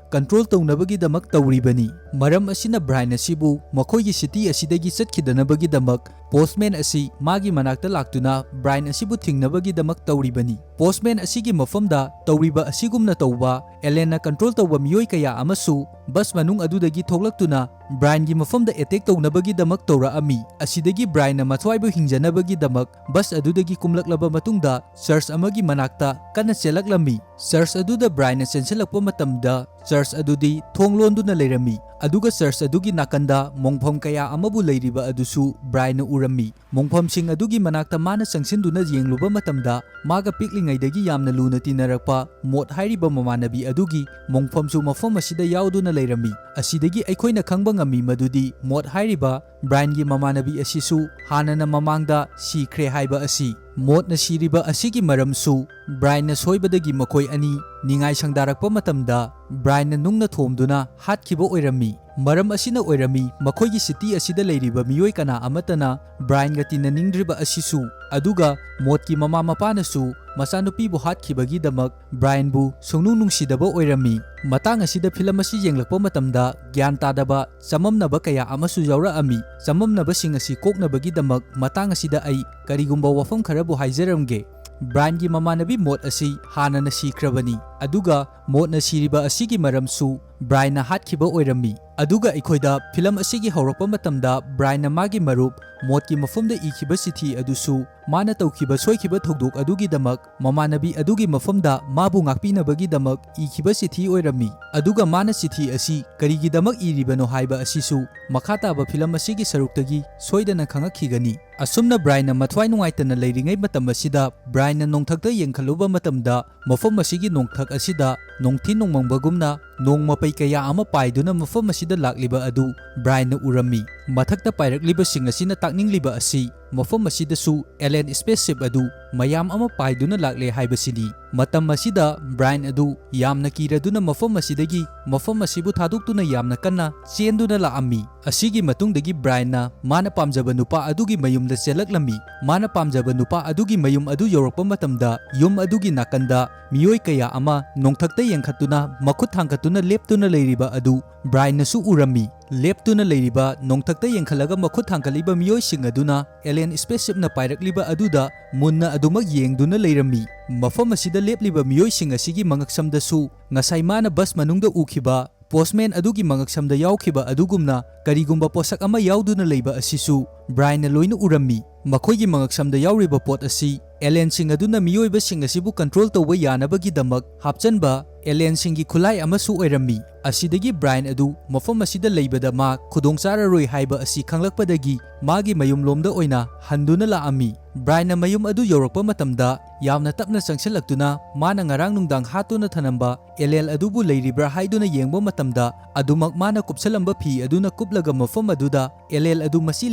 ꯀꯟꯇ꯭ꯔꯣꯜ ꯇꯧꯅꯕꯒꯤꯗꯃꯛ ꯇꯧꯔꯤꯕꯅꯤ꯫ ꯃꯔꯝ ꯑꯁꯤꯅ ꯕ꯭ꯔꯥꯏꯟ ꯑꯁꯤꯕꯨ ꯃꯈꯣꯏꯒꯤ ꯁꯤꯇꯤ ꯑꯁꯤꯗꯒꯤ ꯆꯠꯈꯤꯗꯅꯕꯒꯤꯗꯃꯛ ꯄꯣꯁꯃꯦꯟ ꯑꯁꯤ ꯃꯥꯒꯤ ꯃꯅꯥꯛꯇ ꯂꯥꯛꯇꯨꯅ ꯕ꯭ꯔꯥꯏꯟ ꯑꯁꯤꯕꯨ ꯊꯤꯡꯅꯕꯒꯤꯗꯃꯛ ꯇꯧꯔꯤꯕꯅꯤ꯫ ꯄꯣꯁꯃꯦꯟ ꯑꯁꯤꯒꯤ ꯃꯐꯝꯗ ꯇꯧꯔꯤꯕ ꯑꯁꯤꯒꯨꯝꯅ ꯇꯧꯕ ꯑꯦꯂꯦꯟꯅ ꯀꯟꯇ꯭ꯔꯣꯜ ꯇꯧꯕ ꯃꯤꯑꯣꯏ ꯀꯌꯥ ꯑꯃꯁꯨ ꯕꯁ ꯃꯅꯨꯡ ꯑꯗꯨꯗꯒꯤ ꯊꯣꯛꯂꯛꯇꯨꯅ ꯕ꯭ꯔꯥꯏꯟꯒꯤ ꯃꯐꯝꯗ ꯑꯦꯇꯦꯛ ꯇꯧꯅꯕꯒꯤꯗꯃꯛ ꯇꯧꯔꯛꯑꯝꯃꯤ꯫ ꯑꯁꯤꯗꯒꯤ ꯕ꯭ꯔꯥꯏꯟꯅ ꯃꯊ꯭ꯋꯥꯏꯕꯨ ꯍꯤꯡꯖꯅꯕꯒꯤꯗꯃꯛ ꯕꯁ ꯑꯗꯨꯗꯒꯤ ꯀꯨꯝꯂꯛꯂꯕ ꯃꯇꯨꯡꯗ ꯆꯔꯆ ꯑꯃꯒꯤ ꯃꯅꯥꯛꯇ ꯀꯟꯅ ꯆꯦꯜꯂꯛꯂꯝꯃꯤ꯫ ꯆꯔꯆ ꯑꯗꯨꯗ ꯕ꯭ꯔꯥꯏꯟꯅ ꯆꯦꯟꯁꯤꯜꯂꯛꯄ ꯃꯇꯝꯗ ꯆꯔꯆ ꯑꯗꯨꯗꯤ ꯊꯣꯡ ꯂꯣꯟꯗꯨꯅ ꯂꯩꯔꯝꯃꯤ, ꯑꯗꯨꯒ ꯆꯔꯆ ꯑꯗꯨꯒꯤ ꯅꯥꯀꯟꯗ ꯃꯣꯡꯐꯝ ꯀꯌꯥ ꯑꯃꯕꯨ ꯂꯩꯔꯤꯕ ꯑꯗꯨꯁꯨ ꯕ꯭ꯔꯥꯏꯟꯅ ꯎꯔꯝꯃꯤ꯫ ꯃꯣꯡꯐꯝꯁꯤꯡ ꯑꯗꯨꯒꯤ ꯃꯅꯥꯛꯇ ꯃꯥꯅ ꯆꯪꯁꯤꯟꯗꯨꯅ ꯌꯦꯡꯂꯨꯕ ꯃꯇꯝꯗ, ꯃꯥꯒ ꯄꯤꯛꯂꯤꯉꯩꯗꯒꯤ ꯌꯥꯝꯅ ꯂꯨꯅ ꯇꯤꯟꯅꯔꯛꯄ ꯃꯣꯠ ꯍꯥꯏꯔꯤꯕ ꯃꯃꯥꯟꯅꯕꯤ ꯑꯗꯨꯒꯤ ꯃꯣꯡꯐꯝꯁꯨ ꯃꯐꯝ ꯑꯁꯤꯗ ꯌꯥꯎꯗꯨꯅ ꯂꯩꯔꯝꯃꯤ꯫ ꯑꯁꯤꯗꯒꯤ ꯑꯩꯈꯣꯏꯅ ꯈꯪꯕ ꯉꯝꯃꯤ ꯃꯗꯨꯗꯤ ꯃꯣꯠ ꯍꯥꯏꯔꯤꯕ ꯕ꯭ꯔꯥꯏꯟꯒꯤ ꯃꯃꯥꯟꯅꯕꯤ ꯑꯁꯤꯁꯨ ꯍꯥꯟꯅꯅ ꯃꯃꯥꯡꯗ ꯁꯤꯈ꯭ꯔꯦ ꯍꯥꯏꯕ ꯑꯁꯤ꯫ ꯃꯣꯠꯅ ꯁꯤꯔꯤꯕ ꯑꯁꯤꯒꯤ ꯃꯔꯝꯁꯨ ꯕ꯭ꯔꯥꯏꯟꯅ ꯁꯣꯏꯕꯗꯒꯤ ꯃꯈꯣꯏ ꯑꯅꯤ ꯅꯤꯡꯉꯥꯏ ꯁꯪꯗꯥꯔꯛꯄ ꯃꯇꯝꯗ ꯕ꯭ꯔꯥꯏꯟꯅ ꯅꯨꯡꯅ ꯊꯣꯝꯗꯨꯅ ꯍꯥꯠꯈꯤꯕ ꯑꯣꯏꯔꯝꯃꯤ꯫ ꯃꯔꯝ ꯑꯁꯤꯅ ꯑꯣꯏꯔꯝꯃꯤ ꯃꯈꯣꯏꯒꯤ ꯁꯤꯇꯤ ꯑꯁꯤꯗ ꯂꯩꯔꯤꯕ ꯃꯤꯑꯣꯏ ꯀꯅꯥ ꯑꯃꯠꯇꯅ ꯕ꯭ꯔꯥꯏꯟꯒ ꯇꯤꯟꯅꯅꯤꯡꯗ꯭ꯔꯤꯕ ꯑꯁꯤꯁꯨ꯫ ꯑꯗꯨꯒ ꯃꯣꯠꯀꯤ ꯃꯃꯥ ꯃꯄꯥꯅꯁꯨ ꯃꯆꯥꯅꯨꯄꯤꯕꯨ ꯍꯥꯠꯈꯤꯕꯒꯤꯗꯃꯛ ꯕ꯭ꯔꯥꯏꯟꯕꯨ ꯁꯨꯡꯅꯨꯡ ꯅꯨꯡꯁꯤꯗꯕ ꯑꯣꯏꯔꯝꯃꯤ꯫ ꯃꯇꯥꯡ ꯑꯁꯤꯗ ꯐꯤꯂꯝ ꯑꯁꯤ ꯌꯦꯡꯂꯛꯄ ꯃꯇꯝꯗ ꯒ꯭ꯌꯥꯟ ꯇꯥꯗꯕ ꯆꯃꯝꯅꯕ ꯀꯌꯥ ꯑꯃꯁꯨ ꯌꯥꯎꯔꯛꯑꯝꯃꯤ꯫ ꯆꯃꯝꯅꯕꯁꯤꯡ ꯑꯁꯤ ꯀꯣꯛꯅꯕꯒꯤꯗꯃꯛ ꯃꯇꯥꯡ ꯑꯁꯤꯗ ꯑꯩ ꯀꯔꯤꯒꯨꯝꯕ ꯋꯥꯐꯝ ꯈꯔꯕꯨ ꯍꯥꯏꯖꯔꯝꯒꯦ꯫ ꯕ꯭ꯔꯥꯏꯟꯒꯤ ꯃꯃꯥꯟꯅꯕꯤ ꯃꯣꯠ ꯑꯁꯤ ꯍꯥꯟꯅꯅ ꯁꯤꯈ꯭ꯔꯕꯅꯤ, ꯑꯗꯨꯒ ꯃꯣꯠꯅ ꯁꯤꯔꯤꯕ ꯑꯁꯤꯒꯤ ꯃꯔꯝꯁꯨ ꯕ꯭ꯔꯥꯏꯟꯅ ꯍꯥꯠꯈꯤꯕ ꯑꯣꯏꯔꯝꯃꯤ꯫ ꯑꯗꯨꯒ ꯑꯩꯈꯣꯏꯗ ꯐꯤꯂꯝ ꯑꯁꯤꯒꯤ ꯍꯧꯔꯛꯄ ꯃꯇꯝꯗ ꯕ꯭ꯔꯥꯏꯟꯅ ꯃꯥꯒꯤ ꯃꯔꯨꯞ ꯃꯣꯠꯀꯤ ꯃꯐꯝꯗ ꯏꯈꯤꯕ ꯆꯤꯊꯤ ꯑꯗꯨꯁꯨ ꯃꯥꯅ ꯇꯧꯈꯤꯕ ꯁꯣꯏꯈꯤꯕ ꯊꯧꯗꯣꯛ ꯑꯗꯨꯒꯤꯗꯃꯛ ꯃꯃꯥꯟꯅꯕꯤ ꯑꯗꯨꯒꯤ ꯃꯐꯝꯗ ꯃꯥꯕꯨ ꯉꯥꯛꯄꯤꯅꯕꯒꯤꯗꯃꯛ ꯏꯈꯤꯕ ꯆꯤꯊꯤ ꯑꯣꯏꯔꯝꯃꯤ꯫ ꯑꯗꯨꯒ ꯃꯥꯅ ꯆꯤꯊꯤ ꯑꯁꯤ ꯀꯔꯤꯒꯤꯗꯃꯛ ꯏꯔꯤꯕꯅꯣ ꯍꯥꯏꯕ ꯑꯁꯤꯁꯨ ꯃꯈꯥ ꯇꯥꯕ ꯐꯤꯂꯝ ꯑꯁꯤꯒꯤ ꯁꯔꯨꯛꯇꯒꯤ ꯁꯣꯏꯗꯅ ꯈꯪꯉꯛꯈꯤꯒꯅꯤ꯫ ꯑꯁꯨꯝꯅ ꯕ꯭ꯔꯥꯏꯟꯅ ꯃꯊ꯭ꯋꯥꯏ ꯅꯨꯡꯉꯥꯏꯇꯅ ꯂꯩꯔꯤꯉꯩ ꯃꯇꯝ ꯑꯁꯤꯗ ꯕ꯭ꯔꯥꯏꯟꯅ ꯅꯣꯡꯊꯛꯇ ꯌꯦꯡꯈꯠꯂꯨꯕ ꯃꯇꯝꯗ ꯃꯐꯝ ꯑꯁꯤꯒꯤ ꯅꯣꯡꯊꯛ ꯑꯁꯤꯗ ꯅꯣꯡꯊꯤ ꯅꯣꯡꯃꯪꯕꯒꯨꯝꯅ ꯅꯣꯡ ꯃꯄꯩ ꯀꯌꯥ ꯑꯃ ꯄꯥꯏꯗꯨꯅ ꯃꯐꯝ ꯑꯁꯤꯗ ꯂꯥꯛꯂꯤꯕ ꯑꯗꯨ ꯕ꯭ꯔꯥꯏꯟꯅ ꯎꯔꯝꯃꯤ꯫ ꯃꯊꯛꯇ ꯄꯥꯏꯔꯛꯂꯤꯕꯁꯤꯡ ꯑꯁꯤꯅ ꯇꯥꯛꯅꯤꯡꯂꯤꯕ ꯑꯁꯤ ꯃꯐꯝ ꯑꯁꯤꯗꯁꯨ alien spaceship ꯑꯗꯨ ꯃꯌꯥꯝ ꯑꯃ ꯄꯥꯏꯗꯨꯅ ꯂꯥꯛꯂꯦ ꯍꯥꯏꯕꯁꯤꯅꯤ꯫ ꯃꯇꯝ ꯑꯁꯤꯗ ꯕ꯭ꯔꯥꯏꯟ ꯑꯗꯨ ꯌꯥꯝꯅ ꯀꯤꯔꯗꯨꯅ ꯃꯐꯝ ꯑꯁꯤꯗꯒꯤ ꯃꯐꯝ ꯑꯁꯤꯕꯨ ꯊꯥꯗꯣꯛꯇꯨꯅ ꯌꯥꯝꯅ ꯀꯟꯅ ꯆꯦꯟꯗꯨꯅ ꯂꯥꯛꯑꯝꯃꯤ꯫ ꯑꯁꯤꯒꯤ ꯃꯇꯨꯡꯗꯒꯤ ꯕ꯭ꯔꯥꯏꯟꯅ ꯃꯥꯅ ꯄꯥꯝꯖꯕ ꯅꯨꯄꯥ ꯑꯗꯨꯒꯤ ꯃꯌꯨꯝꯗ ꯆꯦꯜꯂꯛꯂꯝꯃꯤ꯫ ꯃꯥꯅ ꯄꯥꯝꯖꯕ ꯅꯨꯄꯥ ꯑꯗꯨꯒꯤ ꯃꯌꯨꯝ ꯑꯗꯨ ꯌꯧꯔꯛꯄ ꯃꯇꯝꯗ ꯌꯨꯝ ꯑꯗꯨꯒꯤ ꯅꯥꯀꯟꯗ ꯃꯤꯑꯣꯏ ꯀꯌꯥ ꯑꯃ ꯅꯣꯡꯊꯛꯇ ꯌꯦꯡꯈꯠꯇꯨꯅ ꯃꯈꯨꯠ ꯊꯥꯡꯒꯠꯇꯨꯅ ꯂꯦꯞꯇꯨꯅ ꯂꯩꯔꯤꯕ ꯑꯗꯨ ꯕ꯭ꯔꯥꯏꯟꯅꯁꯨ ꯎꯔꯝꯃꯤ꯫ ꯂꯦꯞꯇꯨꯅ ꯂꯩꯔꯤꯕ ꯅꯣꯡꯊꯛꯇ ꯌꯦꯡꯈꯠꯂꯒ ꯃꯈꯨꯠ ꯊꯥꯡꯒꯠꯂꯤꯕ ꯃꯤꯑꯣꯏꯁꯤꯡ ꯑꯗꯨꯅ alien spaceship ꯅ ꯄꯥꯏꯔꯛꯂꯤꯕ ꯑꯗꯨꯗ ꯃꯨꯟꯅ ꯑꯗꯨꯃꯛ ꯌꯦꯡꯗꯨꯅ ꯂꯩꯔꯝꯃꯤ꯫ ꯃꯐꯝ ꯑꯁꯤꯗ ꯂꯦꯞꯂꯤꯕ ꯃꯤꯑꯣꯏꯁꯤꯡ ꯑꯁꯤꯒꯤ ꯃꯉꯛꯁꯝꯗꯁꯨ ꯉꯁꯥꯏ ꯃꯥꯅ ꯕꯁ ꯃꯅꯨꯡꯗ ꯎꯈꯤꯕ ꯄꯣꯁꯃꯦꯟ ꯑꯗꯨꯒꯤ ꯃꯉꯛꯁꯝꯗ ꯌꯥꯎꯈꯤꯕ ꯑꯗꯨꯒꯨꯝꯅ ꯀꯔꯤꯒꯨꯝꯕ ꯄꯣꯠꯁꯛ ꯑꯃ ꯌꯥꯎꯗꯨꯅ ꯂꯩꯕ ꯑꯁꯤꯁꯨ ꯕ꯭ꯔꯥꯏꯟꯅ ꯂꯣꯏꯅ ꯎꯔꯝꯃꯤ꯫ ꯃꯈꯣꯏꯒꯤ ꯃꯉꯛꯁꯝꯗ ꯌꯥꯎꯔꯤꯕ ꯄꯣꯠ ꯑꯁꯤ alien ꯁꯤꯡ ꯑꯗꯨꯅ ꯃꯤꯑꯣꯏꯕꯁꯤꯡ ꯑꯁꯤꯕꯨ control ꯇꯧꯕ ꯌꯥꯅꯕꯒꯤꯗꯃꯛ ꯍꯥꯞꯆꯟꯕ alien ꯁꯤꯡꯒꯤ ꯈꯨꯠꯂꯥꯏ ꯑꯃꯁꯨ ꯑꯣꯏꯔꯝꯃꯤ꯫ ꯑꯁꯤꯗꯒꯤ ꯕ꯭ꯔꯥꯏꯟ ꯑꯗꯨ ꯃꯐꯝ ꯑꯁꯤꯗ ꯂꯩꯕꯗ ꯃꯥ ꯈꯨꯗꯣꯡ ꯆꯥꯔꯔꯣꯏ ꯍꯥꯏꯕ ꯑꯁꯤ ꯈꯪꯂꯛꯄꯗꯒꯤ ꯃꯥꯒꯤ ꯃꯌꯨꯝꯂꯣꯝꯗ ꯑꯣꯏꯅ ꯍꯟꯗꯨꯅ ꯂꯥꯛꯑꯝꯃꯤ꯫ ꯕ꯭ꯔꯥꯏꯟꯅ ꯃꯌꯨꯝ ꯑꯗꯨ ꯌꯧꯔꯛꯄ ꯃꯇꯝꯗ ꯌꯥꯝꯅ ꯇꯞꯅ ꯆꯪꯁꯤꯜꯂꯛꯇꯨꯅ ꯃꯥꯅ ꯉꯔꯥꯡ ꯅꯨꯡꯗꯥꯡ ꯍꯥꯠꯇꯨꯅ ꯊꯅꯝꯕ alien ꯑꯗꯨꯕꯨ ꯂꯩꯔꯤꯕ꯭ꯔꯥ ꯍꯥꯏꯗꯨꯅ ꯌꯦꯡꯕ ꯃꯇꯝꯗ ꯑꯗꯨꯃꯛ ꯃꯥꯅ ꯀꯨꯞꯁꯜꯂꯝꯕ ꯐꯤ ꯑꯗꯨꯅ ꯀꯨꯞꯂꯒ ꯃꯐꯝ ꯑꯗꯨꯗ alien ꯑꯗꯨ ꯃꯁꯤ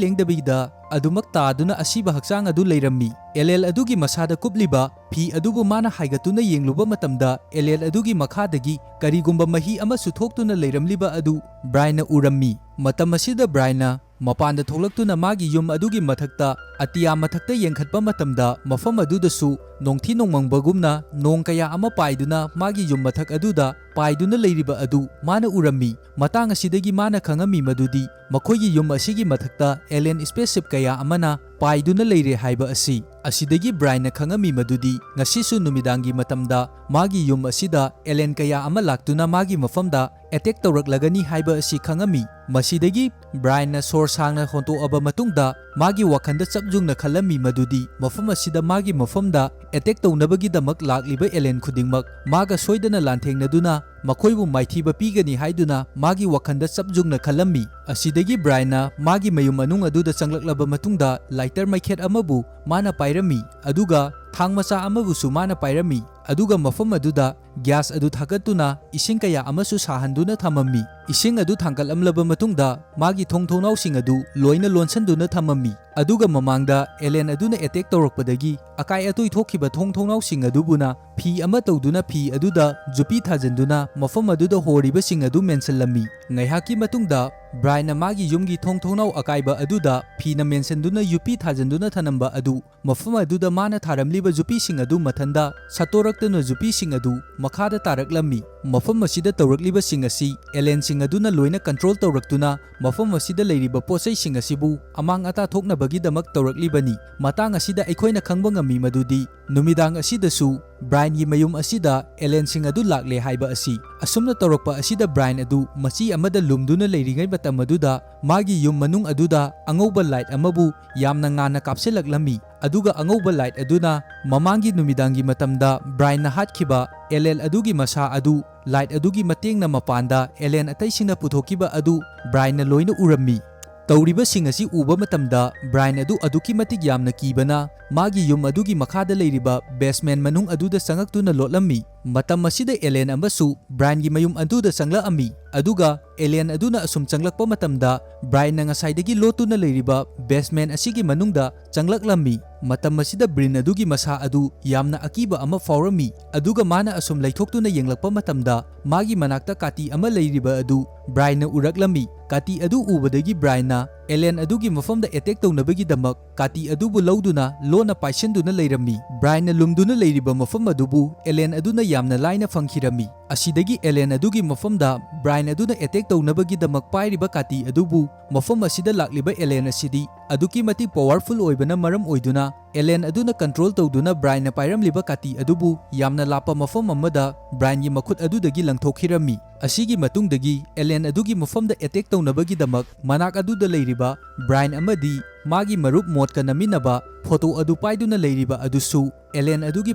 ꯂꯦꯡꯗꯕꯤꯗ ꯑꯗꯨꯃꯛ ꯇꯥꯗꯨꯅ ꯑꯁꯤꯕ ꯍꯛꯆꯥꯡ ꯑꯗꯨ ꯂꯩꯔꯝꯃꯤ꯫ alien ꯑꯗꯨꯒꯤ ꯃꯁꯥꯗ ꯀꯨꯞꯂꯤꯕ ꯐꯤ ꯑꯗꯨꯕꯨ ꯃꯥꯅ ꯍꯥꯏꯒꯠꯇꯨꯅ ꯌꯦꯡꯂꯨꯕ ꯃꯇꯝꯗ alien ꯑꯗꯨꯒꯤ ꯃꯈꯥꯗꯒꯤ ꯀꯔꯤꯒꯨꯝꯕ ꯃꯍꯤ ꯑꯃꯁꯨ ꯊꯣꯛꯇꯨꯅ ꯂꯩꯔꯝꯂꯤꯕ ꯑꯗꯨ ꯕ꯭ꯔꯥꯏꯟꯅ ꯎꯔꯝꯃꯤ꯫ ꯃꯇꯝ ꯑꯁꯤꯗ ꯕ꯭ꯔꯥꯏꯟꯅ ꯃꯄꯥꯟꯗ ꯊꯣꯛꯂꯛꯇꯨꯅ ꯃꯥꯒꯤ ꯌꯨꯝ ꯑꯗꯨꯒꯤ ꯃꯊꯛꯇ ꯑꯇꯤꯌꯥ ꯃꯊꯛꯇ ꯌꯦꯡꯈꯠꯄ ꯃꯇꯝꯗ ꯃꯐꯝ ꯑꯗꯨꯗꯁꯨ ꯅꯣꯡꯊꯤ ꯅꯣꯡꯃꯪꯕꯒꯨꯝꯅ ꯅꯣꯡ ꯀꯌꯥ ꯑꯃ ꯄꯥꯏꯗꯨꯅ ꯃꯥꯒꯤ ꯌꯨꯝ ꯃꯊꯛ ꯑꯗꯨꯗ ꯄꯥꯏꯗꯨꯅ ꯂꯩꯔꯤꯕ ꯑꯗꯨ ꯃꯥꯅ ꯎꯔꯝꯃꯤ꯫ ꯃꯇꯥꯡ ꯑꯁꯤꯗꯒꯤ ꯃꯥꯅ ꯈꯪꯉꯝꯃꯤ ꯃꯗꯨꯗꯤ ꯃꯈꯣꯏꯒꯤ ꯌꯨꯝ ꯑꯁꯤꯒꯤ ꯃꯊꯛꯇ alien spaceship ꯀꯌꯥ ꯑꯃꯅ ꯄꯥꯏꯗꯨꯅ ꯂꯩꯔꯦ ꯍꯥꯏꯕ ꯑꯁꯤ꯫ ꯑꯁꯤꯗꯒꯤ ꯕ꯭ꯔꯥꯏꯟꯅ ꯈꯪꯉꯝꯃꯤ ꯃꯗꯨꯗꯤ ꯉꯁꯤꯁꯨ ꯅꯨꯃꯤꯗꯥꯡꯒꯤ ꯃꯇꯝꯗ ꯃꯥꯒꯤ ꯌꯨꯝ ꯑꯁꯤꯗ alien ꯀꯌꯥ ꯑꯃ ꯂꯥꯛꯇꯨꯅ ꯃꯥꯒꯤ ꯃꯐꯝꯗ attack ꯇꯧꯔꯛꯂꯒꯅꯤ ꯍꯥꯏꯕ ꯑꯁꯤ ꯈꯪꯉꯝꯃꯤ꯫ ꯃꯁꯤꯗꯒꯤ ꯕ꯭ꯔꯥꯏꯟꯅ ꯁꯣꯔ ꯁꯥꯡꯅ ꯍꯣꯟꯇꯣꯛꯑꯕ ꯃꯇꯨꯡꯗ ꯃꯥꯒꯤ ꯋꯥꯈꯜꯗ ꯆꯞ ꯌꯨꯡꯅ ꯈꯜꯂꯝꯃꯤ ꯃꯗꯨꯗꯤ ꯃꯐꯝ ꯑꯁꯤꯗ ꯃꯥꯒꯤ ꯃꯐꯝꯗ attack ꯇꯧꯅꯕꯒꯤꯗꯃꯛ ꯂꯥꯛꯂꯤꯕ alien ꯈꯨꯗꯤꯡꯃꯛ ꯃꯥꯒ ꯁꯣꯏꯗꯅ ꯂꯥꯟꯊꯦꯡꯅꯗꯨꯅ ꯃꯈꯣꯏꯕꯨ ꯃꯥꯏꯊꯤꯕ ꯄꯤꯒꯅꯤ ꯍꯥꯏꯗꯨꯅ ꯃꯥꯒꯤ ꯋꯥꯈꯜꯗ ꯆꯞ ꯌꯨꯡꯅ ꯈꯜꯂꯝꯃꯤ꯫ ꯑꯁꯤꯗꯒꯤ ꯕ꯭ꯔꯥꯏꯟꯅ ꯃꯥꯒꯤ ꯃꯌꯨꯝ ꯃꯅꯨꯡ ꯑꯗꯨꯗ ꯆꯪꯂꯛꯂꯕ ꯃꯇꯨꯡꯗ lighter ꯃꯩꯈꯦꯠ ꯑꯃꯕꯨ ꯃꯥꯅ ꯄꯥꯏꯔꯝꯃꯤ, ꯑꯗꯨꯒ ꯊꯥꯡ ꯃꯆꯥ ꯑꯃꯕꯨꯁꯨ ꯃꯥꯅ ꯄꯥꯏꯔꯝꯃꯤ, ꯑꯗꯨꯒ ꯃꯐꯝ ꯑꯗꯨꯗ gas ꯑꯗꯨ ꯊꯥꯒꯠꯇꯨꯅ ꯏꯁꯤꯡ ꯀꯌꯥ ꯑꯃꯁꯨ ꯁꯥꯍꯟꯗꯨꯅ ꯊꯝꯃꯝꯃꯤ꯫ ꯏꯁꯤꯡ ꯑꯗꯨ ꯊꯥꯡꯒꯠꯂꯝꯂꯕ ꯃꯇꯨꯡꯗ ꯃꯥꯒꯤ ꯊꯣꯡ ꯊꯣꯡꯅꯥꯎꯁꯤꯡ ꯑꯗꯨ ꯂꯣꯏꯅ ꯂꯣꯟꯁꯤꯟꯗꯨꯅ ꯊꯝꯃꯝꯃꯤ, ꯑꯗꯨꯒ ꯃꯃꯥꯡꯗ alien ꯑꯗꯨꯅ attack ꯇꯧꯔꯛꯄꯗꯒꯤ ꯑꯀꯥꯏ ꯑꯇꯣꯏ ꯊꯣꯛꯈꯤꯕ ꯊꯣꯡ ꯊꯣꯡꯅꯥꯎꯁꯤꯡ ꯑꯗꯨꯕꯨꯅ ꯐꯤ ꯑꯃ ꯇꯧꯗꯨꯅ ꯐꯤ ꯑꯗꯨꯗ ꯌꯨꯄꯤ ꯊꯥꯖꯤꯟꯗꯨꯅ ꯃꯐꯝ ꯑꯗꯨꯗ ꯍꯣꯔꯤꯕꯁꯤꯡ ꯑꯗꯨ ꯃꯦꯟꯁꯤꯜꯂꯝꯃꯤ꯫ ꯉꯥꯏꯍꯥꯛꯀꯤ ꯃꯇꯨꯡꯗ ꯕ꯭ꯔꯥꯏꯟꯅ ꯃꯥꯒꯤ ꯌꯨꯝꯒꯤ ꯊꯣꯡ ꯊꯣꯡꯅꯥꯎ ꯑꯀꯥꯏꯕ ꯑꯗꯨꯗ ꯐꯤꯅ ꯃꯦꯟꯁꯤꯟꯗꯨꯅ ꯌꯨꯄꯤ ꯊꯥꯖꯤꯟꯗꯨꯅ ꯊꯅꯝꯕ ꯑꯗꯨ ꯃꯐꯝ ꯑꯗꯨꯗ ꯃꯥꯅ ꯊꯥꯔꯝꯂꯤꯕ ꯌꯨꯄꯤꯁꯤꯡ ꯑꯗꯨ ꯃꯊꯟꯗ ꯁꯠꯇꯣꯔꯛꯇꯨꯅ ꯌꯨꯄꯤꯁꯤꯡ ꯑꯗꯨ ꯃꯈꯥꯗ ꯇꯥꯔꯛꯂꯝꯃꯤ꯫ ꯃꯐꯝ ꯑꯁꯤꯗ ꯇꯧꯔꯛꯂꯤꯕꯁꯤꯡ ꯑꯁꯤ alienꯁꯤꯡ ꯑꯗꯨꯅ ꯂꯣꯏꯅ control ꯇꯧꯔꯛꯇꯨꯅ ꯃꯐꯝ ꯑꯁꯤꯗ ꯂꯩꯔꯤꯕ ꯄꯣꯠꯆꯩꯁꯤꯡ ꯑꯁꯤꯕꯨ ꯑꯃꯥꯡ ꯑꯇꯥ ꯊꯣꯛꯅꯕꯒꯤꯗꯃꯛ ꯇꯧꯔꯛꯂꯤꯕꯅꯤ꯫ ꯃꯇꯥꯡ ꯑꯁꯤꯗ ꯑꯩꯈꯣꯏꯅ ꯈꯪꯕ ꯉꯝꯃꯤ ꯃꯗꯨꯗꯤ ꯅꯨꯃꯤꯗꯥꯡ ꯑꯁꯤꯗꯁꯨ ꯕ꯭ꯔꯥꯏꯟꯒꯤ ꯃꯌꯨꯝ ꯑꯁꯤꯗ alienꯁꯤꯡ ꯑꯗꯨ ꯂꯥꯛꯂꯦ ꯍꯥꯏꯕ ꯑꯁꯤ꯫ ꯑꯁꯨꯝꯅ ꯇꯧꯔꯛꯄ ꯑꯁꯤꯗ ꯕ꯭ꯔꯥꯏꯟ ꯑꯗꯨ ꯃꯆꯤ ꯑꯃꯗ ꯂꯨꯝꯗꯨꯅ ꯂꯩꯔꯤꯉꯩ ꯃꯇꯝ ꯑꯗꯨꯗ ꯃꯥꯒꯤ ꯌꯨꯝ ꯃꯅꯨꯡ ꯑꯗꯨꯗ ꯑꯉꯧꯕ light ꯑꯃꯕꯨ ꯌꯥꯝꯅ ꯉꯥꯟꯅ ꯀꯥꯞꯁꯤꯜꯂꯛꯂꯝꯃꯤ꯫ ꯑꯗꯨꯒ ꯑꯉꯧꯕ light ꯑꯗꯨꯅ ꯃꯃꯥꯡꯒꯤ ꯅꯨꯃꯤꯗꯥꯡꯒꯤ ꯃꯇꯝꯗ ꯕ꯭ꯔꯥꯏꯟꯅ ꯍꯥꯠꯈꯤꯕ alien ꯑꯗꯨꯒꯤ ꯃꯁꯥ ꯑꯗꯨ light ꯑꯗꯨꯒꯤ ꯃꯇꯦꯡꯅ ꯃꯄꯥꯟꯗ alien ꯑꯇꯩꯁꯤꯡꯅ ꯄꯨꯊꯣꯛꯈꯤꯕ ꯑꯗꯨ ꯕ꯭ꯔꯥꯏꯟꯅ ꯂꯣꯏꯅ ꯎꯔꯝꯃꯤ꯫ ꯇꯧꯔꯤꯕꯁꯤꯡ ꯑꯁꯤ ꯎꯕ ꯃꯇꯝꯗ ꯕ꯭ꯔꯥꯏꯟ ꯑꯗꯨ ꯑꯗꯨꯛꯀꯤ ꯃꯇꯤꯛ ꯌꯥꯝꯅ ꯀꯤꯕꯅ ꯃꯥꯒꯤ ꯌꯨꯝ ꯑꯗꯨꯒꯤ ꯃꯈꯥꯗ ꯂꯩꯔꯤꯕ basement ꯃꯅꯨꯡ ꯑꯗꯨꯗ ꯆꯪꯉꯛꯇꯨꯅ ꯂꯣꯠꯂꯝꯃꯤ꯫ ꯃꯇꯝ ꯑꯁꯤꯗ alien ꯑꯃꯁꯨ ꯕ꯭ꯔꯥꯏꯟꯒꯤ ꯃꯌꯨꯝ ꯑꯗꯨꯗ ꯆꯪꯂꯛꯑꯝꯃꯤ, ꯑꯗꯨꯒ alien ꯑꯗꯨꯅ ꯑꯁꯨꯝ ꯆꯪꯂꯛꯄ ꯃꯇꯝꯗ ꯕ꯭ꯔꯥꯏꯟꯅ ꯉꯁꯥꯏꯗꯒꯤ ꯂꯣꯠꯇꯨꯅ ꯂꯩꯔꯤꯕ basement ꯑꯁꯤꯒꯤ ꯃꯅꯨꯡꯗ ꯆꯪꯂꯛꯂꯝꯃꯤ꯫ ꯃꯇꯝ ꯑꯁꯤꯗ ꯕ꯭ꯔꯤꯟ ꯑꯗꯨꯒꯤ ꯃꯁꯥ ꯑꯗꯨ ꯌꯥꯝꯅ ꯑꯀꯤꯕ ꯑꯃ ꯐꯥꯎꯔꯝꯃꯤ, ꯑꯗꯨꯒ ꯃꯥꯅ ꯑꯁꯨꯝ ꯂꯩꯊꯣꯛꯇꯨꯅ ꯌꯦꯡꯂꯛꯄ ꯃꯇꯝꯗ ꯃꯥꯒꯤ ꯃꯅꯥꯛꯇ ꯀꯥꯇꯤ ꯑꯃ ꯂꯩꯔꯤꯕ ꯑꯗꯨ ꯕ꯭ꯔꯥꯏꯟꯅ ꯎꯔꯛꯂꯝꯃꯤ꯫ ꯀꯥꯇꯤ ꯑꯗꯨ ꯎꯕꯗꯒꯤ ꯕ꯭ꯔꯥꯏꯟꯅ alien ꯑꯗꯨꯒꯤ ꯃꯐꯝꯗ attack ꯇꯧꯅꯕꯒꯤꯗꯃꯛ ꯀꯥꯇꯤ ꯑꯗꯨꯕꯨ ꯂꯧꯗꯨꯅ ꯂꯣꯟꯅ ꯄꯥꯏꯁꯤꯟꯗꯨꯅ ꯂꯩꯔꯝꯃꯤ꯫ ꯕ꯭ꯔꯥꯏꯟꯅ ꯂꯨꯝꯗꯨꯅ ꯂꯩꯔꯤꯕ ꯃꯐꯝ ꯑꯗꯨꯕꯨ alien ꯑꯗꯨꯅ ꯌꯥꯝꯅ ꯂꯥꯏꯅ ꯐꯪꯈꯤꯔꯝꯃꯤ꯫ ꯑꯁꯤꯗꯒꯤ alien ꯑꯗꯨꯒꯤ ꯃꯐꯝꯗ ꯕ꯭ꯔꯥꯏꯟ ꯑꯗꯨꯅ attack ꯇꯧꯅꯕꯒꯤꯗꯃꯛ ꯄꯥꯏꯔꯤꯕ ꯀꯥꯇꯤ ꯑꯗꯨꯕꯨ ꯃꯐꯝ ꯑꯁꯤꯗ ꯂꯥꯛꯂꯤꯕ alien ꯑꯁꯤꯗꯤ ꯑꯗꯨꯛꯀꯤ ꯃꯇꯤꯛ powerful ꯑꯣꯏꯕꯅ ꯃꯔꯝ ꯑꯣꯏꯗꯨꯅ alien ꯑꯗꯨꯅ control ꯇꯧꯗꯨꯅ ꯕ꯭ꯔꯥꯏꯟꯅ ꯄꯥꯏꯔꯝꯂꯤꯕ ꯀꯥꯇꯤ ꯑꯗꯨꯕꯨ ꯌꯥꯝꯅ ꯂꯥꯞꯄ ꯃꯐꯝ ꯑꯃꯗ ꯕ꯭ꯔꯥꯏꯟꯒꯤ ꯃꯈꯨꯠ ꯑꯗꯨꯗꯒꯤ ꯂꯪꯊꯣꯛꯈꯤꯔꯝꯃꯤ꯫ ꯑꯁꯤꯒꯤ ꯃꯇꯨꯡꯗꯒꯤ alien ꯑꯗꯨꯒꯤ ꯃꯐꯝꯗ attack ꯇꯧꯅꯕꯒꯤꯗꯃꯛ ꯃꯅꯥꯛ ꯑꯗꯨꯗ ꯂꯩꯔꯤꯕ ꯕ꯭ꯔꯥꯏꯟ ꯑꯃꯗꯤ ꯃꯥꯒꯤ ꯃꯔꯨꯞ ꯃꯣꯠꯀ ꯅꯝꯃꯤꯟꯅꯕ ꯐꯣꯇꯣ ꯑꯗꯨ ꯄꯥꯏꯗꯨꯅ ꯂꯩꯔꯤꯕ ꯑꯗꯨꯁꯨ alien ꯑꯗꯨꯒꯤ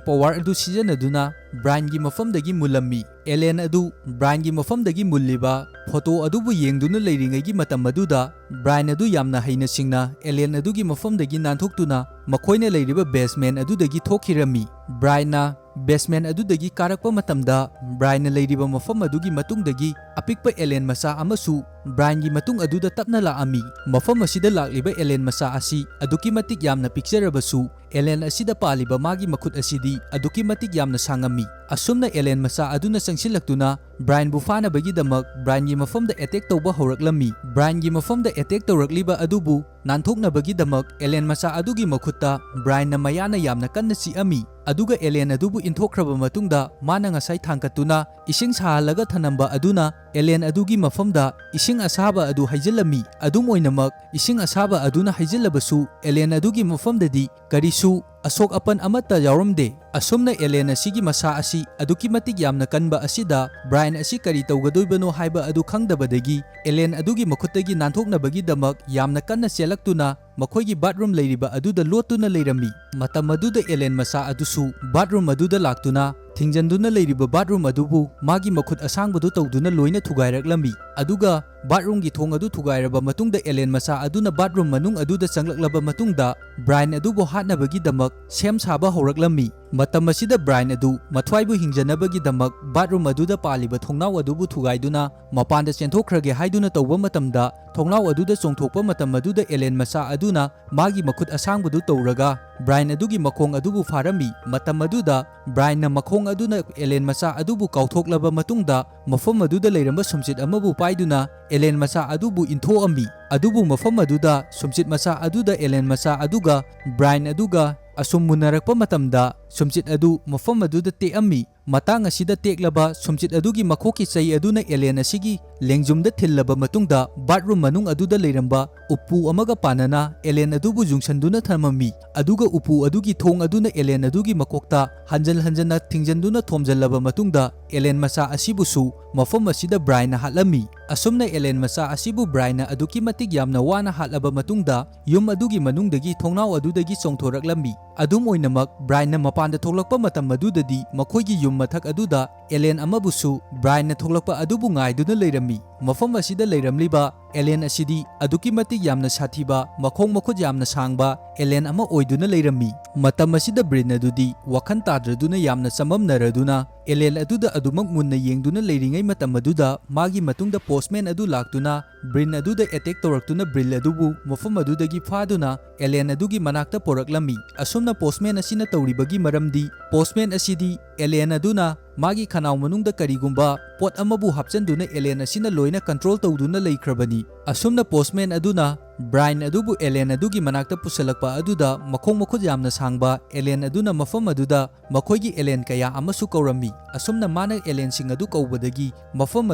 power ꯑꯗꯨ ꯁꯤꯖꯤꯟꯅꯗꯨꯅ ꯕ꯭ꯔꯥꯏꯟꯒꯤ ꯃꯐꯝꯗꯒꯤ ꯃꯨꯜꯂꯝꯃꯤ꯫ Alien ꯑꯗꯨ ꯕ꯭ꯔꯥꯏꯟꯒꯤ ꯃꯐꯝꯗꯒꯤ ꯃꯨꯜꯂꯤꯕ ꯐꯣꯇꯣ ꯑꯗꯨꯕꯨ ꯌꯦꯡꯗꯨꯅ ꯂꯩꯔꯤꯉꯩꯒꯤ ꯃꯇꯝ ꯑꯗꯨꯗ ꯕ꯭ꯔꯥꯏꯟ ꯑꯗꯨ ꯌꯥꯝꯅ ꯍꯩꯅ ꯁꯤꯡꯅ alien ꯑꯗꯨꯒꯤ ꯃꯐꯝꯗꯒꯤ ꯅꯥꯟꯊꯣꯛꯇꯨꯅ ꯃꯈꯣꯏꯅ ꯂꯩꯔꯤꯕ basement ꯑꯗꯨꯗꯒꯤ ꯊꯣꯛꯈꯤꯔꯝꯃꯤ꯫ ꯕ꯭ꯔꯥꯏꯟꯅ basement ꯑꯗꯨꯗꯒꯤ ꯀꯥꯔꯛꯄ ꯃꯇꯝꯗ ꯕ꯭ꯔꯥꯏꯟꯅ ꯂꯩꯔꯤꯕ ꯃꯐꯝ ꯑꯗꯨꯒꯤ ꯃꯇꯨꯡꯗꯒꯤ ꯑꯄꯤꯛꯄ alien ꯃꯆꯥ ꯑꯃꯁꯨ ꯕ꯭ꯔꯥꯏꯟꯒꯤ ꯃꯇꯨꯡ ꯑꯗꯨꯗ ꯇꯞꯅ ꯂꯥꯛꯑꯝꯃꯤ꯫ ꯃꯐꯝ ꯑꯁꯤꯗ ꯂꯥꯛꯂꯤꯕ alien ꯃꯆꯥ ꯑꯁꯤ ꯑꯗꯨꯛꯀꯤ ꯃꯇꯤꯛ ꯌꯥꯝꯅ ꯄꯤꯛꯆꯔꯕꯁꯨ alien ꯑꯁꯤꯗ ꯄꯥꯜꯂꯤꯕ ꯃꯥꯒꯤ ꯃꯈꯨꯠ ꯑꯁꯤꯗꯤ ꯑꯗꯨꯛꯀꯤ ꯃꯇꯤꯛ ꯌꯥꯝꯅ ꯁꯥꯡꯉꯝꯃꯤ꯫ ꯑꯁꯨꯝꯅ alien ꯃꯆꯥ ꯑꯗꯨꯅ ꯆꯪꯁꯤꯜꯂꯛꯇꯨꯅ ꯕ꯭ꯔꯥꯏꯟꯕꯨ ꯐꯥꯅꯕꯒꯤꯗꯃꯛ ꯕ꯭ꯔꯥꯏꯟꯒꯤ ꯃꯐꯝꯗ attack ꯇꯧꯕ ꯍꯧꯔꯛꯂꯝꯃꯤ꯫ ꯕ꯭ꯔꯥꯏꯟꯒꯤ ꯃꯐꯝꯗ attack ꯇꯧꯔꯛꯂꯤꯕ ꯑꯗꯨꯕꯨ ꯅꯥꯟꯊꯣꯛꯅꯕꯒꯤꯗꯃꯛ alien ꯃꯆꯥ ꯑꯗꯨꯒꯤ ꯃꯈꯨꯠꯇ ꯕ꯭ꯔꯥꯏꯟꯅ ꯃꯌꯥꯅ ꯌꯥꯝꯅ ꯀꯟꯅ ꯆꯤꯛꯑꯝꯃꯤ꯫ ꯑꯗꯨꯒ alien ꯑꯗꯨꯕꯨ ꯏꯟꯊꯣꯛꯈ꯭ꯔꯕ ꯃꯇꯨꯡꯗ ꯃꯥꯅ ꯉꯁꯥꯏ ꯊꯥꯡꯒꯠꯇꯨꯅ ꯏꯁꯤꯡ ꯁꯥꯍꯜꯂꯒ ꯊꯅꯝꯕ ꯑꯗꯨꯅ alien ꯑꯗꯨꯒꯤ ꯃꯐꯝꯗ ꯏꯁꯤꯡ ꯑꯁꯥꯕ ꯑꯗꯨ ꯍꯩꯖꯤꯜꯂꯝꯃꯤ꯫ ꯑꯗꯨꯝ ꯑꯣꯏꯅꯃꯛ, ꯏꯁꯤꯡ ꯑꯁꯥꯕ ꯑꯗꯨꯅ ꯍꯩꯖꯤꯜꯂꯕꯁꯨ alien ꯑꯗꯨꯒꯤ ꯃꯐꯝꯗꯗꯤ ꯀꯔꯤꯁꯨ ꯑꯁꯣꯛ ꯑꯄꯟ ꯑꯃꯠꯇ ꯌꯥꯎꯔꯝꯗꯦ꯫ ꯑꯁꯨꯝꯅ alien ꯑꯁꯤꯒꯤ ꯃꯁꯥ ꯑꯁꯤ ꯑꯗꯨꯛꯀꯤ ꯃꯇꯤꯛ ꯌꯥꯝꯅ ꯀꯟꯕ ꯑꯁꯤꯗ ꯕ꯭ꯔꯥꯏꯟ ꯑꯁꯤ ꯀꯔꯤ ꯇꯧꯒꯗꯣꯏꯕꯅꯣ ꯍꯥꯏꯕ ꯑꯗꯨ ꯈꯪꯗꯕꯗꯒꯤ alien ꯑꯗꯨꯒꯤ ꯃꯈꯨꯠꯇꯒꯤ ꯅꯥꯟꯊꯣꯛꯅꯕꯒꯤꯗꯃꯛ ꯌꯥꯝꯅ ꯀꯟꯅ ꯆꯦꯜꯂꯛꯇꯨꯅ ꯃꯈꯣꯏꯒꯤ bathroom ꯂꯩꯔꯤꯕ ꯑꯗꯨꯗ ꯂꯣꯠꯇꯨꯅ ꯂꯩꯔꯝꯃꯤ꯫ ꯃꯇꯝ ꯑꯗꯨꯗ alien ꯃꯆꯥ ꯑꯗꯨꯁꯨ bathroom ꯑꯗꯨꯗ ꯂꯥꯛꯇꯨꯅ ꯊꯤꯡꯖꯤꯟꯗꯨꯅ ꯂꯩꯔꯤꯕ bathroom ꯑꯗꯨꯕꯨ ꯃꯥꯒꯤ ꯃꯈꯨꯠ ꯑꯁꯥꯡꯕꯗꯨ ꯇꯧꯗꯨꯅ ꯂꯣꯏꯅ ꯊꯨꯒꯥꯏꯔꯛꯂꯝꯃꯤ꯫ ꯑꯗꯨꯒ bathroomꯒꯤ ꯊꯣꯡ ꯑꯗꯨ ꯊꯨꯒꯥꯏꯔꯕ ꯃꯇꯨꯡꯗ alien ꯃꯆꯥ ꯑꯗꯨꯅ bathroom ꯃꯅꯨꯡ ꯑꯗꯨꯗ ꯆꯪꯂꯛꯂꯕ ꯃꯇꯨꯡꯗ ꯕ꯭ꯔꯥꯏꯟ ꯑꯗꯨꯕꯨ ꯍꯥꯠꯅꯕꯒꯤꯗꯃꯛ ꯁꯦꯝ ꯁꯥꯕ ꯍꯧꯔꯛꯂꯝꯃꯤ꯫ ꯃꯇꯝ ꯑꯁꯤꯗ ꯕ꯭ꯔꯥꯏꯟ ꯑꯗꯨ ꯃꯊ꯭ꯋꯥꯏꯕꯨ ꯍꯤꯡꯖꯅꯕꯒꯤꯗꯃꯛ ꯕꯥꯠꯔꯨꯝ ꯑꯗꯨꯗ ꯄꯥꯜꯂꯤꯕ ꯊꯣꯡꯅꯥꯎ ꯑꯗꯨꯕꯨ ꯊꯨꯒꯥꯏꯗꯨꯅ ꯃꯄꯥꯟꯗ ꯆꯦꯟꯊꯣꯛꯈ꯭ꯔꯒꯦ ꯍꯥꯏꯗꯨꯅ ꯇꯧꯕ ꯃꯇꯝꯗ, ꯊꯣꯡꯅꯥꯎ ꯑꯗꯨꯗ ꯆꯣꯡꯊꯣꯛꯄ ꯃꯇꯝ ꯑꯗꯨꯗ ꯑꯦꯂꯦꯟ ꯃꯆꯥ ꯑꯗꯨꯅ ꯃꯥꯒꯤ ꯃꯈꯨꯠ ꯑꯁꯥꯡꯕꯗꯨ ꯇꯧꯔꯒ ꯕ꯭ꯔꯥꯏꯟ ꯑꯗꯨꯒꯤ ꯃꯈꯣꯡ ꯑꯗꯨꯕꯨ ꯐꯥꯔꯝꯃꯤ꯫ ꯃꯇꯝ ꯑꯗꯨꯗ ꯕ꯭ꯔꯥꯏꯟꯅ ꯃꯈꯣꯡ ꯑꯗꯨꯅ ꯑꯦꯂꯦꯟ ꯃꯆꯥ ꯑꯗꯨꯕꯨ ꯀꯥꯎꯊꯣꯛꯂꯕ ꯃꯇꯨꯡꯗ, ꯃꯐꯝ ꯑꯗꯨꯗ ꯂꯩꯔꯝꯕ ꯁꯨꯝꯆꯤꯠ ꯑꯃꯕꯨ ꯄꯥꯏꯗꯨꯅ ꯑꯦꯂꯦꯟ ꯃꯆꯥ ꯑꯗꯨꯕꯨ ꯏꯟꯊꯣꯛꯑꯝꯃꯤ꯫ ꯑꯗꯨꯕꯨ ꯃꯐꯝ ꯑꯗꯨꯗ ꯁꯨꯝꯆꯤꯠ ꯃꯆꯥ ꯑꯗꯨꯗ ꯑꯦꯂꯦꯟ ꯃꯆꯥ ꯑꯗꯨꯒ ꯕ꯭ꯔꯥꯏꯟ ꯑꯗꯨꯒ ꯑꯁꯨꯝ ꯃꯨꯟꯅꯔꯛꯄ ꯃꯇꯝꯗ, ꯁꯨꯝꯆꯤꯠ ꯑꯗꯨ ꯃꯐꯝ ꯑꯗꯨꯗ ꯇꯦꯛꯑꯝꯃꯤ꯫ ꯃꯇꯥꯡ ꯑꯁꯤꯗ ꯇꯦꯛꯂꯕ ꯁꯨꯝꯆꯤꯠ ꯑꯗꯨꯒꯤ ꯃꯈꯣꯛꯀꯤ ꯆꯩ ꯑꯗꯨꯅ ꯑꯦꯂꯦꯟ ꯑꯁꯤꯒꯤ ꯂꯦꯡꯖꯨꯝꯗ ꯊꯤꯜꯂꯕ ꯃꯇꯨꯡꯗ, ꯕꯥꯠꯔꯨꯝ ꯃꯅꯨꯡ ꯑꯗꯨꯗ ꯂꯩꯔꯝꯕ ꯎꯄꯨ ꯑꯃꯒ ꯄꯥꯟꯅꯅ ꯑꯦꯂꯦꯟ ꯑꯗꯨꯕꯨ ꯌꯨꯡꯁꯟꯗꯨꯅ ꯊꯝꯃꯝꯃꯤ꯫ ꯑꯗꯨꯒ ꯎꯄꯨ ꯑꯗꯨꯒꯤ ꯊꯣꯡ ꯑꯗꯨꯅ ꯑꯦꯂꯦꯟ ꯑꯗꯨꯒꯤ ꯃꯀꯣꯛꯇ ꯍꯟꯖꯟ ꯍꯟꯖꯟꯅ ꯊꯤꯡꯖꯟꯗꯨꯅ ꯊꯣꯝꯖꯜꯂꯕ ꯃꯇꯨꯡꯗ, ꯑꯦꯂꯦꯟ ꯃꯆꯥ ꯑꯁꯤꯕꯨꯁꯨ ꯃꯐꯝ ꯑꯁꯤꯗ ꯕ꯭ꯔꯥꯏꯟꯅ ꯍꯥꯠꯂꯝꯃꯤ꯫ ꯑꯁꯨꯝꯅ ꯑꯦꯂꯦꯟ ꯃꯆꯥ ꯑꯁꯤꯕꯨ ꯕ꯭ꯔꯥꯏꯟꯅ ꯑꯗꯨꯛꯀꯤ ꯃꯇꯤꯛ ꯌꯥꯝꯅ ꯋꯥꯅ ꯍꯥꯠꯂꯕ ꯃꯇꯨꯡꯗ, ꯌꯨꯝ ꯑꯗꯨꯒꯤ ꯃꯅꯨꯡꯗꯒꯤ ꯊꯣꯡꯅꯥꯎ ꯑꯗꯨꯗꯒꯤ ꯆꯣꯡꯊꯣꯔꯛꯂꯝꯃꯤ꯫ ꯑꯗꯨꯝ ꯑꯣꯏꯅꯃꯛ, ꯕ꯭ꯔꯥꯏꯟꯅ ꯃꯄꯥꯟꯗ ꯊꯣꯛꯂꯛꯄ ꯃꯇꯝ ꯑꯗꯨꯗꯗꯤ ꯃꯈꯣꯏꯒꯤ ꯌꯨꯝ ꯃꯊꯛ ꯑꯗꯨꯗ ꯑꯦꯂꯦꯟ ꯑꯃꯕꯨꯁꯨ ꯕ꯭ꯔꯥꯏꯟꯅ ꯊꯣꯛꯂꯛꯄ ꯑꯗꯨꯕꯨ ꯉꯥꯏꯗꯨꯅ ꯂꯩꯔꯝꯃꯤ꯫ ꯃꯐꯝ ꯑꯁꯤꯗ ꯂꯩꯔꯝꯂꯤꯕ ꯑꯦꯂꯦꯟ ꯑꯁꯤꯗꯤ ꯑꯗꯨꯛꯀꯤ ꯃꯇꯤꯛ ꯌꯥꯝꯅ ꯁꯥꯊꯤꯕ, ꯃꯈꯣꯡ ꯃꯈꯨꯠ ꯌꯥꯝꯅ ꯁꯥꯡꯕ ꯑꯦꯂꯦꯟ ꯑꯃ ꯑꯣꯏꯗꯨꯅ ꯂꯩꯔꯝꯃꯤ꯫ ꯃꯇꯝ ꯑꯁꯤꯗ ꯕ꯭ꯔꯤꯟ ꯑꯗꯨꯗꯤ ꯋꯥꯈꯜ ꯇꯥꯗ꯭ꯔꯗꯨꯅ ꯌꯥꯝꯅ ꯆꯃꯝꯅꯔꯗꯨꯅ ꯑꯦꯂꯦꯟ ꯑꯗꯨꯗ ꯑꯗꯨꯃꯛ ꯃꯨꯟꯅ ꯌꯦꯡꯗꯨꯅ ꯂꯩꯔꯤꯉꯩ ꯃꯇꯝ ꯑꯗꯨꯗ ꯃꯥꯒꯤ ꯃꯇꯨꯡꯗ ꯄꯣꯁꯃꯦꯟ ꯑꯗꯨ ꯂꯥꯛꯇꯨꯅ ꯕ꯭ꯔꯤꯟ ꯑꯗꯨꯗ ꯑꯦꯇꯦꯛ ꯇꯧꯔꯛꯇꯨꯅ ꯕ꯭ꯔꯤꯟ ꯑꯗꯨꯕꯨ ꯃꯐꯝ ꯑꯗꯨꯗꯒꯤ ꯐꯥꯗꯨꯅ ꯑꯦꯂꯦꯟ ꯑꯗꯨꯒꯤ ꯃꯅꯥꯛꯇ ꯄꯣꯔꯛꯂꯝꯃꯤ꯫ ꯑꯁꯨꯝꯅ ꯄꯣꯁꯃꯦꯟ ꯑꯁꯤꯅ ꯇꯧꯔꯤꯕꯒꯤ ꯃꯔꯝꯗꯤ, ꯄꯣꯁꯃꯦꯟ ꯑꯁꯤꯗꯤ ꯑꯦꯂꯦꯟ ꯑꯗꯨꯅ ꯃꯥꯒꯤ ꯈꯅꯥꯎ ꯃꯅꯨꯡꯗ ꯀꯔꯤꯒꯨꯝꯕ ꯄꯣꯠ ꯑꯃꯕꯨ ꯍꯥꯞꯆꯤꯟꯗꯨꯅ ꯑꯦꯂꯦꯟ ꯑꯁꯤꯅ ꯂꯣꯏꯅ ꯀꯟꯇ꯭ꯔꯣꯜ ꯇꯧꯗꯨꯅ ꯂꯩꯈ꯭ꯔꯕꯅꯤ꯫ ꯑꯁꯨꯝꯅ ꯄꯣꯁꯃꯦꯟ ꯑꯗꯨꯅ ꯕ꯭ꯔꯥꯏꯟ ꯑꯗꯨꯕꯨ ꯑꯦꯂꯦꯟ ꯑꯗꯨꯒꯤ ꯃꯅꯥꯛꯇ ꯄꯨꯁꯤꯜꯂꯛꯄ ꯑꯗꯨꯗ ꯃꯈꯣꯡ ꯃꯈꯨꯠ ꯌꯥꯝꯅ ꯁꯥꯡꯕ ꯑꯦꯂꯦꯟ ꯑꯗꯨꯅ ꯃꯐꯝ ꯑꯗꯨꯗ ꯃꯈꯣꯏꯒꯤ ꯑꯦꯂꯦꯟ ꯀꯌꯥ ꯑꯃꯁꯨ ꯀꯧꯔꯝꯃꯤ꯫ ꯑꯁꯨꯝꯅ ꯃꯥꯅ ꯑꯦꯂꯦꯟꯁꯤꯡ ꯑꯗꯨ ꯀꯧꯕꯗꯒꯤ ꯃꯐꯝ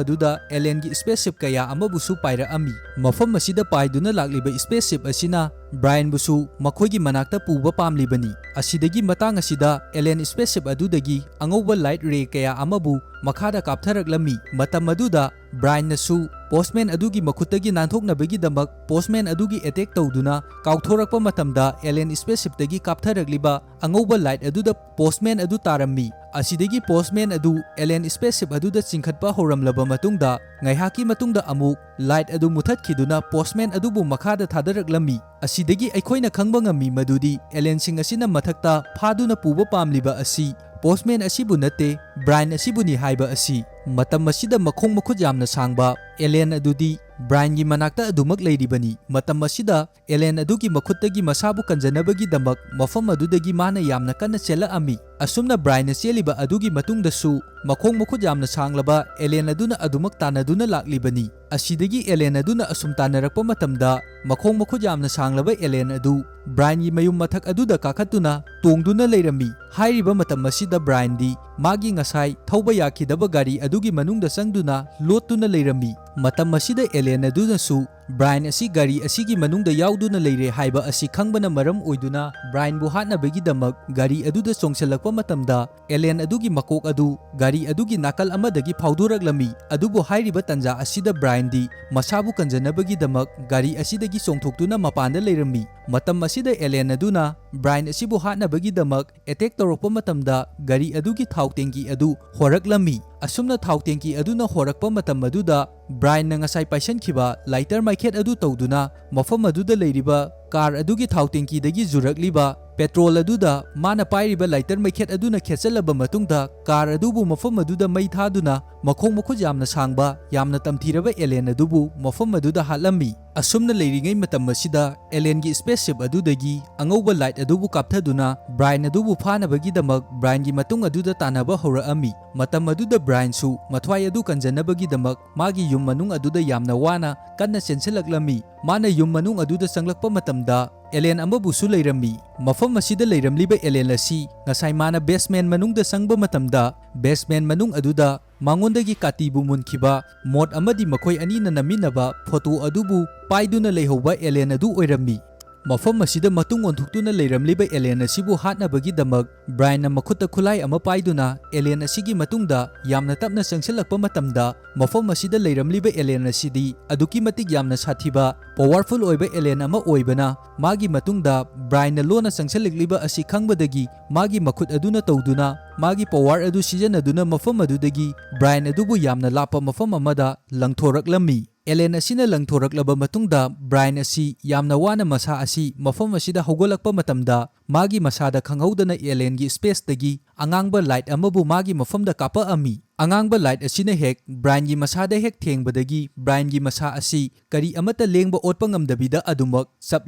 ꯑꯗꯨꯗ ꯑꯦꯂꯦꯟꯒꯤ ꯁ꯭ꯄꯦꯁꯁꯤꯞ ꯀꯌꯥ ꯑꯃꯕꯨꯁꯨ ꯄꯥꯏꯔꯛꯑꯝꯃꯤ꯫ ꯃꯐꯝ ꯑꯁꯤꯗ ꯄꯥꯏꯗꯨꯅ ꯂꯥꯛꯂꯤꯕ ꯁ꯭ꯄꯦꯁꯁꯤꯞ ꯑꯁꯤꯅ ꯕ꯭ꯔꯥꯏꯟꯕꯨꯁꯨ ꯃꯈꯣꯏꯒꯤ ꯃꯅꯥꯛꯇ ꯄꯨꯕ ꯄꯥꯝꯂꯤꯕꯅꯤ꯫ ꯑꯁꯤꯗꯒꯤ ꯃꯇꯥꯡ ꯑꯁꯤꯗ ꯑꯦꯂꯦꯟ ꯁ꯭ꯄꯦꯁꯁꯤꯞ ꯑꯗꯨꯗꯒꯤ ꯑꯉꯧꯕ ꯂꯥꯏꯠ ꯔꯦ ꯀꯌꯥ ꯑꯃꯕꯨ ꯃꯈꯥꯗ ꯀꯥꯞꯊꯔꯛꯂꯝꯃꯤ꯫ ꯃꯇꯝ ꯑꯗꯨꯗ ꯕ꯭ꯔꯥꯏꯟꯅꯁꯨ ꯄꯣꯁꯃꯦꯟ ꯑꯗꯨꯒꯤ ꯃꯈꯨꯠꯇꯒꯤ ꯅꯥꯟꯊꯣꯛꯅꯕꯒꯤꯗꯃꯛ ꯄꯣꯁꯃꯦꯟ ꯑꯗꯨꯒꯤ ꯑꯦꯇꯦꯛ ꯇꯧꯗꯨꯅ ꯀꯥꯎꯊꯣꯔꯛꯄ ꯃꯇꯝꯗ ꯑꯦꯂꯦꯟ ꯁ꯭ꯄꯦꯁꯁꯤꯞꯇꯒꯤ ꯀꯥꯞꯊꯔꯛꯂꯤꯕ ꯑꯉꯧꯕ ꯂꯥꯏꯠ ꯑꯗꯨꯗ ꯄꯣꯁꯃꯦꯟ ꯑꯗꯨ ꯇꯥꯔꯝꯃꯤ꯫ ꯑꯁꯤꯗꯒꯤ ꯄꯣꯁꯃꯦꯟ ꯑꯗꯨ ꯑꯦꯂꯦꯟ ꯁ꯭ꯄꯦꯁꯁꯤꯞ ꯑꯗꯨꯗ ꯆꯤꯡꯈꯠꯄ ꯍꯧꯔꯝꯂꯕ ꯃꯇꯨꯡꯗ, ꯉꯥꯏꯍꯥꯛꯀꯤ ꯃꯇꯨꯡꯗ ꯑꯃꯨꯛ ꯂꯥꯏꯠ ꯑꯗꯨ ꯃꯨꯊꯠꯈꯤꯗꯨꯅ ꯄꯣꯁꯃꯦꯟ ꯑꯗꯨꯕꯨ ꯃꯈꯥꯗ ꯊꯥꯗꯔꯛꯂꯝꯃꯤ꯫ ꯑꯁꯤꯗꯒꯤ ꯑꯩꯈꯣꯏꯅ ꯈꯪꯕ ꯉꯝꯃꯤ ꯃꯗꯨꯗꯤ ꯑꯦꯂꯦꯟꯁꯤꯡ ꯑꯁꯤꯅ ꯃꯊꯛꯇ ꯐꯥꯗꯨꯅ ꯄꯨꯕ ꯄꯥꯝꯂꯤꯕ ꯑꯁꯤ ꯄꯣꯁꯃꯦꯟ ꯑꯁꯤꯕꯨ ꯅꯠꯇꯦ, ꯕ꯭ꯔꯥꯏꯟ ꯑꯁꯤꯕꯨꯅꯤ ꯍꯥꯏꯕ ꯑꯁꯤ꯫ ꯃꯇꯝ ꯑꯁꯤꯗ ꯃꯈꯣꯡ ꯃꯈꯨꯠ ꯌꯥꯝꯅ ꯁꯥꯡꯕ ꯑꯦꯂꯦꯟ ꯑꯗꯨꯗꯤ ꯕ꯭ꯔꯥꯏꯟꯒꯤ ꯃꯅꯥꯛꯇ ꯑꯗꯨꯃꯛ ꯂꯩꯔꯤꯕꯅꯤ꯫ ꯃꯇꯝ ꯑꯁꯤꯗ ꯑꯦꯂꯦꯟ ꯑꯗꯨꯒꯤ ꯃꯈꯨꯠꯇꯒꯤ ꯃꯁꯥꯕꯨ ꯀꯟꯖꯅꯕꯒꯤꯗꯃꯛ ꯃꯐꯝ ꯑꯗꯨꯗꯒꯤ ꯃꯥꯅ ꯌꯥꯝꯅ ꯀꯟꯅ ꯆꯦꯜꯂꯛꯑꯝꯃꯤ꯫ ꯑꯁꯨꯝꯅ ꯕ꯭ꯔꯥꯏꯟꯅ ꯆꯦꯜꯂꯤꯕ ꯑꯗꯨꯒꯤ ꯃꯇꯨꯡꯗꯁꯨ ꯃꯈꯣꯡ ꯃꯈꯨꯠ ꯌꯥꯝꯅ ꯁꯥꯡꯂꯕ ꯑꯦꯂꯦꯟ ꯑꯗꯨꯅ ꯑꯗꯨꯃꯛ ꯇꯥꯟꯅꯗꯨꯅ ꯂꯥꯛꯂꯤꯕꯅꯤ꯫ ꯑꯁꯤꯗꯒꯤ ꯑꯦꯂꯦꯟ ꯑꯗꯨꯅ ꯑꯁꯨꯝ ꯇꯥꯟꯅꯔꯛꯄ ꯃꯇꯝꯗ ꯃꯈꯣꯡ ꯃꯈꯨꯠ ꯌꯥꯝꯅ ꯁꯥꯡꯂꯕ ꯑꯦꯂꯦꯟ ꯑꯗꯨ ꯕ꯭ꯔꯥꯏꯟꯒꯤ ꯃꯌꯨꯝ ꯃꯊꯛ ꯑꯗꯨꯗ ꯀꯥꯈꯠꯇꯨꯅ ꯇꯣꯡꯗꯨꯅ ꯂꯩꯔꯝꯃꯤ꯫ ꯍꯥꯏꯔꯤꯕ ꯃꯇꯝ ꯑꯁꯤꯗ ꯕ꯭ꯔꯥꯏꯟꯗꯤ ꯃꯥꯒꯤ ꯉꯁꯥꯏ ꯊꯧꯕ ꯌꯥꯈꯤꯗꯕ ꯒꯥꯔꯤ ꯑꯗꯨꯒꯤ ꯃꯅꯨꯡꯗ ꯆꯪꯗꯨꯅ ꯂꯣꯠꯇꯨꯅ ꯂꯩꯔꯝꯃꯤ꯫ ꯃꯇꯝ ꯑꯁꯤꯗ ꯑꯦꯂꯦꯟ ꯑꯗꯨꯅꯁꯨ ꯕ꯭ꯔꯥꯏꯟ ꯑꯁꯤ ꯒꯥꯔꯤ ꯑꯁꯤꯒꯤ ꯃꯅꯨꯡꯗ ꯌꯥꯎꯗꯨꯅ ꯂꯩꯔꯦ ꯍꯥꯏꯕ ꯑꯁꯤ ꯈꯪꯕꯅ ꯃꯔꯝ ꯑꯣꯏꯗꯨꯅ ꯕ꯭ꯔꯥꯏꯟꯕꯨ ꯍꯥꯠꯅꯕꯒꯤꯗꯃꯛ ꯒꯥꯔꯤ ꯑꯗꯨꯗ ꯆꯣꯡꯁꯤꯜꯂꯛꯄ ꯃꯇꯝꯗ ꯑꯦꯂꯦꯟ ꯑꯗꯨꯒꯤ ꯃꯀꯣꯛ ꯑꯗꯨ ꯒꯥꯔꯤ ꯑꯗꯨꯒꯤ ꯅꯥꯀꯜ ꯑꯃꯗꯒꯤ ꯐꯥꯎꯗꯣꯔꯛꯂꯝꯃꯤ꯫ ꯑꯗꯨꯕꯨ ꯍꯥꯏꯔꯤꯕ ꯇꯥꯟꯖꯥ ꯑꯁꯤꯗ ꯕ꯭ꯔꯥꯏꯟꯗꯤ ꯃꯁꯥꯕꯨ ꯀꯟꯖꯅꯕꯒꯤꯗꯃꯛ ꯒꯥꯔꯤ ꯑꯁꯤꯗꯒꯤ ꯆꯣꯡꯊꯣꯛꯇꯨꯅ ꯃꯄꯥꯟꯗ ꯂꯩꯔꯝꯃꯤ꯫ ꯃꯇꯝ ꯑꯁꯤꯗ ꯑꯦꯂꯦꯟ ꯑꯗꯨꯅ ꯕ꯭ꯔꯥꯏꯟ ꯑꯁꯤꯕꯨ ꯍꯥꯠꯅꯕꯒꯤꯗꯃꯛ ꯑꯦꯇꯦꯛ ꯇꯧꯔꯛꯄ ꯃꯇꯝꯗ ꯒꯥꯔꯤ ꯑꯗꯨꯒꯤ ꯊꯥꯎ ꯇꯦꯡꯀꯤ ꯑꯗꯨ ꯍꯣꯔꯛꯂꯝꯃꯤ꯫ ꯑꯁꯨꯝꯅ ꯊꯥꯎ ꯇꯦꯡꯀꯤ ꯑꯗꯨꯅ ꯍꯣꯔꯛꯄ ꯃꯇꯝ ꯑꯗꯨꯗ ꯕ꯭ꯔꯥꯏꯟꯅ ꯉꯁꯥꯏ ꯄꯥꯏꯁꯟꯈꯤꯕ ꯂꯥꯏꯇꯔ ꯃꯩꯈꯦꯠ ꯑꯗꯨ ꯇꯧꯗꯨꯅ ꯃꯐꯝ ꯑꯗꯨꯗ ꯂꯩꯔꯤꯕ ꯀꯥꯔ ꯑꯗꯨꯒꯤ ꯊꯥꯎ ꯇꯦꯡꯀꯤꯗꯒꯤ ꯖꯨꯔꯛꯂꯤꯕ ꯄꯦꯇ꯭ꯔꯣꯜ ꯑꯗꯨꯗ ꯃꯥꯅ ꯄꯥꯏꯔꯤꯕ ꯂꯥꯏꯇꯔ ꯃꯩꯈꯦꯠ ꯑꯗꯨꯅ ꯈꯦꯠꯆꯜꯂꯕ ꯃꯇꯨꯡꯗ ꯀꯥꯔ ꯑꯗꯨꯕꯨ ꯃꯐꯝ ꯑꯗꯨꯗ ꯃꯩ ꯊꯥꯗꯨꯅ ꯃꯈꯣꯡ ꯃꯈꯨꯠ ꯌꯥꯝꯅ ꯁꯥꯡꯕ, ꯌꯥꯝꯅ ꯇꯝꯊꯤꯔꯕ ꯑꯦꯂꯦꯟ ꯑꯗꯨꯕꯨ ꯃꯐꯝ ꯑꯗꯨꯗ ꯍꯥꯠꯂꯝꯃꯤ꯫ ꯑꯁꯨꯝꯅ ꯂꯩꯔꯤꯉꯩ ꯃꯇꯝ ꯑꯁꯤꯗ ꯑꯦꯂꯦꯟꯒꯤ ꯁ꯭ꯄꯦꯁꯁꯤꯞ ꯑꯗꯨꯗꯒꯤ ꯑꯉꯧꯕ ꯂꯥꯏꯠ ꯑꯗꯨꯕꯨ ꯀꯥꯞꯊꯗꯨꯅ ꯕ꯭ꯔꯥꯏꯟ ꯑꯗꯨꯕꯨ ꯐꯥꯅꯕꯒꯤꯗꯃꯛ ꯕ꯭ꯔꯥꯏꯟꯒꯤ ꯃꯇꯨꯡ ꯑꯗꯨꯗ ꯇꯥꯟꯅꯕ ꯍꯧꯔꯛꯑꯝꯃꯤ꯫ ꯃꯇꯝ ꯑꯗꯨꯗ ꯕ꯭ꯔꯥꯏꯟꯁꯨ ꯃꯊ꯭ꯋꯥꯏ ꯑꯗꯨ ꯀꯟꯖꯅꯕꯒꯤꯗꯃꯛ ꯃꯥꯒꯤ ꯌꯨꯝ ꯃꯅꯨꯡ ꯑꯗꯨꯗ ꯌꯥꯝꯅ ꯋꯥꯅ ꯀꯟꯅ ꯆꯦꯟꯁꯤꯜꯂꯛꯂꯝꯃꯤ꯫ ꯃꯥꯅ ꯌꯨꯝ ꯃꯅꯨꯡ ꯑꯗꯨꯗ ꯆꯪꯂꯛꯄ ꯃꯇꯝꯗ ꯑꯦꯂꯦꯟ ꯑꯃꯕꯨꯁꯨ ꯂꯩꯔꯝꯃꯤ꯫ ꯃꯐꯝ ꯑꯁꯤꯗ ꯂꯩꯔꯝꯂꯤꯕ ꯑꯦꯂꯦꯟ ꯑꯁꯤ ꯉꯁꯥꯏ ꯃꯥꯅ ꯕꯦꯁꯃꯦꯟ ꯃꯅꯨꯡꯗ ꯆꯪꯕ ꯃꯇꯝꯗ ꯕꯦꯁꯃꯦꯟ ꯃꯅꯨꯡ ꯑꯗꯨꯗ ꯃꯉꯣꯟꯗꯒꯤ ꯀꯥꯇꯤꯕꯨ ꯃꯨꯟꯈꯤꯕ ꯃꯣꯠ ꯑꯃꯗꯤ ꯃꯈꯣꯏ ꯑꯅꯤꯅ ꯅꯝꯃꯤꯟꯅꯕ ꯐꯣꯇꯣ ꯑꯗꯨꯕꯨ ꯄꯥꯏꯗꯨꯅ ꯂꯩꯍꯧꯕ ꯑꯦꯂꯦꯟ ꯑꯗꯨ ꯑꯣꯏꯔꯝꯃꯤ꯫ ꯃꯐꯝ ꯑꯁꯤꯗ ꯃꯇꯨꯡ ꯑꯣꯟꯊꯣꯛꯇꯨꯅ ꯂꯩꯔꯝꯂꯤꯕ alien ꯑꯁꯤꯕꯨ ꯍꯥꯠꯅꯕꯒꯤꯗꯃꯛ ꯕ꯭ꯔꯥꯏꯟꯅ ꯃꯈꯨꯠꯇ ꯈꯨꯠꯂꯥꯏ ꯑꯃ ꯄꯥꯏꯗꯨꯅ alien ꯑꯁꯤꯒꯤ ꯃꯇꯨꯡꯗ ꯌꯥꯝꯅ ꯇꯞꯅ ꯆꯪꯁꯤꯜꯂꯛꯄ ꯃꯇꯝꯗ, ꯃꯐꯝ ꯑꯁꯤꯗ ꯂꯩꯔꯝꯂꯤꯕ alien ꯑꯁꯤꯗꯤ ꯑꯗꯨꯛꯀꯤ ꯃꯇꯤꯛ ꯌꯥꯝꯅ ꯁꯥꯊꯤꯕ, powerful ꯑꯣꯏꯕ alien ꯑꯃ ꯑꯣꯏꯕꯅ, ꯃꯥꯒꯤ ꯃꯇꯨꯡꯗ ꯕ꯭ꯔꯥꯏꯟꯅ ꯂꯣꯟꯅ ꯆꯪꯁꯤꯜꯂꯛꯂꯤꯕ ꯑꯁꯤ ꯈꯪꯕꯗꯒꯤ ꯃꯥꯒꯤ ꯃꯈꯨꯠ ꯑꯗꯨꯅ ꯇꯧꯗꯨꯅ ꯃꯥꯒꯤ power ꯑꯗꯨ ꯁꯤꯖꯤꯟꯅꯗꯨꯅ ꯃꯐꯝ ꯑꯗꯨꯗꯒꯤ ꯕ꯭ꯔꯥꯏꯟ ꯑꯗꯨꯕꯨ ꯌꯥꯝꯅ ꯂꯥꯞꯄ ꯃꯐꯝ ꯑꯃꯗ ꯂꯪꯊꯣꯔꯛꯂꯝꯃꯤ꯫ Alien ꯑꯁꯤꯅ ꯂꯪꯊꯣꯔꯛꯂꯕ ꯃꯇꯨꯡꯗ ꯕ꯭ꯔꯥꯏꯟ ꯑꯁꯤ ꯌꯥꯝꯅ ꯋꯥꯅ ꯃꯁꯥ ꯑꯁꯤ ꯃꯐꯝ ꯑꯁꯤꯗ ꯍꯧꯒꯠꯂꯛꯄ ꯃꯇꯝꯗ, ꯃꯥꯒꯤ ꯃꯁꯥꯗ ꯈꯪꯍꯧꯗꯅ alienꯒꯤ spaceꯇꯒꯤ ꯑꯉꯥꯡꯕ light ꯑꯃꯕꯨ ꯃꯥꯒꯤ ꯃꯐꯝꯗ ꯀꯥꯞꯄꯛꯑꯝꯃꯤ꯫ ꯑꯉꯥꯡꯕ light ꯑꯁꯤꯅ ꯍꯦꯛ ꯕ꯭ꯔꯥꯏꯟꯒꯤ ꯃꯁꯥꯗ ꯍꯦꯛ ꯊꯦꯡꯕꯗꯒꯤ ꯕ꯭ꯔꯥꯏꯟꯒꯤ ꯃꯁꯥ ꯑꯁꯤ ꯀꯔꯤ ꯑꯃꯠꯇ ꯂꯦꯡꯕ ꯑꯣꯠꯄ ꯉꯝꯗꯕꯤꯗ ꯑꯗꯨꯃꯛ ꯆꯞ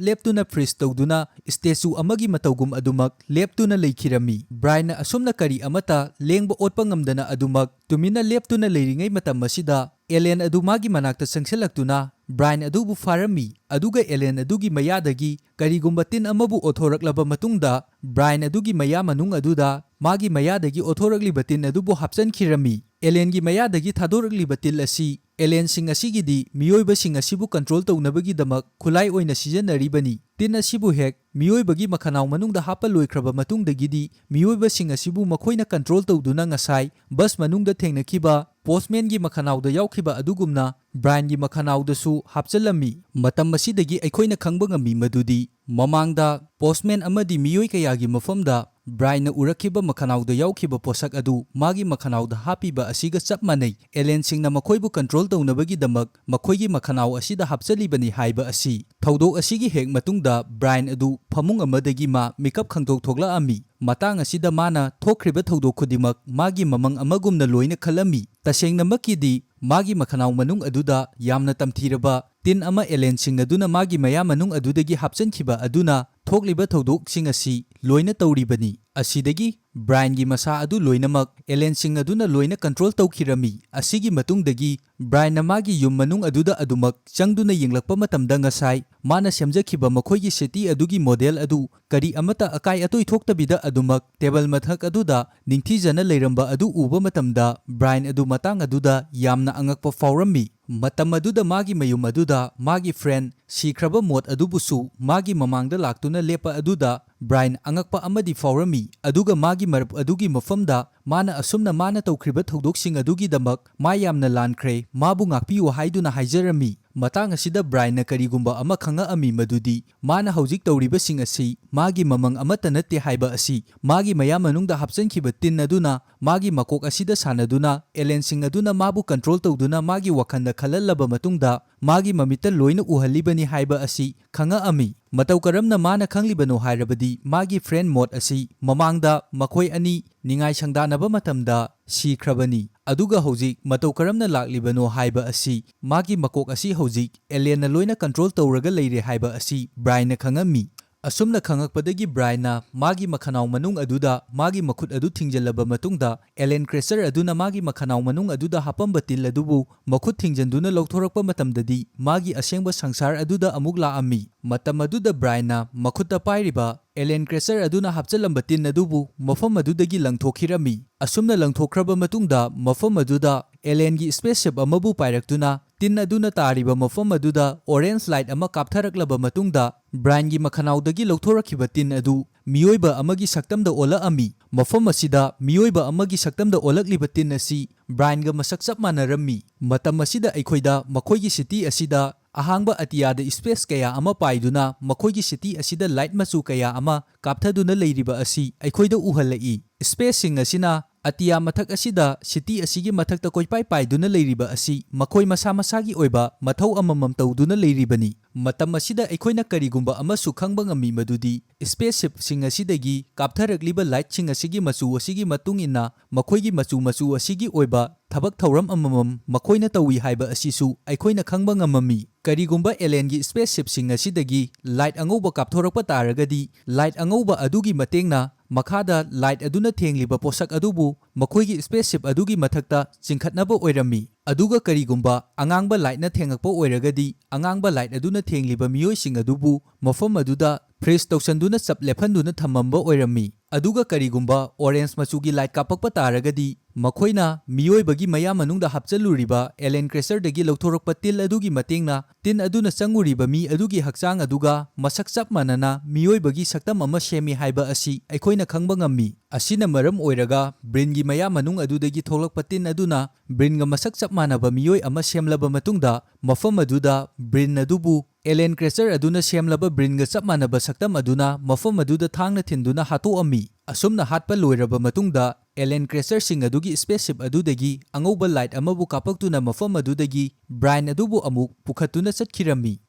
ꯂꯦꯞꯇꯨꯅ freeze ꯇꯧꯗꯨꯅ statue ꯑꯃꯒꯤ ꯃꯇꯧꯒꯨꯝ ꯑꯗꯨꯃꯛ ꯂꯦꯞꯇꯨꯅ ꯂꯩꯈꯤꯔꯝꯃꯤ꯫ ꯕ꯭ꯔꯥꯏꯟꯅ ꯑꯁꯨꯝꯅ ꯀꯔꯤ ꯑꯃꯠꯇ ꯂꯦꯡꯕ ꯑꯣꯠꯄ ꯉꯝꯗꯅ ꯑꯗꯨꯃꯛ ꯇꯨꯃꯤꯟꯅ ꯂꯦꯞꯇꯨꯅ ꯂꯩꯔꯤꯉꯩ ꯃꯇꯝ ꯑꯁꯤꯗ, alien ꯑꯗꯨ ꯃꯥꯒꯤ ꯃꯅꯥꯛꯇ ꯆꯪꯁꯤꯜꯂꯛꯇꯨꯅ ꯕ꯭ꯔꯥꯏꯟ ꯑꯗꯨꯕꯨ ꯐꯥꯔꯝꯃꯤ, ꯑꯗꯨꯒ alien ꯑꯗꯨꯒꯤ ꯃꯌꯥꯗꯒꯤ ꯀꯔꯤꯒꯨꯝꯕ ꯇꯤꯟ ꯑꯃꯕꯨ ꯑꯣꯊꯣꯔꯛꯂꯕ ꯃꯇꯨꯡꯗ, ꯕ꯭ꯔꯥꯏꯟ ꯑꯗꯨꯒꯤ ꯃꯌꯥ ꯃꯅꯨꯡ ꯑꯗꯨꯗ ꯃꯥꯒꯤ ꯃꯌꯥꯗꯒꯤ ꯑꯣꯊꯣꯔꯛꯂꯤꯕ ꯇꯤꯟ ꯑꯗꯨꯕꯨ ꯍꯥꯞꯆꯤꯟꯈꯤꯔꯝꯃꯤ꯫ Alienꯒꯤ ꯃꯌꯥꯗꯒꯤ ꯊꯥꯗꯣꯔꯛꯂꯤꯕ ꯇꯤꯟ ꯑꯁꯤ alienꯁꯤꯡ ꯑꯁꯤꯒꯤꯗꯤ ꯃꯤꯑꯣꯏꯕꯁꯤꯡ ꯑꯁꯤꯕꯨ control ꯇꯧꯅꯕꯒꯤꯗꯃꯛ ꯈꯨꯠꯂꯥꯏ ꯑꯣꯏꯅ ꯁꯤꯖꯤꯟꯅꯔꯤꯕꯅꯤ꯫ ꯇꯤꯟ ꯑꯁꯤꯕꯨ ꯍꯦꯛ ꯃꯤꯑꯣꯏꯕꯒꯤ ꯃꯈꯅꯥꯎ ꯃꯅꯨꯡꯗ ꯍꯥꯞꯄ ꯂꯣꯏꯈ꯭ꯔꯕ ꯃꯇꯨꯡꯗꯒꯤꯗꯤ, ꯃꯤꯑꯣꯏꯕꯁꯤꯡ ꯑꯁꯤꯕꯨ ꯃꯈꯣꯏꯅ control ꯇꯧꯗꯨꯅ ꯉꯁꯥꯏ bus ꯃꯅꯨꯡꯗ ꯊꯦꯡꯅꯈꯤꯕ postmanꯒꯤ ꯃꯈꯅꯥꯎꯗ ꯌꯥꯎꯈꯤꯕ ꯑꯗꯨꯒꯨꯝꯅ ꯕ꯭ꯔꯥꯏꯟꯒꯤ ꯃꯈꯅꯥꯎꯗꯁꯨ ꯍꯥꯞꯆꯤꯜꯂꯝꯃꯤ꯫ ꯃꯇꯝ ꯑꯁꯤꯗꯒꯤ ꯑꯩꯈꯣꯏꯅ ꯈꯪꯕ ꯉꯝꯃꯤ ꯃꯗꯨꯗꯤ ꯃꯃꯥꯡꯗ postman ꯑꯃꯗꯤ ꯃꯤꯑꯣꯏ ꯀꯌꯥꯒꯤ ꯃꯐꯝꯗ ꯕ꯭ꯔꯥꯏꯟꯅ ꯎꯔꯛꯈꯤꯕ ꯃꯈꯅꯥꯎꯗ ꯌꯥꯎꯈꯤꯕ ꯄꯣꯠꯁꯛ ꯑꯗꯨ ꯃꯥꯒꯤ ꯃꯈꯅꯥꯎꯗ ꯍꯥꯞꯄꯤꯕ ꯑꯁꯤꯒ ꯆꯞ ꯃꯥꯟꯅꯩ꯫ Alienꯁꯤꯡꯅ ꯃꯈꯣꯏꯕꯨ control ꯇꯧꯅꯕꯒꯤꯗꯃꯛ ꯃꯈꯣꯏꯒꯤ ꯃꯈꯅꯥꯎ ꯑꯁꯤꯗ ꯍꯥꯞꯆꯜꯂꯤꯕꯅꯤ ꯍꯥꯏꯕ ꯑꯁꯤ꯫ ꯊꯧꯗꯣꯛ ꯑꯁꯤꯒꯤ ꯍꯦꯛ ꯃꯇꯨꯡꯗ ꯕ꯭ꯔꯥꯏꯟ ꯑꯗꯨ ꯐꯃꯨꯡ ꯑꯃꯗꯒꯤ ꯃꯥ ꯃꯤꯀꯞ ꯈꯪꯗꯣꯛ ꯊꯣꯛꯂꯛꯑꯝꯃꯤ꯫ ꯃꯇꯥꯡ ꯑꯁꯤꯗ ꯃꯥꯅ ꯊꯣꯛꯈ꯭ꯔꯤꯕ ꯊꯧꯗꯣꯛ ꯈꯨꯗꯤꯡꯃꯛ ꯃꯥꯒꯤ ꯃꯃꯪ ꯑꯃꯒꯨꯝꯅ ꯂꯣꯏꯅ ꯈꯜꯂꯝꯃꯤ꯫ ꯇꯁꯦꯡꯅꯃꯛꯀꯤꯗꯤ ꯃꯥꯒꯤ ꯃꯈꯅꯥꯎ ꯃꯅꯨꯡ ꯑꯗꯨꯗ ꯌꯥꯝꯅ ꯇꯝꯊꯤꯔꯕ ꯇꯤꯟ ꯑꯃ alien ꯁꯤꯡꯅꯗꯨꯅ ꯃꯥꯒꯤ ꯃꯌꯥ ꯃꯅꯨꯡ ꯑꯗꯨꯗꯒꯤ ꯍꯥꯞꯆꯤꯟꯈꯤꯕ ꯑꯗꯨꯅ ꯊꯣꯛꯂꯤꯕ ꯊꯧꯗꯣꯛꯁꯤꯡ ꯑꯁꯤ ꯂꯣꯏꯅ ꯇꯧꯔꯤꯕꯅꯤ꯫ ꯑꯁꯤꯗꯒꯤ ꯕ꯭ꯔꯥꯏꯟꯒꯤ ꯃꯁꯥ ꯑꯗꯨ ꯂꯣꯏꯅꯃꯛ ꯑꯦꯂꯦꯟꯁꯤꯡ ꯑꯗꯨꯅ ꯂꯣꯏꯅ ꯀꯟꯇ꯭ꯔꯣꯜ ꯇꯧꯈꯤꯔꯝꯃꯤ꯫ ꯑꯁꯤꯒꯤ ꯃꯇꯨꯡꯗꯒꯤ ꯕ꯭ꯔꯥꯏꯟꯅ ꯃꯥꯒꯤ ꯌꯨꯝ ꯃꯅꯨꯡ ꯑꯗꯨꯗ ꯑꯗꯨꯃꯛ ꯆꯪꯗꯨꯅ ꯌꯦꯡꯂꯛꯄ ꯃꯇꯝꯗ ꯉꯁꯥꯏ ꯃꯥꯅ ꯁꯦꯝꯖꯈꯤꯕ ꯃꯈꯣꯏꯒꯤ ꯁꯤꯇꯤ ꯑꯗꯨꯒꯤ ꯃꯣꯗꯦꯜ ꯑꯗꯨ ꯀꯔꯤ ꯑꯃꯠꯇ ꯑꯀꯥꯏ ꯑꯇꯣꯏ ꯊꯣꯛꯇꯕꯤꯗ ꯑꯗꯨꯃꯛ ꯇꯦꯕꯜ ꯃꯊꯛ ꯑꯗꯨꯗ ꯅꯤꯡꯊꯤꯖꯅ ꯂꯩꯔꯝꯕ ꯑꯗꯨ ꯎꯕ ꯃꯇꯝꯗ ꯕ꯭ꯔꯥꯏꯟ ꯑꯗꯨ ꯃꯇꯥꯡ ꯑꯗꯨꯗ ꯌꯥꯝꯅ ꯑꯉꯛꯄ ꯐꯥꯎꯔꯝꯃꯤ꯫ ꯃꯇꯝ ꯑꯗꯨꯗ ꯃꯥꯒꯤ ꯃꯌꯨꯝ ꯑꯗꯨꯗ ꯃꯥꯒꯤ ꯐ꯭ꯔꯦꯟ ꯁꯤꯈ꯭ꯔꯕ ꯃꯣꯠ ꯑꯗꯨꯕꯨꯁꯨ ꯃꯥꯒꯤ ꯃꯃꯥꯡꯗ ꯂꯥꯛꯇꯨꯅ ꯂꯦꯞꯄ ꯑꯗꯨꯗ ꯕ꯭ꯔꯥꯏꯟ ꯑꯉꯛꯄ ꯑꯃꯗꯤ ꯐꯥꯎꯔꯝꯃꯤ, ꯑꯗꯨꯒ ꯃꯥꯒꯤ ꯃꯔꯨꯞ ꯑꯗꯨꯒꯤ ꯃꯐꯝꯗ ꯃꯥꯅ ꯑꯁꯨꯝꯅ ꯃꯥꯅ ꯇꯧꯈ꯭ꯔꯤꯕ ꯊꯧꯗꯣꯛꯁꯤꯡ ꯑꯗꯨꯒꯤꯗꯃꯛ ꯃꯥ ꯌꯥꯝꯅ ꯂꯥꯟꯈ꯭ꯔꯦ, ꯃꯥꯕꯨ ꯉꯥꯛꯄꯤꯌꯨ ꯍꯥꯏꯗꯨꯅ ꯍꯥꯏꯖꯔꯝꯃꯤ꯫ ꯃꯇꯥꯡ ꯑꯁꯤꯗ ꯕ꯭ꯔꯥꯏꯟꯅ ꯀꯔꯤꯒꯨꯝꯕ ꯑꯃ ꯈꯪꯉꯛꯑꯝꯃꯤ, ꯃꯗꯨꯗꯤ ꯃꯥꯅ ꯍꯧꯖꯤꯛ ꯇꯧꯔꯤꯕꯁꯤꯡ ꯑꯁꯤ ꯃꯥꯒꯤ ꯃꯃꯪ ꯑꯃꯠꯇ ꯅꯠꯇꯦ ꯍꯥꯏꯕ ꯑꯁꯤ꯫ ꯃꯥꯒꯤ ꯃꯌꯥ ꯃꯅꯨꯡꯗ ꯍꯥꯞꯆꯤꯟꯈꯤꯕ ꯇꯤꯟ ꯑꯗꯨꯅ ꯃꯥꯒꯤ ꯃꯀꯣꯛ ꯑꯁꯤꯗ ꯁꯥꯟꯅꯗꯨꯅ ꯑꯦꯂꯦꯟꯁꯤꯡ ꯑꯗꯨꯅ ꯃꯥꯕꯨ ꯀꯟꯇ꯭ꯔꯣꯜ ꯇꯧꯗꯨꯅ ꯃꯥꯒꯤ ꯋꯥꯈꯜꯗ ꯈꯜꯍꯜꯂꯕ ꯃꯇꯨꯡꯗ ꯃꯥꯒꯤ ꯃꯃꯤꯠꯇ ꯂꯣꯏꯅ ꯎꯍꯜꯂꯤꯕꯅꯤ ꯍꯥꯏꯕ ꯑꯁꯤ ꯈꯪꯉꯛꯑꯝꯃꯤ꯫ ꯃꯇꯧ ꯀꯔꯝꯅ ꯃꯥꯅ ꯈꯪꯂꯤꯕꯅꯣ ꯍꯥꯏꯔꯕꯗꯤ ꯃꯥꯒꯤ ꯐ꯭ꯔꯦꯟ ꯃꯣꯠ ꯑꯁꯤ ꯃꯃꯥꯡꯗ ꯃꯈꯣꯏ ꯑꯅꯤ ꯅꯤꯡꯉꯥꯏ ꯁꯪꯗꯥꯅꯕ ꯃꯇꯝꯗ ꯁꯤꯈ꯭ꯔꯕꯅꯤ꯫ ꯑꯗꯨꯒ ꯍꯧꯖꯤꯛ ꯃꯇꯧ ꯀꯔꯝꯅ ꯂꯥꯛꯂꯤꯕꯅꯣ ꯍꯥꯏꯕ ꯑꯁꯤ, ꯃꯥꯒꯤ ꯃꯀꯣꯛ ꯑꯁꯤ ꯍꯧꯖꯤꯛ ꯑꯦꯂꯦꯟꯅ ꯂꯣꯏꯅ ꯀꯟꯇ꯭ꯔꯣꯜ ꯇꯧꯔꯒ ꯂꯩꯔꯦ ꯍꯥꯏꯕ ꯑꯁꯤ ꯕ꯭ꯔꯥꯏꯟꯅ ꯈꯪꯉꯝꯃꯤ꯫ ꯑꯁꯨꯝꯅ ꯈꯪꯉꯛꯄꯗꯒꯤ ꯕ꯭ꯔꯥꯏꯟꯅ ꯃꯥꯒꯤ ꯃꯈꯅꯥꯎ ꯃꯅꯨꯡ ꯑꯗꯨꯗ ꯃꯥꯒꯤ ꯃꯈꯨꯠ ꯑꯗꯨ ꯊꯤꯡꯖꯤꯜꯂꯕ ꯃꯇꯨꯡꯗ, ꯑꯦꯂꯦꯟ ꯀ꯭ꯔꯦꯁꯔ ꯑꯗꯨꯅ ꯃꯥꯒꯤ ꯃꯈꯅꯥꯎ ꯃꯅꯨꯡ ꯑꯗꯨꯗ ꯍꯥꯞꯄꯝꯕ ꯇꯤꯜ ꯑꯗꯨꯕꯨ ꯃꯈꯨꯠ ꯊꯤꯡꯖꯤꯟꯗꯨꯅ ꯂꯧꯊꯣꯔꯛꯄ ꯃꯇꯝꯗꯗꯤ ꯃꯥꯒꯤ ꯑꯁꯦꯡꯕ ꯁꯪꯁꯥꯔ ꯑꯗꯨꯗ ꯑꯃꯨꯛ ꯂꯥꯛꯑꯝꯃꯤ꯫ ꯃꯇꯝ ꯑꯗꯨꯗ ꯕ꯭ꯔꯥꯏꯟꯅ ꯃꯈꯨꯠꯇ ꯄꯥꯏꯔꯤꯕ ꯑꯦꯂꯦꯟ ꯀ꯭ꯔꯦꯁꯔ ꯑꯗꯨꯅ ꯍꯥꯞꯆꯤꯜꯂꯝꯕ ꯇꯤꯟ ꯑꯗꯨꯕꯨ ꯃꯐꯝ ꯑꯗꯨꯗꯒꯤ ꯂꯪꯊꯣꯛꯈꯤꯔꯝꯃꯤ꯫ ꯑꯁꯨꯝꯅ ꯂꯪꯊꯣꯛꯈ꯭ꯔꯕ ꯃꯇꯨꯡꯗ ꯃꯐꯝ ꯑꯗꯨꯗ ꯑꯦꯂꯦꯟꯒꯤ ꯁ꯭ꯄꯦꯁꯁꯤꯞ ꯑꯃꯕꯨ ꯄꯥꯏꯔꯛꯇꯨꯅ ꯇꯤꯟ ꯑꯗꯨꯅ ꯇꯥꯔꯤꯕ ꯃꯐꯝ ꯑꯗꯨꯗ ꯑꯣꯔꯦꯟꯖ ꯂꯥꯏꯠ ꯑꯃ ꯀꯥꯞꯊꯔꯛꯂꯕ ꯃꯇꯨꯡꯗ ꯕ꯭ꯔꯥꯏꯟꯒꯤ ꯃꯈꯅꯥꯎꯗꯒꯤ ꯂꯧꯊꯣꯔꯛꯈꯤꯕ ꯇꯤꯟ ꯑꯗꯨ ꯃꯤꯑꯣꯏꯕ ꯑꯃꯒꯤ ꯁꯛꯇꯝꯗ ꯑꯣꯜꯂꯛꯑꯝꯃꯤ꯫ ꯃꯐꯝ ꯑꯁꯤꯗ ꯃꯤꯑꯣꯏꯕ ꯑꯃꯒꯤ ꯁꯛꯇꯝꯗ ꯑꯣꯜꯂꯛꯂꯤꯕ ꯇꯤꯟ ꯑꯁꯤ ꯕ꯭ꯔꯥꯏꯟꯒ ꯃꯁꯛ ꯆꯞ ꯃꯥꯟꯅꯔꯝꯃꯤ꯫ ꯃꯇꯝ ꯑꯁꯤꯗ ꯑꯩꯈꯣꯏꯗ ꯃꯈꯣꯏꯒꯤ ꯁꯤꯇꯤ ꯑꯁꯤꯗ ꯑꯍꯥꯡꯕ ꯑꯇꯤꯌꯥꯗ ꯁ꯭ꯄꯦꯁ ꯀꯌꯥ ꯑꯃ ꯄꯥꯏꯗꯨꯅ ꯃꯈꯣꯏꯒꯤ ꯁꯤꯇꯤ ꯑꯁꯤꯗ ꯂꯥꯏꯠ ꯃꯆꯨ ꯀꯌꯥ ꯑꯃ ꯀꯥꯞꯊꯗꯨꯅ ꯂꯩꯔꯤꯕ ꯑꯁꯤ ꯑꯩꯈꯣꯏꯗ ꯎꯍꯜꯂꯛꯏ꯫ ꯁ꯭ꯄꯦꯁꯁꯤꯡ ꯑꯁꯤꯅ ꯑꯇꯤꯌꯥ ꯃꯊꯛ ꯑꯁꯤꯗ ꯁꯤꯇꯤ ꯑꯁꯤꯒꯤ ꯃꯊꯛꯇ ꯀꯣꯏꯄꯥꯏ ꯄꯥꯏꯗꯨꯅ ꯂꯩꯔꯤꯕ ꯑꯁꯤ ꯃꯈꯣꯏ ꯃꯁꯥ ꯃꯁꯥꯒꯤ ꯑꯣꯏꯕ ꯃꯊꯧ ꯑꯃꯃꯝ ꯇꯧꯗꯨꯅ ꯂꯩꯔꯤꯕꯅꯤ꯫ ꯃꯇꯝ ꯑꯁꯤꯗ ꯑꯩꯈꯣꯏꯅ ꯀꯔꯤꯒꯨꯝꯕ ꯑꯃꯁꯨ ꯈꯪꯕ ꯉꯝꯃꯤ, ꯃꯗꯨꯗꯤ ꯁ꯭ꯄꯦꯁꯁꯤꯞꯁꯤꯡ ꯑꯁꯤꯗꯒꯤ ꯀꯥꯞꯊꯔꯛꯂꯤꯕ ꯂꯥꯏꯠꯁꯤꯡ ꯑꯁꯤꯒꯤ ꯃꯆꯨ ꯑꯁꯤꯒꯤ ꯃꯇꯨꯡ ꯏꯟꯅ ꯃꯈꯣꯏꯒꯤ ꯃꯆꯨ ꯃꯆꯨ ꯑꯁꯤꯒꯤ ꯑꯣꯏꯕ ꯊꯕꯛ ꯊꯧꯔꯝ ꯑꯃꯃꯝ ꯃꯈꯣꯏꯅ ꯇꯧꯏ ꯍꯥꯏꯕ ꯑꯁꯤꯁꯨ ꯑꯩꯈꯣꯏꯅ ꯈꯪꯕ ꯉꯝꯃꯝꯃꯤ꯫ ꯀꯔꯤꯒꯨꯝꯕ ꯑꯦꯂꯦꯟꯒꯤ ꯁ꯭ꯄꯦꯁꯁꯤꯞꯁꯤꯡ ꯑꯁꯤꯗꯒꯤ ꯂꯥꯏꯠ ꯑꯉꯧꯕ ꯀꯥꯞꯊꯣꯔꯛꯄ ꯇꯥꯔꯒꯗꯤ, ꯂꯥꯏꯠ ꯑꯉꯧꯕ ꯑꯗꯨꯒꯤ ꯃꯇꯦꯡꯅ ꯃꯈꯥꯗ ꯂꯥꯏꯠ ꯑꯗꯨꯅ ꯊꯦꯡꯂꯤꯕ ꯄꯣꯠꯁꯛ ꯑꯗꯨꯕꯨ ꯃꯈꯣꯏꯒꯤ ꯁ꯭ꯄꯦꯁꯁꯤꯞ ꯑꯗꯨꯒꯤ ꯃꯊꯛꯇ ꯆꯤꯡꯈꯠꯅꯕ ꯑꯣꯏꯔꯝꯃꯤ꯫ ꯑꯗꯨꯒ ꯀꯔꯤꯒꯨꯝꯕ ꯑꯉꯥꯡꯕ ꯂꯥꯏꯠꯅ ꯊꯦꯡꯉꯛꯄ ꯑꯣꯏꯔꯒꯗꯤ, ꯑꯉꯥꯡꯕ ꯂꯥꯏꯠ ꯑꯗꯨꯅ ꯊꯦꯡꯂꯤꯕ ꯃꯤꯑꯣꯏꯁꯤꯡ ꯑꯗꯨꯕꯨ ꯃꯐꯝ ꯑꯗꯨꯗ ꯐ꯭ꯔꯤꯖ ꯇꯧꯁꯟꯗꯨꯅ ꯆꯞ ꯂꯦꯞꯍꯟꯗꯨꯅ ꯊꯝꯃꯝꯕ ꯑꯣꯏꯔꯝꯃꯤ꯫ ꯑꯗꯨꯒ ꯀꯔꯤꯒꯨꯝꯕ ꯑꯣꯔꯦꯟꯖ ꯃꯆꯨꯒꯤ ꯂꯥꯏꯠ ꯀꯥꯞꯄꯛꯄ ꯇꯥꯔꯒꯗꯤ, ꯃꯈꯣꯏꯅ ꯃꯤꯑꯣꯏꯕꯒꯤ ꯃꯌꯥ ꯃꯅꯨꯡꯗ ꯍꯥꯞꯆꯜꯂꯨꯔꯤꯕ ꯑꯦꯂꯦꯟ ꯀ꯭ꯔꯦꯁꯔꯗꯒꯤ ꯂꯧꯊꯣꯔꯛꯄ ꯇꯤꯜ ꯑꯗꯨꯒꯤ ꯃꯇꯦꯡꯅ ꯇꯤꯟ ꯑꯗꯨꯅ ꯆꯪꯉꯨꯔꯤꯕ ꯃꯤ ꯑꯗꯨꯒꯤ ꯍꯛꯆꯥꯡ ꯑꯗꯨꯒ ꯃꯁꯛ ꯆꯞ ꯃꯥꯟꯅꯅ ꯃꯤꯑꯣꯏꯕꯒꯤ ꯁꯛꯇꯝ ꯑꯃ ꯁꯦꯝꯃꯤ ꯍꯥꯏꯕ ꯑꯁꯤ ꯑꯩꯈꯣꯏꯅ ꯈꯪꯕ ꯉꯝꯃꯤ꯫ ꯑꯁꯤꯅ ꯃꯔꯝ ꯑꯣꯏꯔꯒ, ꯕ꯭ꯔꯤꯟꯒꯤ ꯃꯌꯥ ꯃꯅꯨꯡ ꯑꯗꯨꯗꯒꯤ ꯊꯣꯛꯂꯛꯄ ꯇꯤꯟ ꯑꯗꯨꯅ ꯕ꯭ꯔꯤꯟꯒ ꯃꯁꯛ ꯆꯞ ꯃꯥꯟꯅꯕ ꯃꯤꯑꯣꯏ ꯑꯃ ꯁꯦꯝꯂꯕ ꯃꯇꯨꯡꯗ, ꯃꯐꯝ ꯑꯗꯨꯗ ꯕ꯭ꯔꯤꯟ ꯑꯗꯨꯕꯨ ꯑꯦꯂꯦꯟ ꯀ꯭ꯔꯦꯁꯔ ꯑꯗꯨꯅ ꯁꯦꯝꯂꯕ ꯕ꯭ꯔꯤꯟꯒ ꯆꯞ ꯃꯥꯟꯅꯕ ꯁꯛꯇꯝ ꯑꯗꯨꯅ ꯃꯐꯝ ꯑꯗꯨꯗ ꯊꯥꯡꯅ ꯊꯤꯟꯗꯨꯅ ꯍꯥꯠꯇꯣꯛꯑꯝꯃꯤ꯫ ꯑꯁꯨꯝꯅ ꯍꯥꯠꯄ ꯂꯣꯏꯔꯕ ꯃꯇꯨꯡꯗ, ꯑꯦꯂꯦꯟ ꯀ꯭ꯔꯦꯁꯔꯁꯤꯡ ꯑꯗꯨꯒꯤ ꯁ꯭ꯄꯦꯁꯁꯤꯞ ꯑꯗꯨꯗꯒꯤ ꯑꯉꯧꯕ ꯂꯥꯏꯠ ꯑꯃꯕꯨ ꯀꯥꯞꯄꯛꯇꯨꯅ ꯃꯐꯝ ꯑꯗꯨꯗꯒꯤ ꯕ꯭ꯔꯥꯏꯟ ꯑꯗꯨꯕꯨ ꯑꯃꯨꯛ ꯄꯨꯈꯠꯇꯨꯅ ꯆꯠꯈꯤꯔꯝꯃꯤ꯫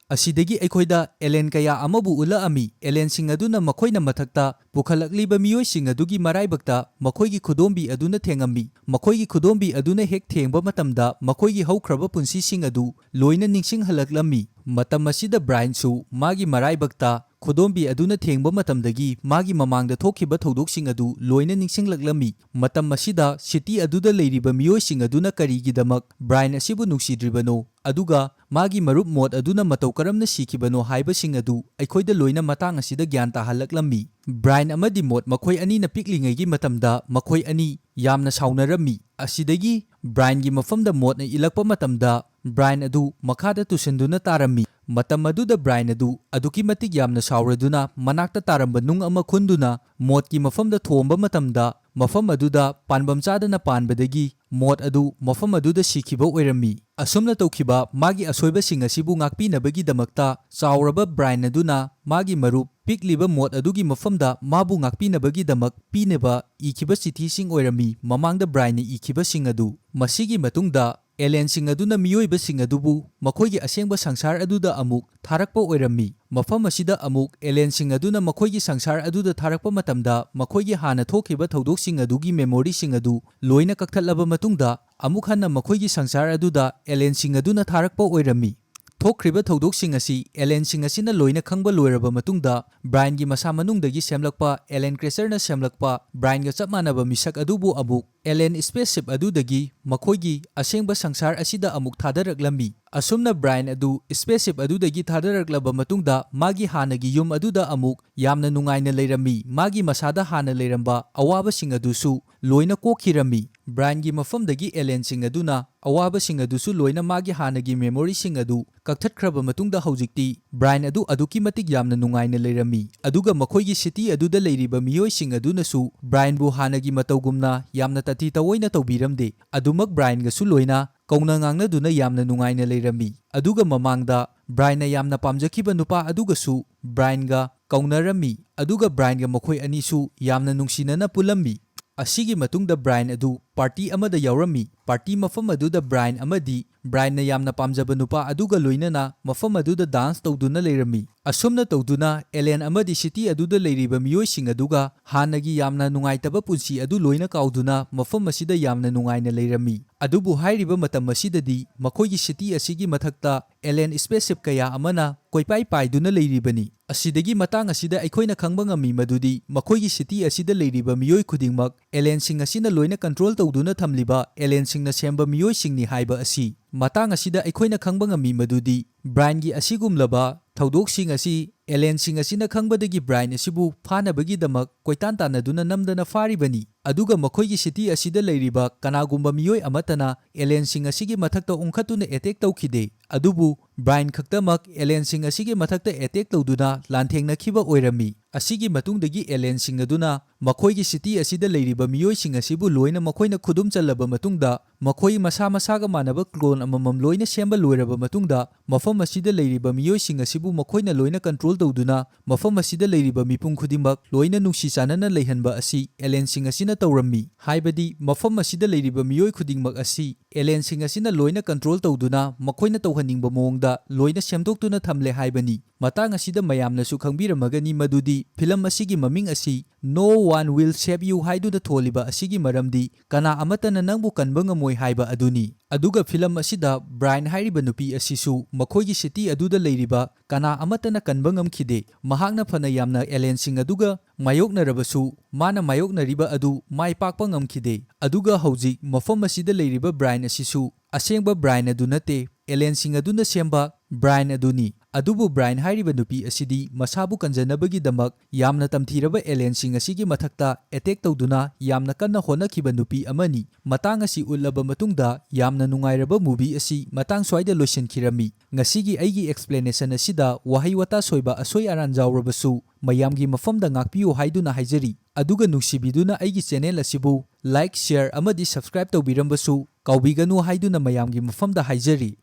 ꯑꯁꯤꯗꯒꯤ ꯑꯩꯈꯣꯏꯗ ꯑꯦꯂꯦꯟ ꯀꯌꯥ ꯑꯃꯕꯨ ꯎꯠꯂꯛꯑꯝꯃꯤ꯫ ꯑꯦꯂꯦꯟꯁꯤꯡ ꯑꯗꯨꯅ ꯃꯈꯣꯏꯅ ꯃꯊꯛꯇ ꯄꯨꯈꯠꯂꯛꯂꯤꯕ ꯃꯤꯑꯣꯏꯁꯤꯡ ꯑꯗꯨꯒꯤ ꯃꯔꯥꯏꯕꯛꯇ ꯃꯈꯣꯏꯒꯤ ꯈꯨꯗꯣꯝꯕꯤ ꯑꯗꯨꯅ ꯊꯦꯡꯉꯝꯃꯤ꯫ ꯃꯈꯣꯏꯒꯤ ꯈꯨꯗꯣꯝꯕꯤ ꯑꯗꯨꯅ ꯍꯦꯛ ꯊꯦꯡꯕ ꯃꯇꯝꯗ, ꯃꯈꯣꯏꯒꯤ ꯍꯧꯈ꯭ꯔꯕ ꯄꯨꯟꯁꯤꯁꯤꯡ ꯑꯗꯨ ꯂꯣꯏꯅ ꯅꯤꯡꯁꯤꯡꯍꯜꯂꯛꯂꯝꯃꯤ꯫ ꯃꯇꯝ ꯑꯁꯤꯗ ꯕ꯭ꯔꯥꯏꯟꯁꯨ ꯃꯥꯒꯤ ꯃꯔꯥꯏꯕꯛꯇ ꯈꯨꯗꯣꯝꯕꯤ ꯑꯗꯨꯅ ꯊꯦꯡꯕ ꯃꯇꯝꯗꯒꯤ ꯃꯥꯒꯤ ꯃꯃꯥꯡꯗ ꯊꯣꯛꯈꯤꯕ ꯊꯧꯗꯣꯛꯁꯤꯡ ꯑꯗꯨ ꯂꯣꯏꯅ ꯅꯤꯡꯁꯤꯡꯂꯛꯂꯝꯃꯤ꯫ ꯃꯇꯝ ꯑꯁꯤꯗ ꯁꯤꯇꯤ ꯑꯗꯨꯗ ꯂꯩꯔꯤꯕ ꯃꯤꯑꯣꯏꯁꯤꯡ ꯑꯗꯨꯅ ꯀꯔꯤꯒꯤꯗꯃꯛ ꯕ꯭ꯔꯥꯏꯟ ꯑꯁꯤꯕꯨ ꯅꯨꯡꯁꯤꯗ꯭ꯔꯤꯕꯅꯣ, ꯑꯗꯨꯒ ꯃꯥꯒꯤ ꯃꯔꯨꯞ ꯃꯣꯠ ꯑꯗꯨꯅ ꯃꯇꯧ ꯀꯔꯝꯅ ꯁꯤꯈꯤꯕꯅꯣ ꯍꯥꯏꯕꯁꯤꯡ ꯑꯗꯨ ꯑꯩꯈꯣꯏꯗ ꯂꯣꯏꯅ ꯃꯇꯥꯡ ꯑꯁꯤꯗ ꯒ꯭ꯌꯥꯟ ꯇꯥꯍꯜꯂꯛꯂꯝꯃꯤ꯫ ꯕ꯭ꯔꯥꯏꯟ ꯑꯃꯗꯤ ꯃꯣꯠ ꯃꯈꯣꯏ ꯑꯅꯤꯅ ꯄꯤꯛꯂꯤꯉꯩꯒꯤ ꯃꯇꯝꯗ ꯃꯈꯣꯏ ꯑꯅꯤ ꯌꯥꯝꯅ ꯁꯥꯎꯅꯔꯝꯃꯤ꯫ ꯑꯁꯤꯗꯒꯤ ꯕ꯭ꯔꯥꯏꯟꯒꯤ ꯃꯐꯝꯗ ꯃꯣꯠꯅ ꯏꯜꯂꯛꯄ ꯃꯇꯝꯗ, ꯕ꯭ꯔꯥꯏꯟ ꯑꯗꯨ ꯃꯈꯥꯗ ꯇꯨꯁꯤꯟꯗꯨꯅ ꯇꯥꯔꯝꯃꯤ꯫ ꯃꯇꯝ ꯑꯗꯨꯗ ꯕ꯭ꯔꯥꯏꯟ ꯑꯗꯨ ꯑꯗꯨꯛꯀꯤ ꯃꯇꯤꯛ ꯌꯥꯝꯅ ꯁꯥꯎꯔꯗꯨꯅ ꯃꯅꯥꯛꯇ ꯇꯥꯔꯝꯕ ꯅꯨꯡ ꯑꯃ ꯈꯨꯟꯗꯨꯅ ꯃꯣꯠꯀꯤ ꯃꯐꯝꯗ ꯊꯣꯝꯕ ꯃꯇꯝꯗ, ꯃꯐꯝ ꯑꯗꯨꯗ ꯄꯥꯟꯕꯝ ꯆꯥꯗꯅ ꯄꯥꯟꯕꯗꯒꯤ ꯃꯣꯠ ꯑꯗꯨ ꯃꯐꯝ ꯑꯗꯨꯗ ꯁꯤꯈꯤꯕ ꯑꯣꯏꯔꯝꯃꯤ꯫ ꯑꯁꯨꯝꯅ ꯇꯧꯈꯤꯕ ꯃꯥꯒꯤ ꯑꯁꯣꯏꯕꯁꯤꯡ ꯑꯁꯤꯕꯨ ꯉꯥꯛꯄꯤꯅꯕꯒꯤꯗꯃꯛꯇ, ꯆꯥꯎꯔꯕ ꯕ꯭ꯔꯥꯏꯟ ꯑꯗꯨꯅ ꯃꯥꯒꯤ ꯃꯔꯨꯞ ꯄꯤꯛꯂꯤꯕ ꯃꯣꯠ ꯑꯗꯨꯒꯤ ꯃꯐꯝꯗ ꯃꯥꯕꯨ ꯉꯥꯛꯄꯤꯅꯕꯒꯤꯗꯃꯛ ꯄꯤꯅꯕ ꯏꯈꯤꯕ ꯆꯤꯊꯤꯁꯤꯡ ꯑꯣꯏꯔꯝꯃꯤ, ꯃꯃꯥꯡꯗ ꯕ꯭ꯔꯥꯏꯟꯅ ꯏꯈꯤꯕꯁꯤꯡ ꯑꯗꯨ꯫ ꯃꯁꯤꯒꯤ ꯃꯇꯨꯡꯗ, ꯑꯦꯂꯦꯟꯁꯤꯡ ꯑꯗꯨꯅ ꯃꯤꯑꯣꯏꯕꯁꯤꯡ ꯑꯗꯨꯕꯨ ꯃꯈꯣꯏꯒꯤ ꯑꯁꯦꯡꯕ ꯁꯪꯁꯥꯔ ꯑꯗꯨꯗ ꯑꯃꯨꯛ ꯊꯥꯔꯛꯄ ꯑꯣꯏꯔꯝꯃꯤ꯫ ꯃꯐꯝ ꯑꯁꯤꯗ ꯑꯃꯨꯛ ꯑꯦꯂꯦꯟꯁꯤꯡ ꯑꯗꯨꯅ ꯃꯈꯣꯏꯒꯤ ꯁꯪꯁꯥꯔ ꯑꯗꯨꯗ ꯊꯥꯔꯛꯄ ꯃꯇꯝꯗ, ꯃꯈꯣꯏꯒꯤ ꯍꯥꯟꯅ ꯊꯣꯛꯈꯤꯕ ꯊꯧꯗꯣꯛꯁꯤꯡ ꯑꯗꯨꯒꯤ ꯃꯦꯃꯣꯔꯤꯁꯤꯡ ꯑꯗꯨ ꯂꯣꯏꯅ ꯀꯛꯊꯠꯂꯕ ꯃꯇꯨꯡꯗ, ꯑꯃꯨꯛ ꯍꯟꯅ ꯃꯈꯣꯏꯒꯤ ꯁꯪꯁꯥꯔ ꯑꯗꯨꯗ ꯑꯦꯂꯦꯟꯁꯤꯡ ꯑꯗꯨꯅ ꯊꯥꯔꯛꯄ ꯑꯣꯏꯔꯝꯃꯤ꯫ ꯊꯣꯛꯈ꯭ꯔꯤꯕ ꯊꯧꯗꯣꯛꯁꯤꯡ ꯑꯁꯤ alienꯁꯤꯡ ꯑꯁꯤꯅ ꯂꯣꯏꯅ ꯈꯪꯕ ꯂꯣꯏꯔꯕ ꯃꯇꯨꯡꯗ, Brianꯒꯤ ꯃꯁꯥ ꯃꯅꯨꯡꯗꯒꯤ ꯁꯦꯝꯂꯛꯄ alien creatureꯅ ꯁꯦꯝꯂꯛꯄ Brianꯒ ꯆꯞ ꯃꯥꯟꯅꯕ ꯃꯤꯁꯛ ꯑꯗꯨꯕꯨ ꯑꯃꯨꯛ alien spaceship ꯑꯗꯨꯗꯒꯤ ꯃꯈꯣꯏꯒꯤ ꯑꯁꯦꯡꯕ ꯁꯪꯁꯥꯔ ꯑꯁꯤꯗ ꯑꯃꯨꯛ ꯊꯥꯗꯔꯛꯂꯝꯃꯤ꯫ ꯑꯁꯨꯝꯅ Brian ꯑꯗꯨ spaceship ꯑꯗꯨꯗꯒꯤ ꯊꯥꯗꯔꯛꯂꯕ ꯃꯇꯨꯡꯗ, ꯃꯥꯒꯤ ꯍꯥꯟꯅꯒꯤ ꯌꯨꯝ ꯑꯗꯨꯗ ꯑꯃꯨꯛ ꯌꯥꯝꯅ ꯅꯨꯡꯉꯥꯏꯅ ꯂꯩꯔꯝꯃꯤ꯫ ꯃꯥꯒꯤ ꯃꯁꯥꯗ ꯍꯥꯟꯅ ꯂꯩꯔꯝꯕ ꯑꯋꯥꯕꯁꯤꯡ ꯑꯗꯨꯁꯨ ꯂꯣꯏꯅ ꯀꯣꯛꯈꯤꯔꯝꯃꯤ꯫ Brianꯒꯤ ꯃꯐꯝꯗꯒꯤ alienꯁꯤꯡ ꯑꯗꯨꯅ ꯑꯋꯥꯕꯁꯤꯡ ꯑꯗꯨꯁꯨ ꯂꯣꯏꯅ ꯃꯥꯒꯤ ꯍꯥꯟꯅꯒꯤ memoryꯁꯤꯡ ꯑꯗꯨ ꯀꯛꯊꯠꯈ꯭ꯔꯕ ꯃꯇꯨꯡꯗ, ꯍꯧꯖꯤꯛꯇꯤ Brian ꯑꯗꯨ ꯑꯗꯨꯛꯀꯤ ꯃꯇꯤꯛ ꯌꯥꯝꯅ ꯅꯨꯡꯉꯥꯏꯅ ꯂꯩꯔꯝꯃꯤ, ꯑꯗꯨꯒ ꯃꯈꯣꯏꯒꯤ city ꯑꯗꯨꯗ ꯂꯩꯔꯤꯕ ꯃꯤꯑꯣꯏꯁꯤꯡ ꯑꯗꯨꯅꯁꯨ Brianꯕꯨ ꯍꯥꯟꯅꯒꯤ ꯃꯇꯧꯒꯨꯝꯅ ꯌꯥꯝꯅ ꯇꯥꯊꯤ ꯇꯑꯣꯏꯅ ꯇꯧꯕꯤꯔꯝꯗꯦ꯫ ꯑꯗꯨꯃꯛ Brianꯒꯁꯨ ꯂꯣꯏꯅ ꯀꯧꯅ ꯉꯥꯡꯅꯗꯨꯅ ꯌꯥꯝꯅ ꯅꯨꯡꯉꯥꯏꯅ ꯂꯩꯔꯝꯃꯤ꯫ ꯑꯗꯨꯒ ꯃꯃꯥꯡꯗ Brianꯅ ꯌꯥꯝꯅ ꯄꯥꯝꯖꯈꯤꯕ ꯅꯨꯄꯥ ꯑꯗꯨꯒꯁꯨ Brianꯒ ꯀꯧꯅꯔꯝꯃꯤ, ꯑꯗꯨꯒ Brianꯒ ꯃꯈꯣꯏ ꯑꯅꯤꯁꯨ ꯌꯥꯝꯅ ꯅꯨꯡꯁꯤꯅꯅ ꯄꯨꯜꯂꯝꯃꯤ꯫ ꯑꯁꯤꯒꯤ ꯃꯇꯨꯡꯗ Brian ꯑꯗꯨ party ꯑꯃꯗ ꯌꯥꯎꯔꯝꯃꯤ꯫ Party ꯃꯐꯝ ꯑꯗꯨꯗ Brian ꯑꯃꯗꯤ Brianꯅ ꯌꯥꯝꯅ ꯄꯥꯝꯖꯕ ꯅꯨꯄꯥ ꯑꯗꯨꯒ ꯂꯣꯏꯅꯅ ꯃꯐꯝ ꯑꯗꯨꯗ dance ꯇꯧꯗꯨꯅ ꯂꯩꯔꯝꯃꯤ꯫ ꯑꯁꯨꯝꯅ ꯇꯧꯗꯨꯅ alien ꯑꯃꯗꯤ city ꯑꯗꯨꯗ ꯂꯩꯔꯤꯕ ꯃꯤꯑꯣꯏꯁꯤꯡ ꯑꯗꯨꯒ ꯍꯥꯟꯅꯒꯤ ꯌꯥꯝꯅ ꯅꯨꯡꯉꯥꯏꯇꯕ ꯄꯨꯟꯁꯤ ꯑꯗꯨ ꯂꯣꯏꯅ ꯀꯥꯎꯗꯨꯅ ꯃꯐꯝ ꯑꯁꯤꯗ ꯌꯥꯝꯅ ꯅꯨꯡꯉꯥꯏꯅ ꯂꯩꯔꯝꯃꯤ꯫ ꯑꯗꯨꯕꯨ ꯍꯥꯏꯔꯤꯕ ꯃꯇꯝ ꯑꯁꯤꯗꯗꯤ ꯃꯈꯣꯏꯒꯤ city ꯑꯁꯤꯒꯤ ꯃꯊꯛꯇ alien spaceship ꯀꯌꯥ ꯑꯃꯅ ꯀꯣꯏꯄꯥꯏ ꯄꯥꯏꯗꯨꯅ ꯂꯩꯔꯤꯕꯅꯤ꯫ ꯑꯁꯤꯗꯒꯤ ꯃꯇꯥꯡ ꯑꯁꯤꯗ ꯑꯩꯈꯣꯏꯅ ꯈꯪꯕ ꯉꯝꯃꯤ ꯃꯗꯨꯗꯤ ꯃꯈꯣꯏꯒꯤ city ꯑꯁꯤꯗ ꯂꯩꯔꯤꯕ ꯃꯤꯑꯣꯏ ꯈꯨꯗꯤꯡꯃꯛ alienꯁꯤꯡ ꯑꯁꯤꯅ ꯂꯣꯏꯅ control ꯇꯧꯗꯨꯅ ꯊꯝꯂꯤꯕ alienꯁꯤꯡꯅ ꯁꯦꯝꯕ ꯃꯤꯑꯣꯏꯁꯤꯡꯅꯤ ꯍꯥꯏꯕ ꯑꯁꯤ꯫ ꯃꯇꯥꯡ ꯑꯁꯤꯗ ꯑꯩꯈꯣꯏꯅ ꯈꯪꯕ ꯉꯝꯃꯤ ꯃꯗꯨꯗꯤ Brianꯒꯤ ꯑꯁꯤꯒꯨꯝꯂꯕ ꯊꯧꯗꯣꯛꯁꯤꯡ ꯑꯁꯤ alienꯁꯤꯡ ꯑꯁꯤꯅ ꯈꯪꯕꯗꯒꯤ Brian ꯑꯁꯤꯕꯨ ꯐꯥꯅꯕꯒꯤꯗꯃꯛ ꯀꯣꯏꯇꯥꯟ ꯇꯥꯟꯅꯗꯨꯅ ꯅꯝꯗꯅ ꯐꯥꯔꯤꯕꯅꯤ꯫ ꯑꯗꯨꯒ ꯃꯈꯣꯏꯒꯤ city ꯑꯁꯤꯗ ꯂꯩꯔꯤꯕ ꯀꯅꯥꯒꯨꯝꯕ ꯃꯤꯑꯣꯏ ꯑꯃꯠꯇꯅ alienꯁꯤꯡ ꯑꯁꯤꯒꯤ ꯃꯊꯛꯇ ꯎꯪꯈꯠꯇꯨꯅ attack ꯇꯧꯈꯤꯗꯦ꯫ ꯑꯗꯨꯕꯨ Brian ꯈꯛꯇꯃꯛ alienꯁꯤꯡ ꯑꯁꯤꯒꯤ ꯃꯊꯛꯇ attack ꯇꯧꯗꯨꯅ ꯂꯥꯟꯊꯦꯡꯅꯈꯤꯕ ꯑꯣꯏꯔꯝꯃꯤ꯫ ꯑꯁꯤꯒꯤ ꯃꯇꯨꯡꯗꯒꯤ alienꯁꯤꯡ ꯑꯗꯨꯅ ꯃꯈꯣꯏꯒꯤ city ꯑꯁꯤꯗ ꯂꯩꯔꯤꯕ ꯃꯤꯑꯣꯏꯁꯤꯡ ꯑꯁꯤꯕꯨ ꯂꯣꯏꯅ ꯃꯈꯣꯏꯅ ꯈꯨꯗꯨꯝ ꯆꯜꯂꯕ ꯃꯇꯨꯡꯗ, ꯃꯈꯣꯏ ꯃꯁꯥ ꯃꯁꯥꯒ ꯃꯥꯟꯅꯕ clone ꯑꯃꯃꯝ ꯂꯣꯏꯅ ꯁꯦꯝꯕ ꯂꯣꯏꯔꯕ ꯃꯇꯨꯡꯗ, ꯃꯐꯝ ꯑꯁꯤꯗ ꯂꯩꯔꯤꯕ ꯃꯤꯑꯣꯏꯁꯤꯡ ꯑꯁꯤꯕꯨ ꯃꯈꯣꯏꯅ ꯂꯣꯏꯅ control ꯇꯧꯗꯨꯅ ꯃꯐꯝ ꯑꯁꯤꯗ ꯂꯩꯔꯤꯕ ꯃꯤꯄꯨꯝ ꯈꯨꯗꯤꯡꯃꯛ ꯂꯣꯏꯅ ꯅꯨꯡꯁꯤ ꯆꯥꯟꯅꯅ ꯂꯩꯍꯟꯕ ꯑꯁꯤ alienꯁꯤꯡ ꯑꯁꯤꯅ ꯇꯧꯔꯝꯃꯤ꯫ ꯍꯥꯏꯕꯗꯤ ꯃꯐꯝ ꯑꯁꯤꯗ ꯂꯩꯔꯤꯕ ꯃꯤꯑꯣꯏ ꯈꯨꯗꯤꯡꯃꯛ ꯑꯁꯤ alienꯁꯤꯡ ꯑꯁꯤꯅ ꯂꯣꯏꯅ control ꯇꯧꯗꯨꯅ ꯃꯈꯣꯏꯅ ꯇꯧꯍꯟꯅꯤꯡꯕ ꯃꯑꯣꯡꯗ ꯂꯣꯏꯅ ꯁꯦꯝꯗꯣꯛꯇꯨꯅ ꯊꯝꯂꯦ ꯍꯥꯏꯕꯅꯤ꯫ ꯃꯇꯥꯡ ꯑꯁꯤꯗ ꯃꯌꯥꯝꯅꯁꯨ ꯈꯪꯕꯤꯔꯝꯃꯒꯅꯤ ꯃꯗꯨꯗꯤ film ꯑꯁꯤꯒꯤ ꯃꯃꯤꯡ ꯑꯁꯤ No One Will Save You ꯍꯥꯏꯗꯨꯅ ꯊꯣꯜꯂꯤꯕ ꯑꯁꯤꯒꯤ ꯃꯔꯝꯗꯤ ꯀꯅꯥ ꯑꯃꯠꯇꯅ ꯅꯪꯕꯨ ꯀꯟꯕ ꯉꯝꯃꯣꯏ ꯍꯥꯏꯕ ꯑꯗꯨꯅꯤ꯫ ꯑꯗꯨꯒ ꯐꯤꯂꯝ ꯑꯁꯤꯗ ꯕ꯭ꯔꯥꯏꯟ ꯍꯥꯏꯔꯤꯕ ꯅꯨꯄꯤ ꯑꯁꯤꯁꯨ ꯃꯈꯣꯏꯒꯤ ꯁꯤꯇꯤ ꯑꯗꯨꯗ ꯂꯩꯔꯤꯕ ꯀꯅꯥ ꯑꯃꯠꯇꯅ ꯀꯟꯕ ꯉꯝꯈꯤꯗꯦ꯫ ꯃꯍꯥꯛꯅ ꯐꯅ ꯌꯥꯝꯅ ꯑꯦꯂꯦꯟꯁꯤꯡ ꯑꯗꯨꯒ ꯃꯥꯌꯣꯛꯅꯔꯕꯁꯨ, ꯃꯥꯅ ꯃꯥꯌꯣꯛꯅꯔꯤꯕ ꯑꯗꯨ ꯃꯥꯏ ꯄꯥꯛꯄ ꯉꯝꯈꯤꯗꯦ꯫ ꯑꯗꯨꯒ ꯍꯧꯖꯤꯛ ꯃꯐꯝ ꯑꯁꯤꯗ ꯂꯩꯔꯤꯕ ꯕ꯭ꯔꯥꯏꯟ ꯑꯁꯤꯁꯨ ꯑꯁꯦꯡꯕ ꯕ꯭ꯔꯥꯏꯟ ꯑꯗꯨ ꯅꯠꯇꯦ, ꯑꯦꯂꯦꯟꯁꯤꯡ ꯑꯗꯨꯅ ꯁꯦꯝꯕ ꯕ꯭ꯔꯥꯏꯟ ꯑꯗꯨꯅꯤ꯫ ꯑꯗꯨꯕꯨ ꯕ꯭ꯔꯥꯏꯟ ꯍꯥꯏꯔꯤꯕ ꯅꯨꯄꯤ ꯑꯁꯤꯗꯤ ꯃꯁꯥꯕꯨ ꯀꯟꯖꯅꯕꯒꯤꯗꯃꯛ ꯌꯥꯝꯅ ꯇꯝꯊꯤꯔꯕ ꯑꯦꯂꯦꯟꯁꯤꯡ ꯑꯁꯤꯒꯤ ꯃꯊꯛꯇ ꯑꯦꯇꯦꯛ ꯇꯧꯗꯨꯅ ꯌꯥꯝꯅ ꯀꯟꯅ ꯍꯣꯠꯅꯈꯤꯕ ꯅꯨꯄꯤ ꯑꯃꯅꯤ꯫ ꯃꯇꯥꯡ ꯑꯁꯤ ꯎꯠꯂꯕ ꯃꯇꯨꯡꯗ ꯌꯥꯝꯅ ꯅꯨꯡꯉꯥꯏꯔꯕ ꯃꯨꯚꯤ ꯑꯁꯤ ꯃꯇꯥꯡ ꯁ꯭ꯋꯥꯏꯗ ꯂꯣꯏꯁꯤꯟꯈꯤꯔꯝꯃꯤ꯫ ꯉꯁꯤꯒꯤ ꯑꯩꯒꯤ ꯑꯦꯛꯁꯄ꯭ꯂꯦꯅꯦꯁꯟ ꯑꯁꯤꯗ ꯋꯥꯍꯩ ꯋꯥꯇꯥ ꯁꯣꯏꯕ ꯑꯁꯣꯏ ꯑꯔꯥꯟ ꯌꯥꯎꯔꯕꯁꯨ ꯃꯌꯥꯝꯒꯤ ꯃꯐꯝꯗ ꯉꯥꯛꯄꯤꯌꯨ ꯍꯥꯏꯗꯨꯅ ꯍꯥꯏꯖꯔꯤ꯫ ꯑꯗꯨꯒ ꯅꯨꯡꯁꯤꯕꯤꯗꯨꯅ ꯑꯩꯒꯤ ꯆꯦꯅꯦꯜ ꯑꯁꯤꯕꯨ ꯂꯥꯏꯛ, ꯁꯤꯌꯔ ꯑꯃꯗꯤ ꯁꯕꯁꯀ꯭ꯔꯥꯏꯕ ꯇꯧꯕꯤꯔꯝꯕꯁꯨ ꯀꯥꯎꯕꯤꯒꯅꯨ ꯍꯥꯏꯗꯨꯅ ꯃꯌꯥꯝꯒꯤ ꯃꯐꯝꯗ ꯍꯥꯏꯖꯔꯤ꯫